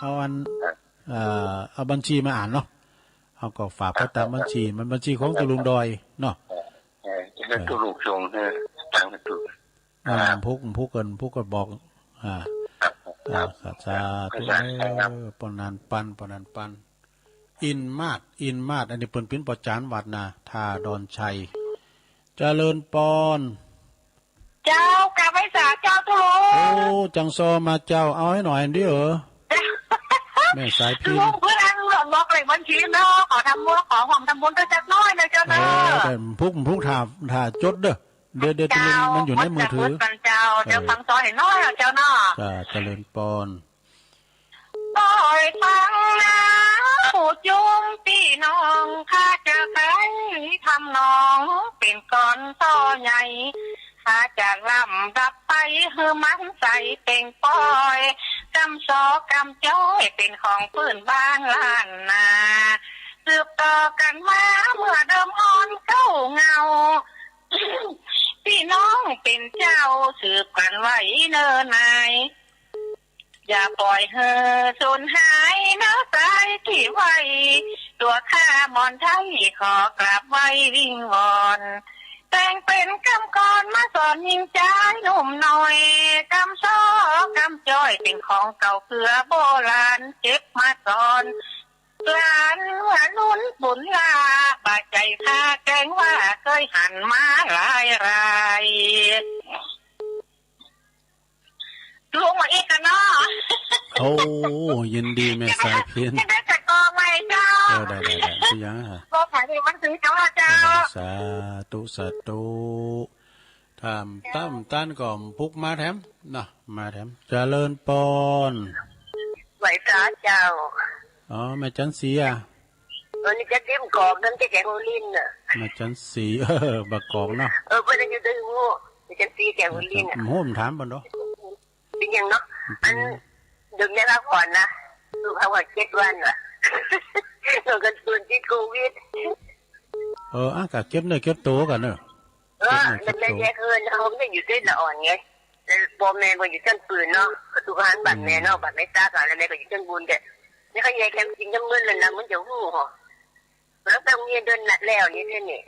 เอาอัน ครับ เอ่อ เอาบัญชีมาอ่านเนาะ เอาก็ฝากไปตามบัญชี มันบัญชีของตุลุงดอยเนาะ เออ เออ จะให้ เออ ตุลุงส่ง เออ ตังค์ให้ตุลุง อ่า ครับ พุก พุกเกิน พุกก็บอก อ่า ครับ อ่า ครับ สาธุ ครับ เออ ปอนหนานปัน ปอนหนานปัน อินมาด อินมาด อันนี้เปิ้นปิ้นปอจานวัดนะ ท่าดอนชัย เจริญปอน เจ้า กราบไหว้สาเจ้าตุลุง โอ้ จังซอมาเจ้า เอาให้หน่อยอันเดียวเหรอ แม่สายพิณ ลุงเปิ้นอันบอกเลขบัญชีเนาะ ขอทำบุญ ขอห่วมทำบุญด้วยจักหน้อยนะเจ้าเนาะ เออ แต่พุก พุกถ่า ถ่าจดเด้อ เดี๋ยว เดี๋ยว เจ้า มันอยู่ในมือถือ หมดกันเจ้า เออ เดี๋ยวฟังซอยให้น้อยเอาเจ้าเนาะ จ้า เจริญปอน ปอยฟังนะ ผู้จุมปี้น้อง ข้าจะใส่ทำนอง เป๋นกลอนต่อใหญ่ ข้าจะลำดับไป หื้อมันใสเป่งปอย กำซอกำจ้อย เป๋นของปื้นบ้านล้านนา สืบต่อกั๋นมา เมื่อเดิมอ่อนเก๊าเหง้า ปี้น้องเป๋นเจ้า สืบกั๋นไว้เน่อนาย อย่าปล่อยหื้อสูญหาย เน่อสายตี้ไว้ ตั๋วข้าหมอนไทย ขอกราบไหว้วิงวอน แต่งเป๋นกำกลอน มาสอนญิงจายหนุ่มน้อย กำซอกำจ้อย เป๋นของเก่าเกือโบราณ เก็บมาสอน หลานว่าลุนปุนลา บ่าใจ้ข้าแกล้งว่า เกยหันมาหลายราย ลุงมาอีกกั๋นเนาะ โอ้ ยินดีแม่สายพิณ จะได้จัดกองใหม่เจ้า เออ ได้ ได้ ได้ เป็นหยังฮะ ก็ขายในวันซื้อเจ้าเจ้า เออ สาธุ สาธุ ถ้าตามตันก็พุกมาแถมเนาะ มาแถม เจริญปอน ไหว้สาเจ้า อ๋อ แม่จันสีอ่ะ เออ นี่จะจิ้มกรอบ นั่นจะแกงโอลินน่ะ แม่จันสี เออ บักกอกเนาะ เออ เปิ้นอยู่ด้วยหมู่ แม่จันสีแกงโอลินน่ะ ผมถามเปิ้นเนาะ เป็นหยังเนาะ อัน เดี๋ยวแม่พักผ่อนนะ ลูกพักผ่อนเจ็ดวันว่ะ หนูก็ป่วยติดโควิด เออ อ่ะ ก็เก็บเนื้อเก็บตัวกั๋นเนอะ เออ เก็บเนื้อเก็บตัว แล้วแม่แยกเฮือน เฮาไม่ได้อยู่ด้วยละอ่อนไง แล้วพ่อแม่ก็อยู่จั้นปืนเนาะ ก็ดูกหลานบ้านแม่เนาะ อืม บ้านแม่ตาก็ แล้วแม่ก็อยู่จั้นบุญ แต่นี่เขาแยกกันกินจั้นมื้อเลยนะ มันจะหู้หรอ แล้วไปโรงเรียนเดือนละแล้วนี่เท่านี้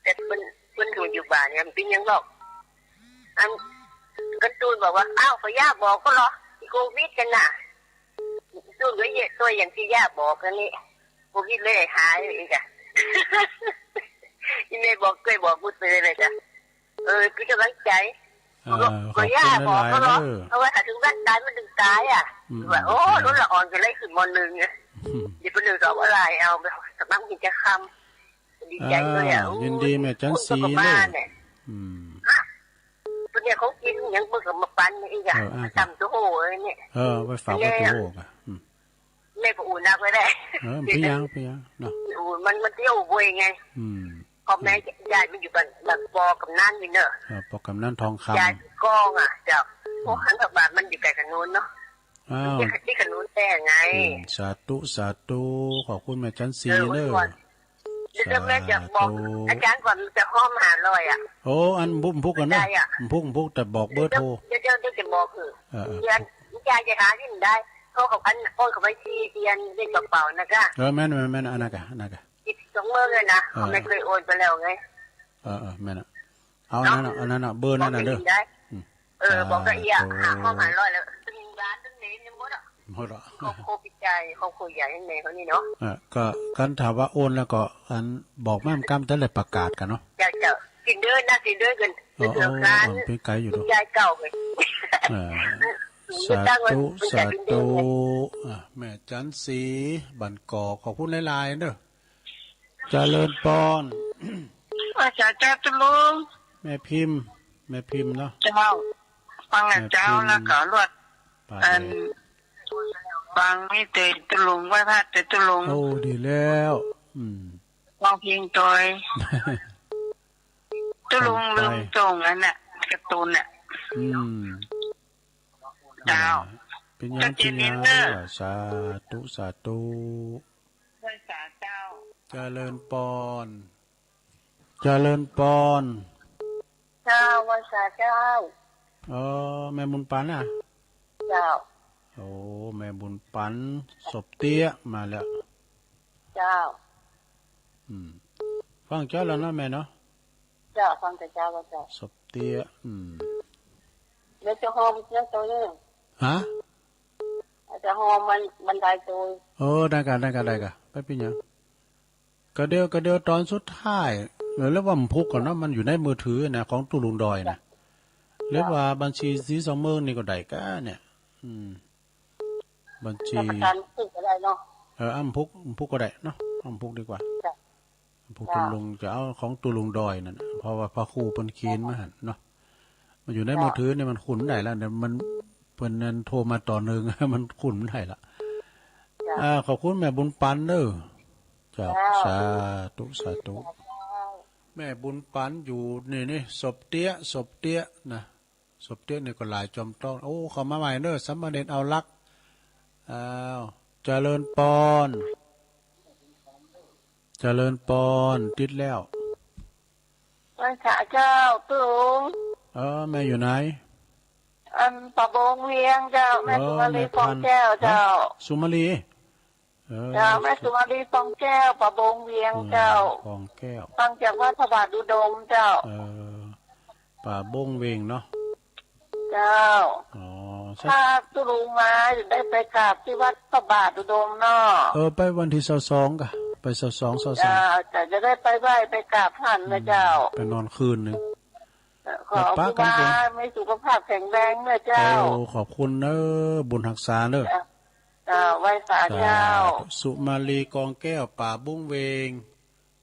แต่เปิ้น เปิ้นอยู่ อยู่บ้านเนี่ย มันเป็นหยังหรอก อัน การ์ตูนบอกว่า อ้าว ก็ย่าบอกก็เหรอ มีโควิดกันน่ะ การ์ตูนก็เยอะ ตัวอย่างที่ย่าบอกกันนี่ โควิดเลยหายอีกอ่ะ อีแม่บอก เคยบอกกูเตือนเลยจ้ะ เออ เป็นกำลังใจ เออ ก็ ก็ย่าบอกก็เหรอ ขอบคุณหลายๆเด้อ เพราะว่าถ้าถึงวันตายมันถึงตายอ่ะ อืม ว่า โอ้ อืม รุ่นละอ่อนกันเลยขึ้น ม.หนึ่ง เนี่ย อืม เดี๋ยวไปหนึ่งสองอะไร เอาไปสมัครกิจกรรม ดีใจด้วยอ่ะ อ่า ยินดีแม่จันสีเด้อ โอ้ย เพิ่นก็มาเนี่ย อืม ฮะ เพิ่นเนี่ยเขากินหยังเพิ่นก็มาปันอีกอ่ะ เออ อ่ะ ตำโตโหเลยเนี่ย เออ ไปฝากไว้โตโหกะ อืม แม่ก็อุ่นนักไว้ได้ เออ เพิ่นยัง เพิ่นยังเนาะ อุ่น มัน มันเที่ยวบ่อยไง อืม พ่อแม่ยายมันอยู่บ้าน บ้านปอกำนันนี่เนอะ เออ ปอกำนันทองคำ ยายกองอ่ะ เจ้า อืม พวกขันธบาตมันอยู่ไกลกันนู้นเนาะ อ้าว ที่ขนุนแท้ไง อืม สาธุ สาธุ ขอบคุณแม่จันสี เออ เด้อ อวยพร เดี๋ยวแม่จะบอก สาธุ อาจารย์ก่อน มันจะห้อมห้าร้อยอ่ะ โอ้ อันพุก พุกกันเนอะ ได้อ่ะ พุก พุก แต่บอกเบอร์โทร เดี๋ยว เดี๋ยว เดี๋ยวจะบอกคือ เออ เออ เดี๋ยว พุก ยายจะหาที่ไหนได้ โทรกับอัน โอนกับบัญชีที่อันในกระเป๋านะคะ เออ แม่น แม่น แม่น อันนั้นกะ อันนั้นกะ อีกสองมื้อเลยนะ เออ เขาไม่เคยโอนไปแล้วไง เออ เออ แม่นอะ เอาอันนั้นอะ เนาะ อันนั้นอะ เบอร์นั้นอะเด้อ บอกได้ อืม เออ บอกละเอียด สาธุ หาห้องหาร้อยแล้ว ตึงร้านตึงเลนยังหมดอะ หมดอะ ครอบครัวพี่ชาย ครอบครัวใหญ่ให้แม่เขานี่เนาะ เออ ก็คันถ้าว่าโอนแล้วก็ อัน บอกแม่นกำจะได้ประกาศกันเนาะ เจ้า เจ้า กินเด้อนะกินเด้อกัน อ๋อ เดี๋ยวกัน อ๋อ เป็นไกลอยู่เนาะ ยายเก่าไง อ่า สาธุ สาธุ อ่ะ แม่จันทร์ศรี บ้านกอก ขอบคุณหลายๆ เด้อ เจริญปอน ว่าจะเจ้าตุลุง แม่พิมพ์ แม่พิมพ์เนาะ เจ้า ฟังนะเจ้า แม่พิมพ์ แล้วก็ลวด ปาเด อัน ฟังนี่เตยตุลุง ไหว้พระเตยตุลุง โอ้ ดีแล้ว อืม ร้องเพลงโตย ตุลุง ลืมส่งอันน่ะ การ์ตูนน่ะ อืม เจ้า เป็นหยัง เจ้าเจริญ เป็นหยัง เด้อ สาธุ สาธุ ไหว้สาเจ้า เจริญปอน เจริญปอน เจ้า ไหว้สาเจ้า เออ แม่บุญปันน่ะ เจ้า โอ้ แม่บุญปัน ศพเตี้ย มาแล้ว เจ้า อืม ฟังเจ้าแล้วเนาะแม่เนาะ เจ้า ฟังแต่เจ้าแล้วเจ้า ศพเตี้ย อืม เดี๋ยวจะโฮมเสียงตัวนี้ ฮะ จะโฮมมัน บันไดตัว เออ ได้กะ ได้กะ ได้กะ ไปเป็นหยัง กะเดียว กะเดียวตอนสุดท้าย เออ แล้วว่ามันพุกก่อนเนาะ มันอยู่ในมือถือนะ ของตุลุงดอยนะ หรือว่าบัญชีสีสองหมื่นนี่ก็ได้กะเนี่ย อืม บัญชี ธนาคารพุกก็ได้เนาะ เออ อ้ำพุก พุกก็ได้เนาะ อ้ำพุกดีกว่า จ้ะ พุก จ้ะ ตุลุงจะเอาของตุลุงดอยนั่นน่ะ เพราะว่าพระครูเพิ่นเขียนมาหั่นเนาะ มันอยู่ใน จ้ะ มือถือเนี่ยมันขุนได้แล้วเนี่ย มัน เพิ่นนั่นโทรมาตอนหนึ่ง มันขุนได้ละ จ้ะ อ่า ขอบคุณแม่บุญปันเด้อ เจ้า เจ้า สาธุ สาธุ เจ้า แม่บุญปันอยู่นี่ นี่ ศพเตี้ย ศพเตี้ยนะ ศพเตี้ยนี่ก็หลายจอมต้อง โอ้ เข้ามาใหม่เด้อ สามเณรเอาลักษณ์ อ้าว เจริญปอน เจริญปอน ติดแล้ว ไหว้สาเจ้าตุลุง เออ แม่อยู่ไหน อันป่าบงเวียงเจ้า แม่ เออ สุมาลี แม่พันธุ์ ฟองแก้วเจ้า ฮะ สุมาลี เออ เจ้า แม่สุมาลี ฟองแก้ว ป่าบงเวียงเจ้า อืม ฟองแก้ว ฟังจากวัดพระบาทอุดมเจ้า เออ ป่าบงเวียงเนาะ เจ้า อ๋อ ใช่ ถ้าตุลุงมาจะได้ไปกราบที่วัดพระบาทอุดมเนาะ เออ ไปวันที่ซาวสองกะ ไปซาวสอง ซาวสาม เจ้า จะได้ไปไหว้ไปกราบท่านนะเจ้า อืม ไปนอนคืนหนึ่ง ขอ ไปปะ ครูบา กันเถอะ มีสุขภาพแข็งแรงนะเจ้า โอ้ ขอบคุณเนอะ บุญฮักษาเนอะ เจ้า เจ้า ไหว้สาเจ้า สาธุ สุมาลี กองแก้ว ป่าบงเวียง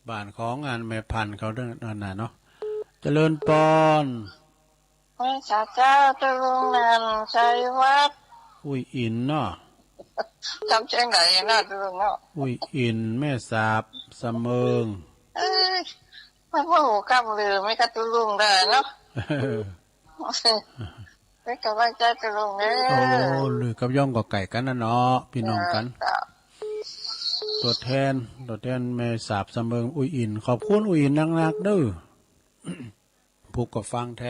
บ้านของอันแม่พันธุ์เขาเด้อนั่นน่ะเนาะ เจริญปอน ไหว้สาเจ้า ตุลุงนั่น ชัยวัฒน์ อุ้ยอินเนาะ จำเชียงใหม่เนาะ ตุลุงเนาะ อุ้ยอิน แม่สาบ สะเมิง เอ้ย มันบ่ฮู้กำลือ ไม่กะตุลุงได้เนาะ เป็นกำลังใจตุลุงเด้อ โอ้ ลือกับย่องก็ไก่กันนะเนาะ พี่น้องกัน เออ ตัวแทน ตัวแทนแม่สาบสะเมิง อุ้ยอิน ขอบคุณอุ้ยอินนักๆ เด้อ ผู้ก็ฟังแถ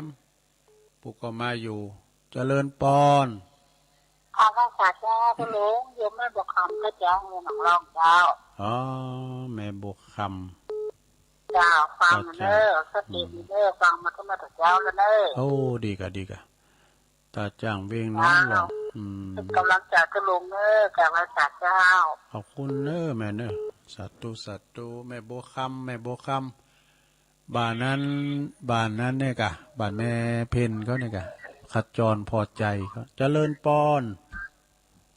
ม ผู้ก็มาอยู่ เจริญปอน ข้าพเจ้าเจ้า พระหลวง โยมแม่บัวคำ ก็เจ้า เมืองหนองรองเจ้า อ๋อ แม่บัวคำ เจ้า ฟังเนอะ เจ้า สติดีเนอะ ฟังมาก็มาแต่เจ้าแล้วเนอะ โอ้ ดีกะ ดีกะ ตาจ้างเวียงน้องหลอง เจ้า อืม เป็นกำลังใจกับลุงเนอะ จากบริษัทเจ้า ขอบคุณเนอะแม่เนอะ สาธุ สาธุ แม่บัวคำ แม่บัวคำ บ้านนั้น บ้านนั้นเนี่ยกะ บ้านแม่เพ็ญเขาเนี่ยกะ ขจรพอใจเขา เจริญปอน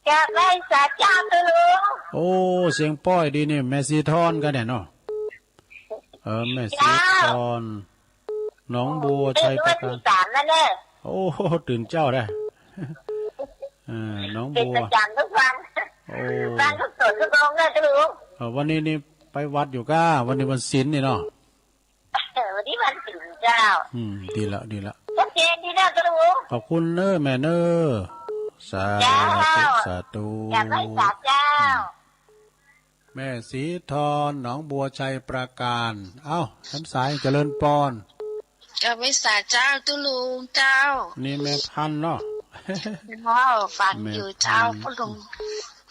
จากบริษัทเจ้าตุลุง โอ้ เสียงป้อยดีนี่ แม่สีทอนก็เนี่ยเนาะ เออ แม่สีทอน เจ้า หนองบัวชัยปราการ ตื่นเมื่อตีสามนั่นแหละ โอ้ ตื่นเจ้าได้ เออ หนองบัว เป็นประจำทุกวัน โอ้ ฟังทุกสดทุกองค์นะตุลุง เออ วันนี้นี่ไปวัดอยู่ก้า วันนี้วันศีลนี่เนาะ เออ วันนี้วันศีลเจ้า อืม ดีละ ดีละ โอเค ดีแล้วตุลุง ขอบคุณเนอะแม่เนอะ สาธุ เจ้า สาธุ จากบริษัทเจ้า อืม แม่สีทอน หนองบัวชัยปราการ เอ้า แถมสาย เจริญปอน เจ้า ไหว้สาเจ้า ตุลุงเจ้า นี่แม่พันธุ์เนาะ เจ้า ฟังอยู่เจ้า แม่พันธุ์ ตุลุง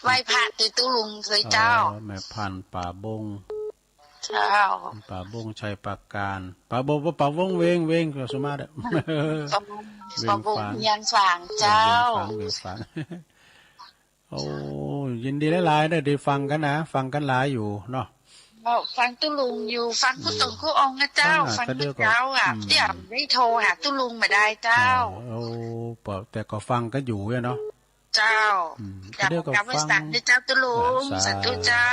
ไหว้พระติตุลุงเลยเจ้า เออ แม่พันธุ์ ป่าบง เจ้า ป่าบงชัยปราการ ป่าบง ป่าบงเวียง เวียงก็สามารถอะ ป่าบง เวียงฝาง เวียงฝางเจ้า เออ เวียงฝาง เวียงฝาง โอ้ ยินดีหลายๆ เด้อ ได้ฟังกันนะ ฟังกันหลายอยู่เนาะ ก็ฟังตุ๊ลุงอยู่ ฟังผู้ตรงผู้องค์นะเจ้า ฟังอ่ะ ฟังนะเจ้าอ่ะ ก็เรียกว่า อืม เดี๋ยวได้โทรหาตุ๊ลุงมาได้เจ้า อ่า โอ้ แต่ก็ฟังกันอยู่อะเนาะ เจ้า อืม อยาก ก็เรียกว่า กราบไหว้ ฟัง สาธุเจ้าตุ๊ลุง อ่า สา สาธุเจ้า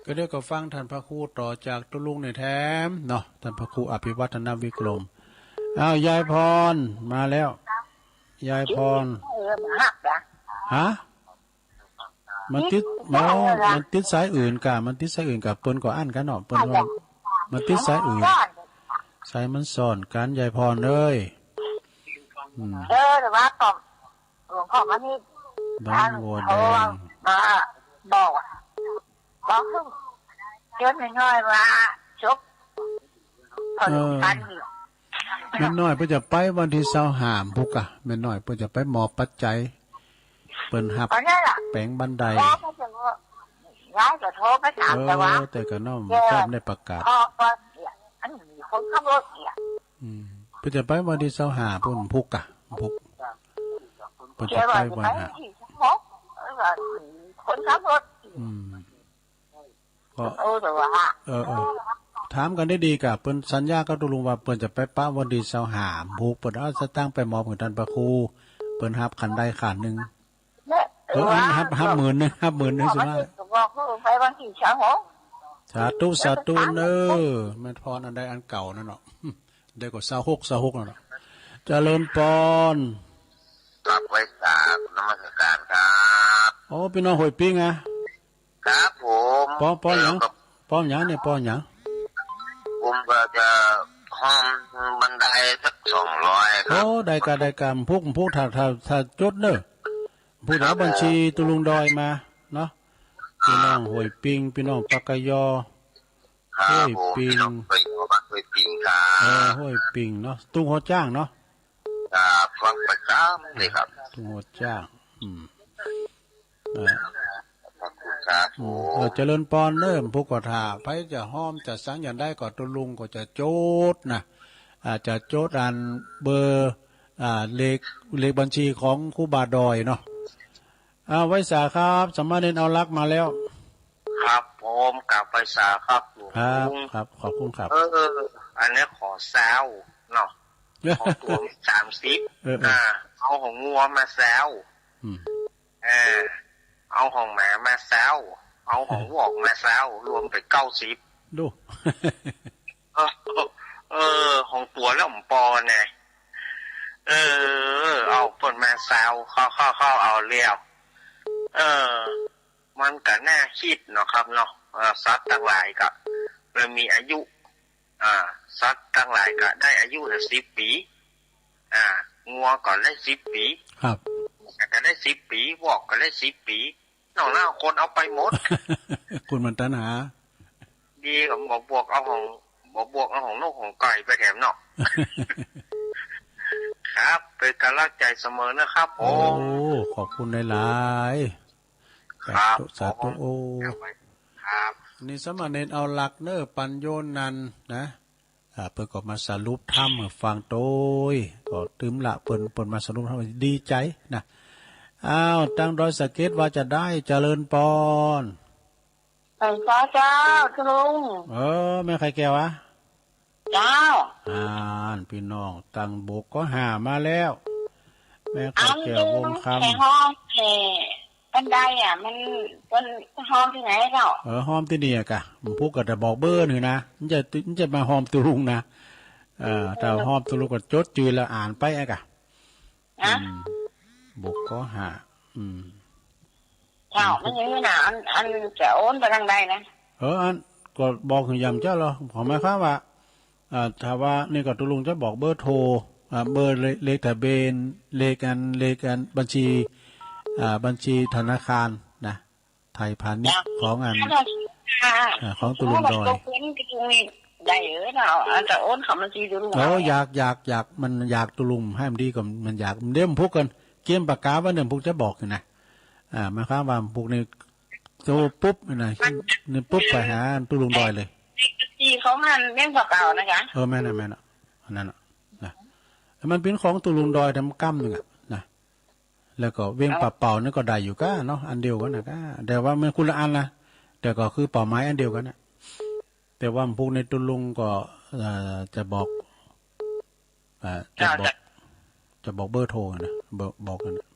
ก็เรียกว่าฟังท่านพระครูต่อจากตุ๊ลุงนี่แถมเนาะ ท่านพระครูอภิวัฒนวิกรม อ้าว ยายพร มาแล้ว ยายพร เออ มาหักนะ ฮะ มันติด มันติดสายอื่นกะ มันติดสายอื่นกะ เปิ้นก็อั้นกันเนาะ เปิ้นว่า มันติดสายอื่น สายมันซ้อนกัน ยายพรเอ้ย อืม เออ แต่ว่าก็ หลวงพ่อมานี่ บ้านวัวแดง เขาว่า บอกว่า บอกให้ เดี๋ยวน้อยๆ ว่า จบ เออ พอหลวงพ่อนี่ แม่น้อยเปิ้นจะไปวันที่ซาวห้าพุกอะ แม่น้อยเปิ้นจะไปมอบปัจจัย เปิ้นฮับ อันนั้นล่ะ แป๋งบันได พ่อก็จะว่า ยายก็โทรไปถาม เออ แต่ว่า แต่ก็น้อม เออ แต้มได้ประกาศ พ่อก็ อันนี้มีคนขับรถเนี่ย อืม เปิ้นจะไปวันที่ซาวห้าพุ้นพุกอะ พุก เปิ้นจะไปวันห้า แกว่าจะไปวันที่สิบหก เออ คนขับรถ อืม ก็ เออ แต่ว่า เออ เออ ถามกันดีๆ กะ เปิ้นสัญญากับตุ๊ลุงว่าเปิ้นจะไปปะวันที่ซาวห้าพุก เปิ้นเอาสตางค์ไปมอบให้ท่านพระครู เปิ้นฮับคันใดคันหนึ่ง เนี่ย เออ เออ ฮับ ฮับหมื่นหนึ่ง ฮับหมื่นหนึ่ง สิว่า บอกว่าไปวันที่ซาวหก สาธุ สาธุเน้อ แม่นพรอันใดอันเก่านั่นเนาะ ได้ก็ซาวหก ซาวหกนั่นเนาะ เจริญพร ครับ ไหว้สาธุ นมัสการครับ โอ้ พี่น้องห้วยปิงอะ ครับผม ปอ ปอหยัง เออ ครับ ปอหยังเนี่ย ปอหยัง ผมก็จะห้อมบันไดสักสองร้อยครับ โอ้ ได้กะ ได้กะ พุก พุก ถ้า ถ้า ถ้าจดเน้อ พุก ครับ เอาบัญชีตุ๊ลุงดอยมาเนาะ พี่น้องห้วยปิง พี่น้องปากกะยอ ครับ ห้วยปิง ผม พี่น้องห้วยปิงครับ เออ ห้วยปิงเนาะ ตุ๊ลุงหัวจ้างเนาะ ครับ ฟังประจำเลยครับ ตุ๊ลุงหัวจ้าง อืม เออ ขอบคุณครับ อืม ผม เออ เจริญพรเน้อ พุกก็ถ้า ไผจะห้อมจะสังอย่างใดก็ตุ๊ลุงก็จะจดนะ อาจจะจดอันเบอร์ อ่า เลข เลขบัญชีของครูบาดอยเนาะ อ่า ไหว้สาครับ สามเณรเอาลักษณ์มาแล้ว ครับผม กราบไหว้สาครับหลวง ครับ ลุง ครับ ขอบคุณครับ เออ อันนี้ขอซาวเนาะ ของตั๋วมีสามสิบ เออ เออ อ่า เอาของงัวมาซาว อืม เออ เอาของหมามาซาว เอาของวัวมาซาว รวมเป็นเก้าสิบ ดู เออ เออ ของตั๋วแล้วผมปอเนี่ย เออ เอาเปิ้นมาซาว เขา เขา เขาเอาแล้ว เออ มันก็น่าคิดเนาะครับเนาะ เออ สัตว์ทั้งหลายก็มันมีอายุ อ่า สัตว์ทั้งหลายก็ได้อายุละสิบปี อ่า งัวก็ได้สิบปี ครับ หมาก็ได้สิบปี วอกก็ได้สิบปี นอกนั้นคนเอาไปหมด คนมันตัณหา ดีก็บ่บวกเอาของ บ่บวกเอาของนกของไก่ไปแถมเนาะ ครับ เป็นกำลังใจเสมอนะครับผม โอ้ ขอบคุณหลายๆ ครับ สาธุ สาธุ ผม โอ้ ครับ นี่สามเณรเอาลักษณ์เน้อ ปัญโยนันท์นะ อ่า เปิ้นก็มาสรุปธรรมให้ฟังโตย ก็ตื่มละเปิ้น เปิ้นมาสรุปธรรม ดีใจนะ อ้าว ตังดอยสะเก็ดว่าจะได้ เจริญพร ไหว้สาเจ้า ตุ๊ลุง เออ แม่ไข่แก้วอะ เจ้า อ่าน พี่น้องตังบกก็หามาแล้ว แม่ไข่แก้ว อัน วงคำ แขกห้องแขกบันไดอะ มัน มันห้องที่ไหนเจ้า เออ ห้องที่นี่อะกะ มันพุกก็จะบอกเบอร์หนึ่งนะ มันจะ มันจะมาห้องตุ๊ลุงนะ เออ ถ้าห้องตุ๊ลุงก็จดจื่อแล้วอ่านไปอะกะ อะ อืม บกก็หา อืม เจ้า มันอย่างนี้นะ อัน อันจะโอนไปทางใดนะ เออ อัน ก็บอกถึงยามเจ้าเหรอ ขอหมายความว่า อ่า ถ้าว่านี่ก็ตุ๊ลุงจะบอกเบอร์โทร อ่า เบอร์เลข เลขทะเบียน เลขอัน เลขอันบัญชี อ่า บัญชีธนาคารนะ ไทยพาณิชย์ จ้ะ ของอัน ค่ะ อ่า ของตุ๊ลุงดอย ตุ๊ลุงได้เออเนาะ อันจะโอนเข้าบัญชีตุ๊ลุง โอ้ เอา อยาก อยาก อยาก มันอยากตุ๊ลุง ให้มันดีกว่า มันอยาก เดี๋ยวมันพุกกัน เกียมปากกาไว้เนี่ย พุกจะบอกอยู่นะ อ่า หมายความว่าพุกนี่โทรปุ๊บนี่นะ นี่ปุ๊บไปหาตุ๊ลุงดอยเลย เลขบัญชีของอันเลี้ยงปลาเก๋านะคะ เออ แม่นน่ะ แม่นน่ะ อันนั้นน่ะ นะ แล้วมันเป็นของตุ๊ลุงดอยทำกำหนึ่งอะนะ แล้วก็เวียงป่าเป่านี่ก็ได้อยู่ก้าเนาะ อันเดียวกันนะก้า แต่ว่ามันคนละอันนะ แต่ก็คือเป้าหมายอันเดียวกันนะ แต่ว่าพรุ่งนี้ตุ๊ลุงก็ เอ่อ จะบอก เอ่อ จะบอก เจ้า จะบอกเบอร์โทรนะ เบอร์ บอกกันนะ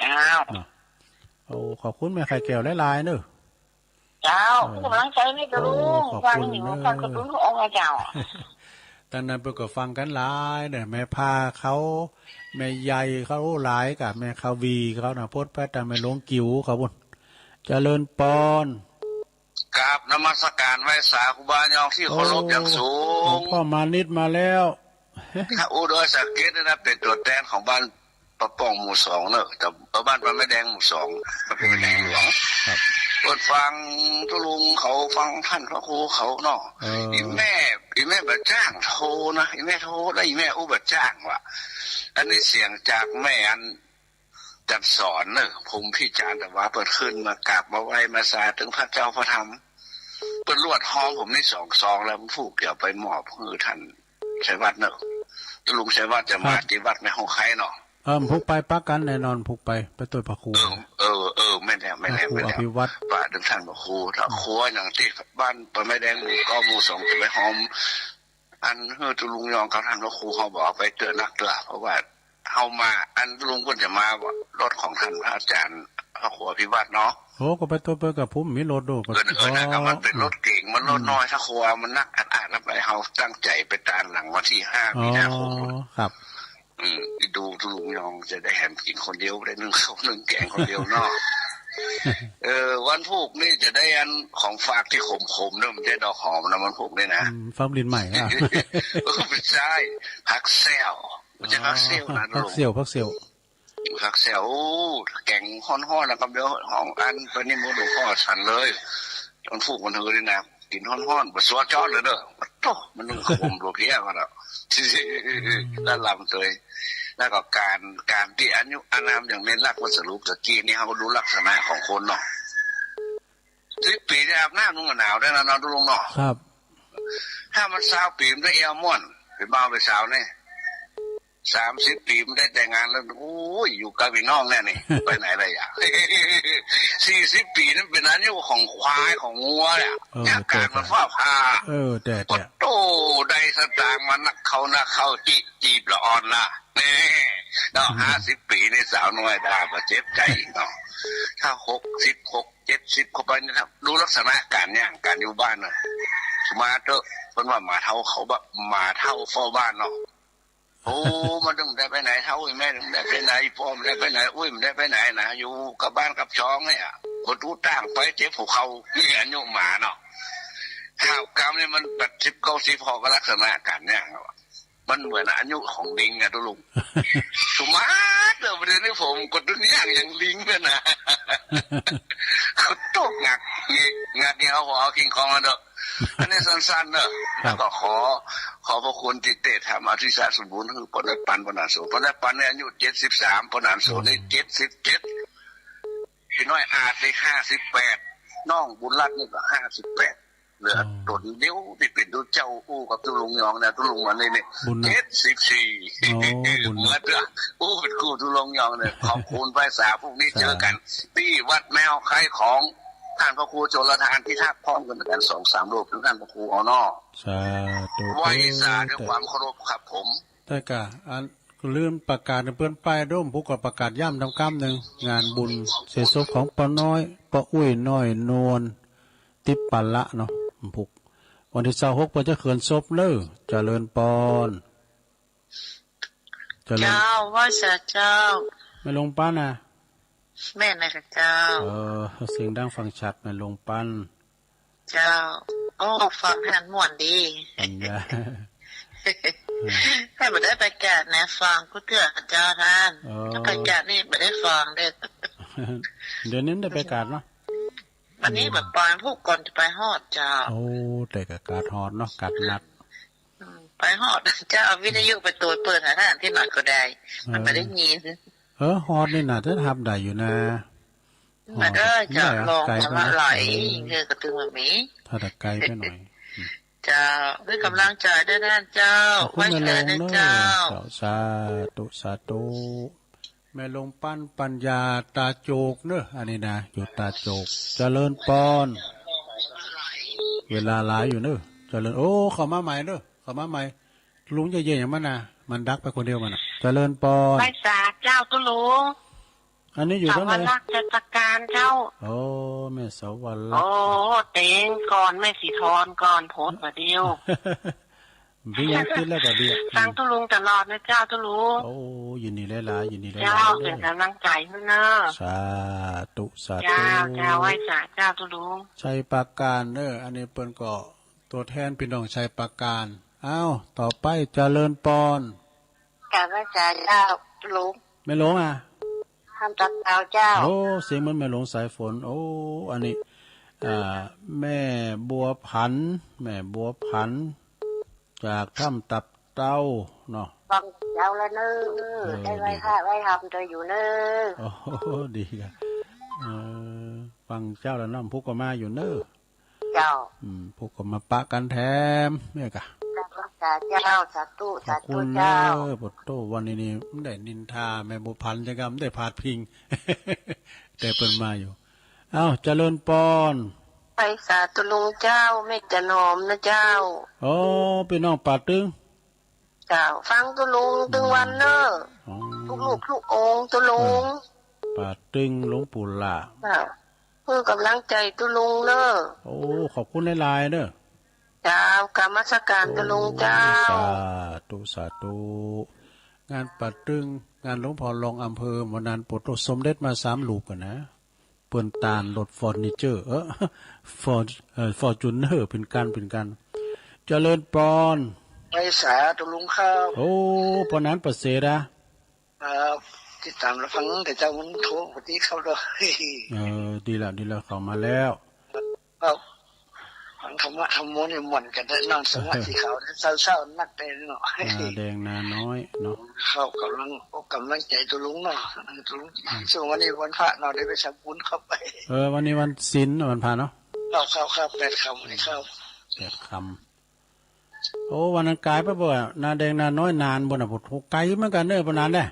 อ้าว เนาะ โอ้ ขอบคุณแม่ไข่แก้วหลายๆ เนอะ เจ้า เออ ผู้กำลังใจนี่ก็รู้ โอ้ ขอบคุณ ฟังอยู่ เนอะ ฟังกระตุ้นขององค์เจ้า ตั้งนั้นเปิ้นก็ฟังกันหลายเนี่ย แม่พาเขา แม่ใหญ่เขาหลายกะ แม่ขวีเขานะ โพดไปตามแม่หลวงกิ๋วเขาพุ้น เจริญปอน กราบนมัสการไหว้สาครูบายองที่เคารพอย่างสูง โอ้ หลวงพ่อมานิดมาแล้ว ถ้าอู้โดยสังเกตนี่นะ เป็นตัวแทนของบ้านปะป้องหมู่สองเนอะ แต่ เอ่อ บ้านปะไม้แดงหมู่สอง บ้านปะไม้แดงหลวง ครับ เปิ้นฟังตุ๊ลุงเขา ฟังท่านพระครูเขาเนาะ เออ อีแม่ อีแม่บ่จ้างโทรนะ อีแม่โทรแล้วอีแม่อู้บ่จ้างว่ะ อันนี้เสียงจากแม่อัน จันสอนเนอะ พรหมพิจารณ์ แต่ว่าเปิ้นขึ้นมากราบมาไหว้มาสาถึงพระเจ้าพระธรรม เปิ้นลวดฮ้อมผมนี่สองซองแล้ว ผมผูกเกี่ยวไปมอบให้ท่านชัยวัฒน์เนอะ ตุ๊ลุงชัยวัฒน์จะมา ครับ ที่วัดในห้องไคเนาะ เออ ผูกไปปะกันแน่นอน ผูกไป ไปตวยพระครู เออ เออ เออ แม่นแล้ว แม่นแล้ว พระครู แม่นแล้ว อภิวัฒน์ ปะถึงท่านพระครู ถ้าครัวอย่างที่บ้านปะไม้แดงหมู่เก้าหมู่สองจะไปฮ้อม อันเฮอตุ๊ลุงยองกับท่านพระครูเขาบอกเอาไปเตื้อนักเตื้อ เพราะว่าเฮามา อันลุงเปิ้นจะมาบ่ รถของท่านพระอาจารย์พระครูอภิวัฒน์เนาะ โอ้ ก็ไปตวยเปิ้นกับผมมีรถโดด เออ เออ นั่นก็มันเป็นรถเก๋ง มันรถน้อย ถ้าครัวมันนักอัดอัดแล้วไป เฮาตั้งใจไปตานหลังวันที่ห้ามีนาคม อ๋อ ครับ อืม ดูตุ๊ลุงยองจะได้แหมกิ๋นคนเดียว ได้นึ่งข้าวนึ่งแกงคนเดียวเนาะ เออ วันพูกนี่จะได้อันของฝากที่ขมๆ เนอะ มันจะดอกหอมนะ วันพูกนี่นะ อืม ฟักลิ้นใหม่อะ เออ ไม่ใช่ ผักแซว ไม่ใช่ผักเซลนะ อ๋อ ผักเซล ลุง ผักเซล ผักแซว โอ้ แกงฮ้อนๆ แล้วก็เดี๋ยวของอันไปนี่หมดหลวงพ่อฉันเลย วันพูกวันเฮอนี่นะ กิ๋นฮ้อนๆ บ่สัวจ้อนเลยเด้อ โธ่ มันนึ่งขมโลเกียกันแล้ว แล้วลำเตย แล้วก็การ การที่อายุอานามอย่างในหลักวัสรุปตะกี้นี่ เฮาก็ดูลักษณะของคนเนาะ สิบปีนี่อาบน้ำนุ่งหนาวได้แล้วเนาะ ตุ๊ลุงเนาะ ครับ ถ้ามันซาวปีมันได้เอวม่วน เป็นบ่าวเป็นสาวนี่ สามสิบปีมันได้แต่งงานแล้ว โอ้ย อยู่กับพี่น้องแน่นี่ ไปไหนได้อะ สี่สิบปีนั้นเป็นอายุของควายของงัวเนี่ย เออ เนี่ย การมันฟ้าผ่า เออ แต่ แต่ โอ้โต ได้สตางค์มานักเข้านักเข้า จีบ จีบละอ่อนละ แน่ เนาะ อืม ห้าสิบปีนี่สาวน้อยได้มาเจ็บใจอีกเนาะ ถ้าหกสิบ หก เจ็ดสิบเข้าไปนี่ครับ ดูลักษณะการย่างการอยู่บ้านน่ะ มาเถอะ เพิ่นว่าหมาเฒ่าเขาแบบ หมาเฒ่าเฝ้าบ้านเนาะ โอ้ มันต้องได้ไปไหนเฒ่า อีแม่ต้องได้ไปไหน อีพ่อมันได้ไปไหน อุ้ยมันได้ไปไหนนะ อยู่กับบ้านกับช่องเนี่ย บ่ตู้ต่างไปเจ็บหัวเข่า นี่อายุหมาเนาะ ข้าวกำนี่มันแปดสิบ เก้าสิบ พอก็ลักษณะการย่างแล้วอะ มันเหมือนอายุของลิงอะตุ๊ลุง สมาร์ทเด้อ ประเดี๋ยวนี้ผมกดดูย่างอย่างลิงเนี่ยนะ โตงัก งักเนี่ยเอาหัวเอาคิงคองมาเด้อ อันนี้สั้นๆ เนอะ ครับ แล้วก็ขอ ขอบพระคุณที่เตะทำอธิสารสมบูรณ์ คือปอนัดปัน ปอนันโส ปอนัดปันเนี่ยอายุ เจ็ดสิบสาม ปอนันโสนี่ อืม เจ็ดสิบเจ็ด พี่น้อยอาจได้ ห้าสิบแปด น้องบุญรัตน์นี่ก็ ห้าสิบแปด เหลือ อ๋อ ตนเดียวที่เป็นตุ๊เจ้าอู้กับตุ๊ลุงยองนะ ตุ๊ลุงวันนี้เนี่ย บุญนะ เจ็ดสิบสี่ โอ้ บุญนะ เมื่อเดือนอู้เป็นครูตุ๊ลุงยองเนี่ย ขอบคุณไปสาพรุ่งนี้เจอกัน สา ที่วัดแมวไคของท่านพระครูชลทานพิทักษ์ พร้อมกันสองสามรูป ถึงท่านพระครูเอาเนาะ สาธุ ไหว้สาด้วยความเคารพครับผม แต่ก็อัน ลืมประกาศให้เปิ้นไปโดม ผมก็ประกาศย้ำตำกำหนึ่ง งานบุญเสียศพของป้าน้อย ป้าอุ้ยน้อยนวล ติปปะละเนาะ พุก วันที่ซาวหกเปิ้นจะเขินศพเน้อ เจริญปอน เจริญ เจ้า ไหว้สาเจ้า แม่หลวงปันนะ แม่นนะคะเจ้า เออ เสียงดังฟังชัด แม่หลวงปัน เจ้า โอ้ ฟังท่านม่วนดี ปัญญา ให้บ่ได้ไปกาดนะ ฟังกู้เตื้อเจ้าท่าน เออ ถ้าไปกาดนี่บ่ได้ฟังเด้อ เดี๋ยวนี้ได้ไปกาดเนาะ วันนี้แบบปอยผู้คนจะไปฮอดเจ้า โอ้ แต่ก็กาดฮอดเนาะ กาดนัด อืม ไปฮอดเจ้า เอาวิทยุไปตวยเปิดหาท่านที่หน่อยก็ได้ มันบ่ได้ยิน เออ ฮอดนี่น่าจะฮับได้อยู่นะ มันก็จะลอง ไกลไปหน่อย หลาย เออ เออ กระตุ้นมันมี ถ้าแต่ไกลไปหน่อย อืม เจ้า ให้กำลังใจด้วยนะเจ้า ขอบคุณ ไว้ใจนะเจ้า แม่หลวงเนอะ เจ้า เจ้า สาธุ สาธุ แม่หลวงปันปัญญาตาโจกเนอะ อันนี้นะ อยู่ตาโจก เจริญปอน เวลาหลายอยู่เนอะ เจริญ โอ้ เข้ามาใหม่เนอะ เข้ามาใหม่ ลุงจะเย่ยอย่างมันนะ มันดักไปคนเดียวมันนะ เจริญปอน ไหว้สาเจ้าตุ๊ลุง อันนี้อยู่ตรงไหน สวรรคชัยปราการเจ้า โอ้ แม่สวรรค โอ้ เต็งก่อน แม่สีทอนก่อน โพสต์มาเดียว พี่ยังติดแล้วก็ดีอะ ฟังตุ๊ลุงตลอดนะเจ้าตุ๊ลุง โอ้ ยินดีหลายๆ ยินดีหลายๆ เจ้า เด้อ เป็นกำลังใจให้เนอะ สาธุ สาธุ เจ้า เจ้า ไหว้สาเจ้าตุ๊ลุง ชัยปราการเนอะ อันนี้เปิ้นก็ตัวแทนพี่น้องชัยปราการ อ้าว ต่อไปเจริญปอน กราบไหว้สาเจ้าตุ๊ลุง แม่หลวงอะ ทำตัดเตาเจ้า โอ้ เสียงเหมือนแม่หลวงสายฝน โอ้ อันนี้ อ่า แม่บัวผัน แม่บัวผัน จากถ้ำตับเต้าเนาะ ฟังเจ้าละเนอ เออ ได้ไหว้ ดี พระไหว้ธรรมตัวอยู่เนอ โอ้โห ดีครับ เออ ฟังเจ้าละเนาะ พุกก็มาอยู่เนอ เจ้า อืม พุกก็มาปะกันแถมเนี่ยกะ สาธุเจ้า สาธุ ขอบคุณ สาธุเจ้า เนอ ปะโต วันนี้นี่ไม่ได้นินทาแม่บัวผันใช่ไหม ไม่ได้พาดพิง แต่เปิ้นมาอยู่ อ้าว เจริญปอน ไหว้สาตุ๊ลุงเจ้า แม่จันหอมนะเจ้า โอ้ พี่น้องป่าตึง เจ้า ฟังตุ๊ลุงตึงวันเนอะ อ๋อ ทุกลูกทุกองค์ตุ๊ลุง เออ ป่าตึงหลวงปู่หล่า เจ้า เพื่อกำลังใจตุ๊ลุงเนอะ โอ้ ขอบคุณหลายๆ เนอะ เจ้า กราบนมัสการตุ๊ลุงเจ้า โอ้ สาธุ สาธุ งานป่าตึง งานหลวงพ่อรองอำเภอ วันนั้นปะโต สมเด็จมาสามรูปกันนะ เปิ้นตานรถฟอร์นิเจอร์ เออ ฟอร์ เอ่อ ฟอร์จูเนอร์ เป็นกัน เป็นกัน เจริญปอน ไหว้สาตุ๊ลุงครับ โอ้ ปานนั้นประเสริฐอะ ครับ ติดตามรับฟังแต่เจ้ามันโทรปกติเข้าด้วย เออ ดีละ ดีละ เข้ามาแล้ว ครับ ฟังธรรมะธรรมโมนี่ม่วนกันเด้อ นั่งสมาธิเขาเนี่ยเศร้าๆนักเลยเนาะ นาแดงนาน้อยเนาะ เขากำลังอกกำลังใจตุ๊ลุงเนาะ ตุ๊ลุง อืม ช่วงวันนี้วันพระเนาะ ได้ไปทำบุญเข้าไป เออ วันนี้วันศีล วันพระเนาะ ครับ ครับ ครับ แปดค่ำ วันนี้ครับ แปดค่ำ โอ้ วันนั้นกายไปบ่ นาแดงนาน้อยนานบ่น่ะ โอ้โห ไกลเหมือนกันเด้อ ปานนั้นเด้อ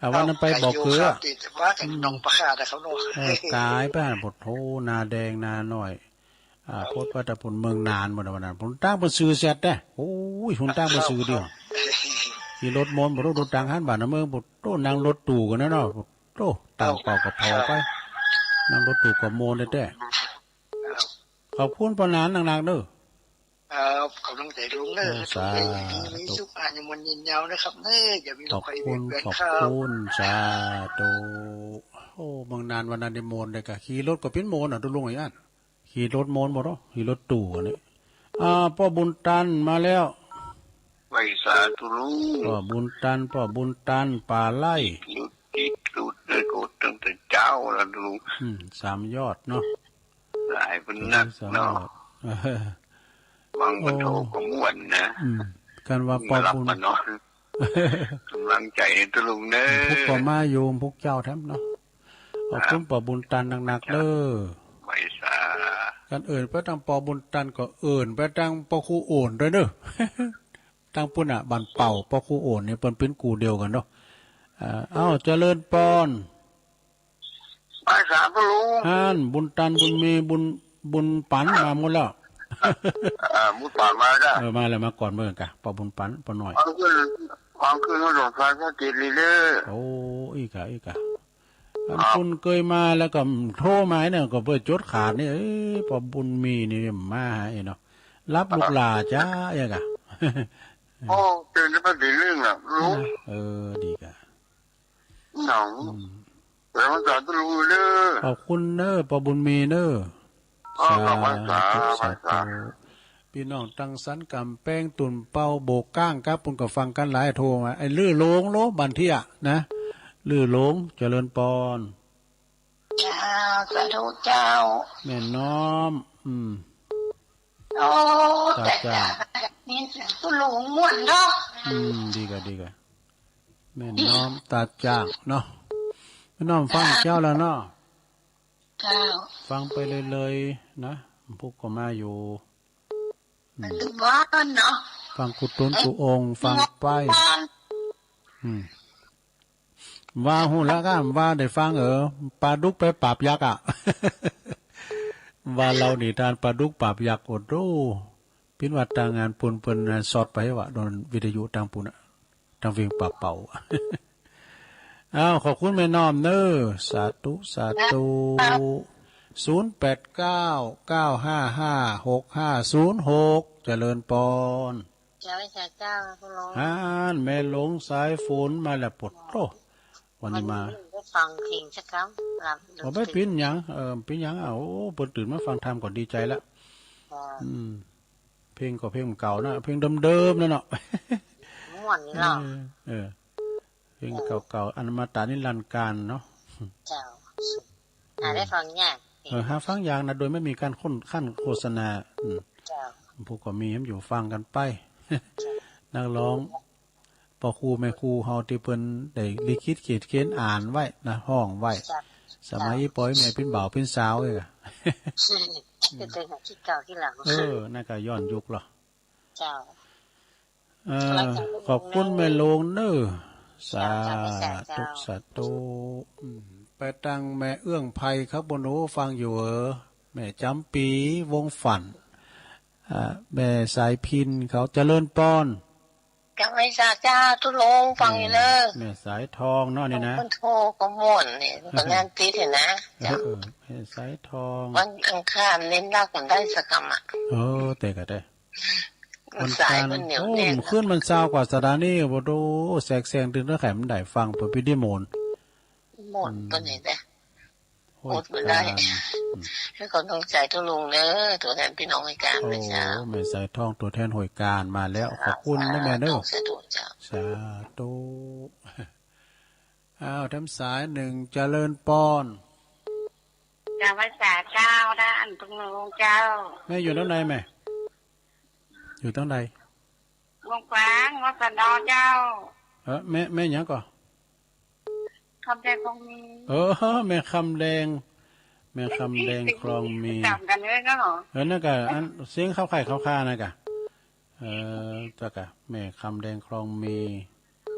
อ่า วันนั้นไปบ่อเกลือ ครับ ติดว่ากัน อืม หนองปลาคานะครับเนาะ เออ กายไปหั่น โอ้โห นาแดงนาน้อย อ่า ครับ โพสต์ว่าแต่ผลเมืองนานบ่น่ะ วันนั้น ผลตั้งเปิ้นซื่อแซดเด้อ โอ้ย ผลตั้งเปิ้นซื่อเดียว ครับ ขี่รถมนต์บ่รู้ รถตังหันบ้านเมือง โอ้โห นั่งรถตู้กันนะเนาะ โอ้โห ตั้งเป่ากระเป๋าไป ครับ นั่งรถตู้ก็ม่วนแท้ๆ ครับ ขอบคุณปานนั้นหนักๆ เด้อ ครับ กำลังใจลุงเนอะ เออ สาธุ มีสุขอายุมันยืนยาวนะครับเนอะ อย่ามีโรคภัยเบียดเบียนครับ ขอบคุณ ขอบคุณ สาธุ โอ้ เมืองนานวันนั้นได้ม่วนเลยกะ ขี่รถก็เป็นม่วนอ่ะ ตุ๊ลุงไอ้อัน ขี่รถม่วนบ่เนาะ ขี่รถตู้อันนี้ อ่า ป้อบุญตันมาแล้ว ไหว้สาตุ๊ลุง ป้อบุญตัน ป้อบุญตัน ป่าไร่ หลุดจิตหลุดได้โกรธตั้งแต่เช้าแล้วตุ๊ลุง อืม สามยอดเนาะ หลายเพิ่นนักเนาะ ฟังเพิ่นโทรก็ม่วนนะ อืม กันว่าปอบุญ มารับมาเนาะ กำลังใจให้ตุ๊ลุงเด้อ พวกก็มาอยู่พวกเจ้าแถมเนาะ ขอบคุณปอบุญตันหนักๆ เด้อ ไหว้สา กันเอิ้นไปตังปอบุญตันก็เอิ้นไปตังปอครูโอนด้วยเด้อ ตังปุ้นน่ะ บ้านเป่าปอครูโอนนี่เปิ้นเป็นกู่เดียวกันเนาะ อ่า เอ้า เจริญปอน ไหว้สาตุ๊ลุง อัน บุญตัน บุญมี บุญ บุญปันมาหมดแล้ว อ่า บุญปันมาแล้ว เออ มาแล้ว มาก่อนเมืองกะ ปอบุญปัน ปอน้อย ฟังขึ้น ฟังขึ้นเขาหลวงพ่อสังเกตลีเด้อ โอ้ อีกอะ อีกอะ อัน ครับ คุณเคยมาแล้วก็โทรมาเนี่ย ก็เพื่อจดขาดนี่ เอ้ย ปอบุญมีนี่มาหาเนาะ รับลูกหลานจ้า อีกอะ โอ้ ตื่นจะไปตีหนึ่งอ่ะ ลุง เออ ดีกะ หนอง อืม แต่มันจะต้องรู้เด้อ ขอบคุณเน้อ ปอบุญมีเน้อ อ๋อ สาธุ ขอบคุณครับ สาธุ พี่น้องตังสันกำแพง ตุ่นเปา โบกก้างครับ ปุ้นก็ฟังกันหลาย โทรมา ไอ้ลื่อโลงโลบันเทียนะ ลื่อโลง เจริญปอน เจ้า สาธุเจ้า แม่น้อม อืม โอ้ ตาจ้าง แต่จ้าง นี่ตุ๊ลุงม่วนเนาะ อืม ดีกะ ดีกะ แม่น้อมตาจ้างเนาะ แม่น้อมฟังเจ้าแล้วเนาะ เจ้า ฟังไปเลยๆ นะ พวกก็มาอยู่ อืม บ้านเนาะ ฟังกูตุนกูองค์ ฟังไป บ้าน อืม ว่าฮู้แล้วก็ว่าได้ฟัง เออ ปลาดุกไปปราบยักษ์อะ ว่าเฮานี่ต้านปลาดุกปราบยักษ์ โอ้โห ปิ้นว่าตางงานปูนเปิ้นงานสอดไปว่าโดนวิทยุตางปูนน่ะ ตางเวียงป่าเปา อ้าว ขอบคุณแม่น้อมเน้อ สาธุ สาธุ ครับ ศูนย์แปดเก้า เก้าห้าห้า หกห้าศูนย์หก เจริญปอน เจ้า เจ้า เจ้า ฮัลโหล ฮั่น แม่หลวงสายฝนมาแล้ว ปดโต้ วันนี้มา วันนี้ได้ฟังเพลงสักครั้ง ครับ บ่ไปปิ้นหยัง เออ ปิ้นหยัง อ้าว โอ้ เปิ้นตื่นมาฟังธรรมก็ดีใจละ ครับ อืม เพลงก็เพลงเก่านะ เพลงเดิมๆ นั่นเนาะ ม่วนนี่เนาะ เออ เออ เพลงเก่าๆ อมตะนิรันดร์กาลเนาะ เจ้า หาได้ฟังยาก เออ หาฟังยากนะ โดยไม่มีการค้น ขั้นโฆษณา อืม เจ้า ผู้ก็มีอยู่ฟังกันไป เจ้า นักร้อง ป้อครูแม่ครูเฮาตี้เปิ้นได้ลิขิตเขียนเขียนอ่านไว้นะ ฮ้องไว้ เจ้า สมัย เจ้า อีป้ออีแม่ปิ้นบ่าวปิ้นสาวเอ้ย เป็นเรื่องที่เก่าที่หลัง เออ นั่นก็ย้อนยุคเหรอ เจ้า เอ่อ ขอบคุณแม่หลวงเน้อ สาธุ เจ้า เจ้า สาธุ อืม ไปตังแม่เอื้องไพรครับ บนหูฟังอยู่เหรอ แม่จำปี วงศ์ฝัน อ่า แม่สายพินเขา เจริญปอน กลับไปสาเจ้า ตุ๊ลุงฟังอยู่เน้อ แม่สายทองเนาะนี่นะ คนโทรก็ม่วนนี่ ตอนนั้นติดเห็นนะ เออ เจ้า เออ แม่สายทอง วันอังคารเล่นเหล้ากันได้สักคำอะ เออ แต่ก็ได้ มันสาย วันจันทร์ มันเหนียว โอ้ แน่น มันขึ้นมันเช้ากว่าสถานี บ่ดู แสกแสงตื่นแล้วไข่มันได้ฟัง เปิดวิทยุโมน โมน อืม ตัวไหนเนี่ย ห้วย อดบ่ได้ กลาง อืม ให้กำลังใจตุ๊ลุงเน้อ ตัวแทนพี่น้องห้วยกลาง โอ้ นะเจ้า แม่สายทอง ตัวแทนห้วยกลางมาแล้ว เจ้า ขอบคุณนะแม่เน้อ สาธุ สาธุ เจ้า สาธุ อ้าว แถมสายหนึ่ง เจริญปอน กลับไปสาเจ้า ท่านตุ๊ลุงเจ้า แม่อยู่ตรงไหนแม่ อยู่ตรงไหน วงขวาง วัดสะเดาะเจ้า เออ แม่ แม่หยังก่อ คำแดงคลองมี เออ แม่คำแดง แม่คำแดงคลองมี จำกันเลยเนาะ เออ นั่นก็อันเสียงเข้าไข่เข้าคานั่นก็ เออ เจ้าก็ แม่คำแดงคลองมี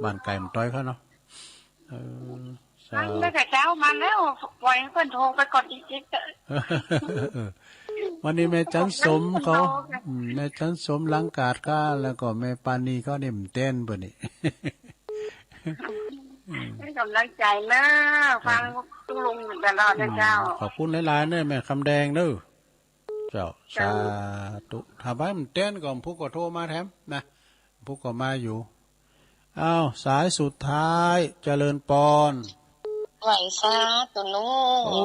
บ้านไก่มันต้อยเขาเนาะ เออ สา มันตั้งแต่เช้ามาแล้ว ปล่อยให้เพื่อนโทรไปก่อนอีกทีเถอะ วันนี้แม่จันสมเขา อืม แม่จันสมหลังกาดก้า แล้วก็แม่ปานีเขาเนี่ยมันเต้นเปิ้นนี่ ให้กำลังใจเนอะ ฟังตุ๊ลุงอยู่ตลอดนะเจ้า อืม ขอบคุณหลายๆ เนอะ แม่คำแดงเนอะ เจ้า เจ้า สาธุ ถ้าบ่ามันเต้นก็ผู้ก็โทรมาแถมนะ ผู้ก็มาอยู่ อ้าว สายสุดท้าย เจริญปอน ไหวซาตุ๊ลุง โอ้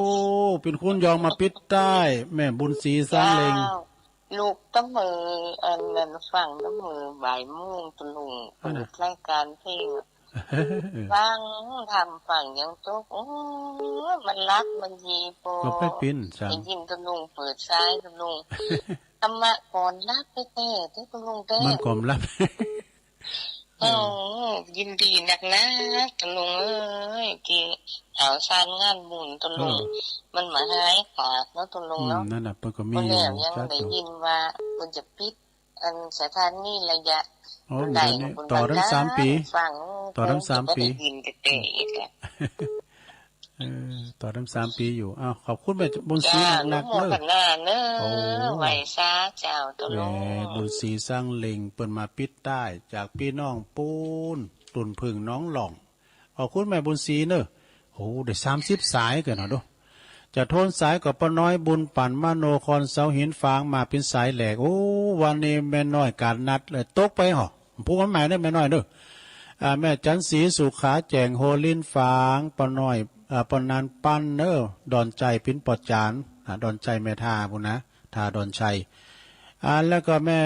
เป็นคุณยองมาปิดใต้ แม่บุญศรีสร้างเล็ง เจ้า ลูกตั้งมือ อันนั้นฟังตั้งมือบ่ายโมงตุ๊ลุง อันน่ะ เปิดรายการเพลง ฟังทำฟังยังตก โอ้ มันหลับมันยีโป ก็ไปปิ้นสาม ได้ยินตุ๊ลุงเปิดสายตุ๊ลุง ธรรมะก่อนหลับไปแท้เด้อตุ๊ลุงเด้อ มันก่อนหลับ เออ ยินดีนักนะตุ๊ลุงเอ้ย ที่เอาสร้างงานบุญตุ๊ลุง เออ มันมาหายขาดเนาะตุ๊ลุงเนาะ อืม นั่นน่ะ เปิ้นก็มีอยู่ บ่แล้วยังได้ยินว่าเปิ้นจะปิด อันสถานีระยะ อ๋อ เดี๋ยวนี้ต่อทั้งสามปี ฟัง ต่อทั้งสามปี จะได้ยินแต่แต่อีกอะ เออ ต่อทั้งสามปีอยู่ อ้าว ขอบคุณแม่บุญศรี เจ้า หนักๆ เนอะ อนุโมทนาเนอะ โอ้ ไหว้สาเจ้าตุ๊ลุง แม่บุญศรีสร้างเล็งเปิ้นมาปิดใต้จากพี่น้องปูน ตุ่นผึ่งน้องหล่อง ขอบคุณแม่บุญศรีเนอะ โอ้ ได้สามสิบสายเกินเอาดู จะโทนสายก็ป้าน้อยบุญปันมโนคอนเสาหินฝางมาเป็นสายแหลก โอ้ วันนี้แม่น้อยการนัดเลยตกไปหรอ ผู้มันหมายเนี่ยแม่น้อยเนอะ อ่า แม่จันสีสุขาแจ่งโฮลินฝาง ป้าน้อย อ่า ป้านันปั้นเนอะ ดอนใจปิ้นปอดจาน อ่า ดอนใจแม่ทาพุ้นนะ ทาดอนชัย อ่า แล้วก็แม่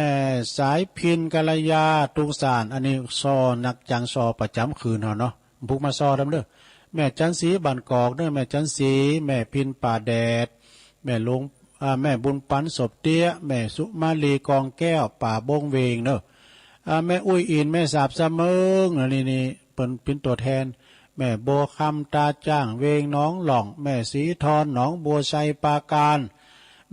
สายพินกัลยาตุงสาร อันนี้ซอนักจังซอประจำคืนเฮาเนาะ พุกมาซอดำเด้อ แม่จันสีบ้านกอกเด้อ แม่จันสี แม่พินป่าแดด แม่หลวง อ่า แม่บุญปันศพเตี้ย แม่สุมาลีกองแก้ว ป่าบงเวงเด้อ อ่า แม่อุ้ยอิน แม่สาบสะเมิง อันนี้นี่เปิ้นเป็นตัวแทน แม่บัวคำตาจ้าง เวงหนองหล่อง แม่สีทอน หนองบัวไชยปราการ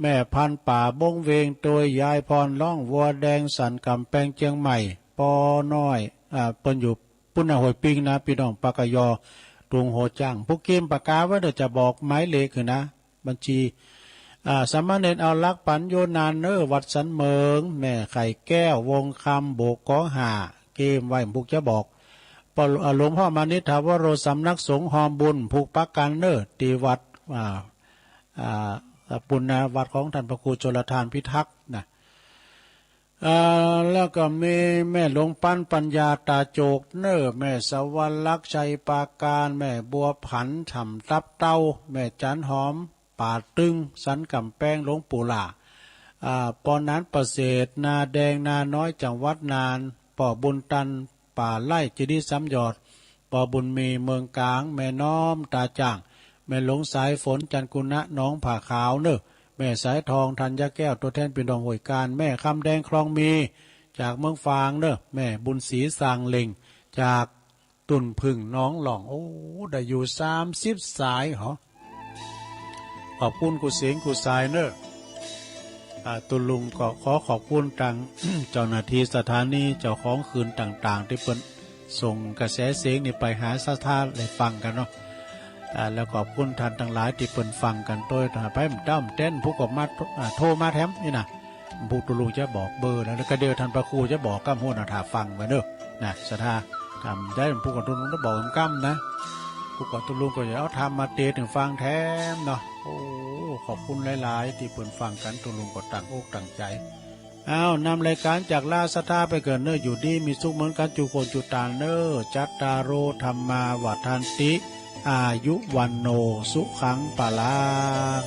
แม่พันธุ์ป่าบงเวง โดยยายพรร้องวัวแดงสันกำแพงเชียงใหม่ ปอน้อย อ่า เปิ้นอยู่ ปุ้นนะ ห้วยปิงนะ พี่น้องปากกยอ ตุงโฮจั่ง ผู้เกมปากกาไว้เดี๋ยวจะบอกหมายเลขคือนะ บัญชี อา สามเณรเอาลักษณ์ปั๋นอยู่นานเน่อ วัดสันเหมิง แม่ไข่แก้ว วงคำ โบกกองห้า เกมไหว้บุกจะบอก ปอ อ่า หลวงพ่อมานิษฐาวโร สำนักสงฆ์ฮอมบุญ ผูกปักกันเน่อ ที่วัด อ่า อ่า ปุณณวัดของท่านพระครูชลทานพิทักษ์นะ อ่า แล้วก็มีแม่หลวงปันปัญญาตาโจกเน่อ แม่สวรรคชัยปราการ แม่บัวผัน ถ้ำตับเต้า แม่จันหอม ป่าตึง สันกำแพง หลวงปู่หล่า อ่า ปอหนานประเสริฐ นาแดง นาน้อย จังหวัดน่าน ปอบุญตัน ป่าไร่ เจดีย์สามยอด ปอบุญมี เมืองกลาง แม่น้อม ตาจ่าง แม่หลวงสายฝน จันกุณะ หนองผาขาวเน่อ แม่สายทอง ธัญญาแก้ว ตัวแทนพี่น้องห้วยกาญ แม่คำแดง คลองมี จากเมืองฝางเน่อ แม่บุญศรี สร้างเล็ง จาก ตุ่นผึ้งหนองหล่อง โอ้ ได้อยู่สามสิบสายเหรอ ขอบคุณกู้เสงกู้สายเน่อ อ่า ตุ๊ลุงก็ขอขอบคุณตัง เจ้าหน้าที่สถานี เจ้าของคืนต่างๆ ตี้เปิ้นส่งกระแสเสียงนี่ไปหาศรัทธาได้ฟังกั๋นเนาะ อ่า แล้วขอบคุณท่านตังหลายตี้เปิ้นฟังกั๋นโตย ถ้าไปมันเต้ามันเต้น ผู้ก็มา อ่า โทรมาแถมนี่นะ ผู้ตุ๊ลุงจะบอกเบอร์แล้ว แล้วก็เดี๋ยวท่านพระครูจะบอกกำหัวหน้าถ้าฟังไว้เนอะ นะ ศรัทธา ทำได้ผู้ก็ตุ๊ลุงจะบอกกำนะ ผู้ก็ตุ๊ลุงก็จะเอาธรรมมาเตะถึงฟังแถมเนาะ โอ้ ขอบคุณหลายๆ ตี้เปิ้นฟังกั๋น ตุ๊ลุงก็ตั้งอกตั้งใจ๋ อ้าว นำรายการจากลาศรัทธาไปเกิดเนอะ อยู่ดีมีสุขเหมือนกัน จุคนจุตานเนอะ จัตตาโร ธัมมา วัฑฒันติ อายุ วัณโณ สุขัง พลัง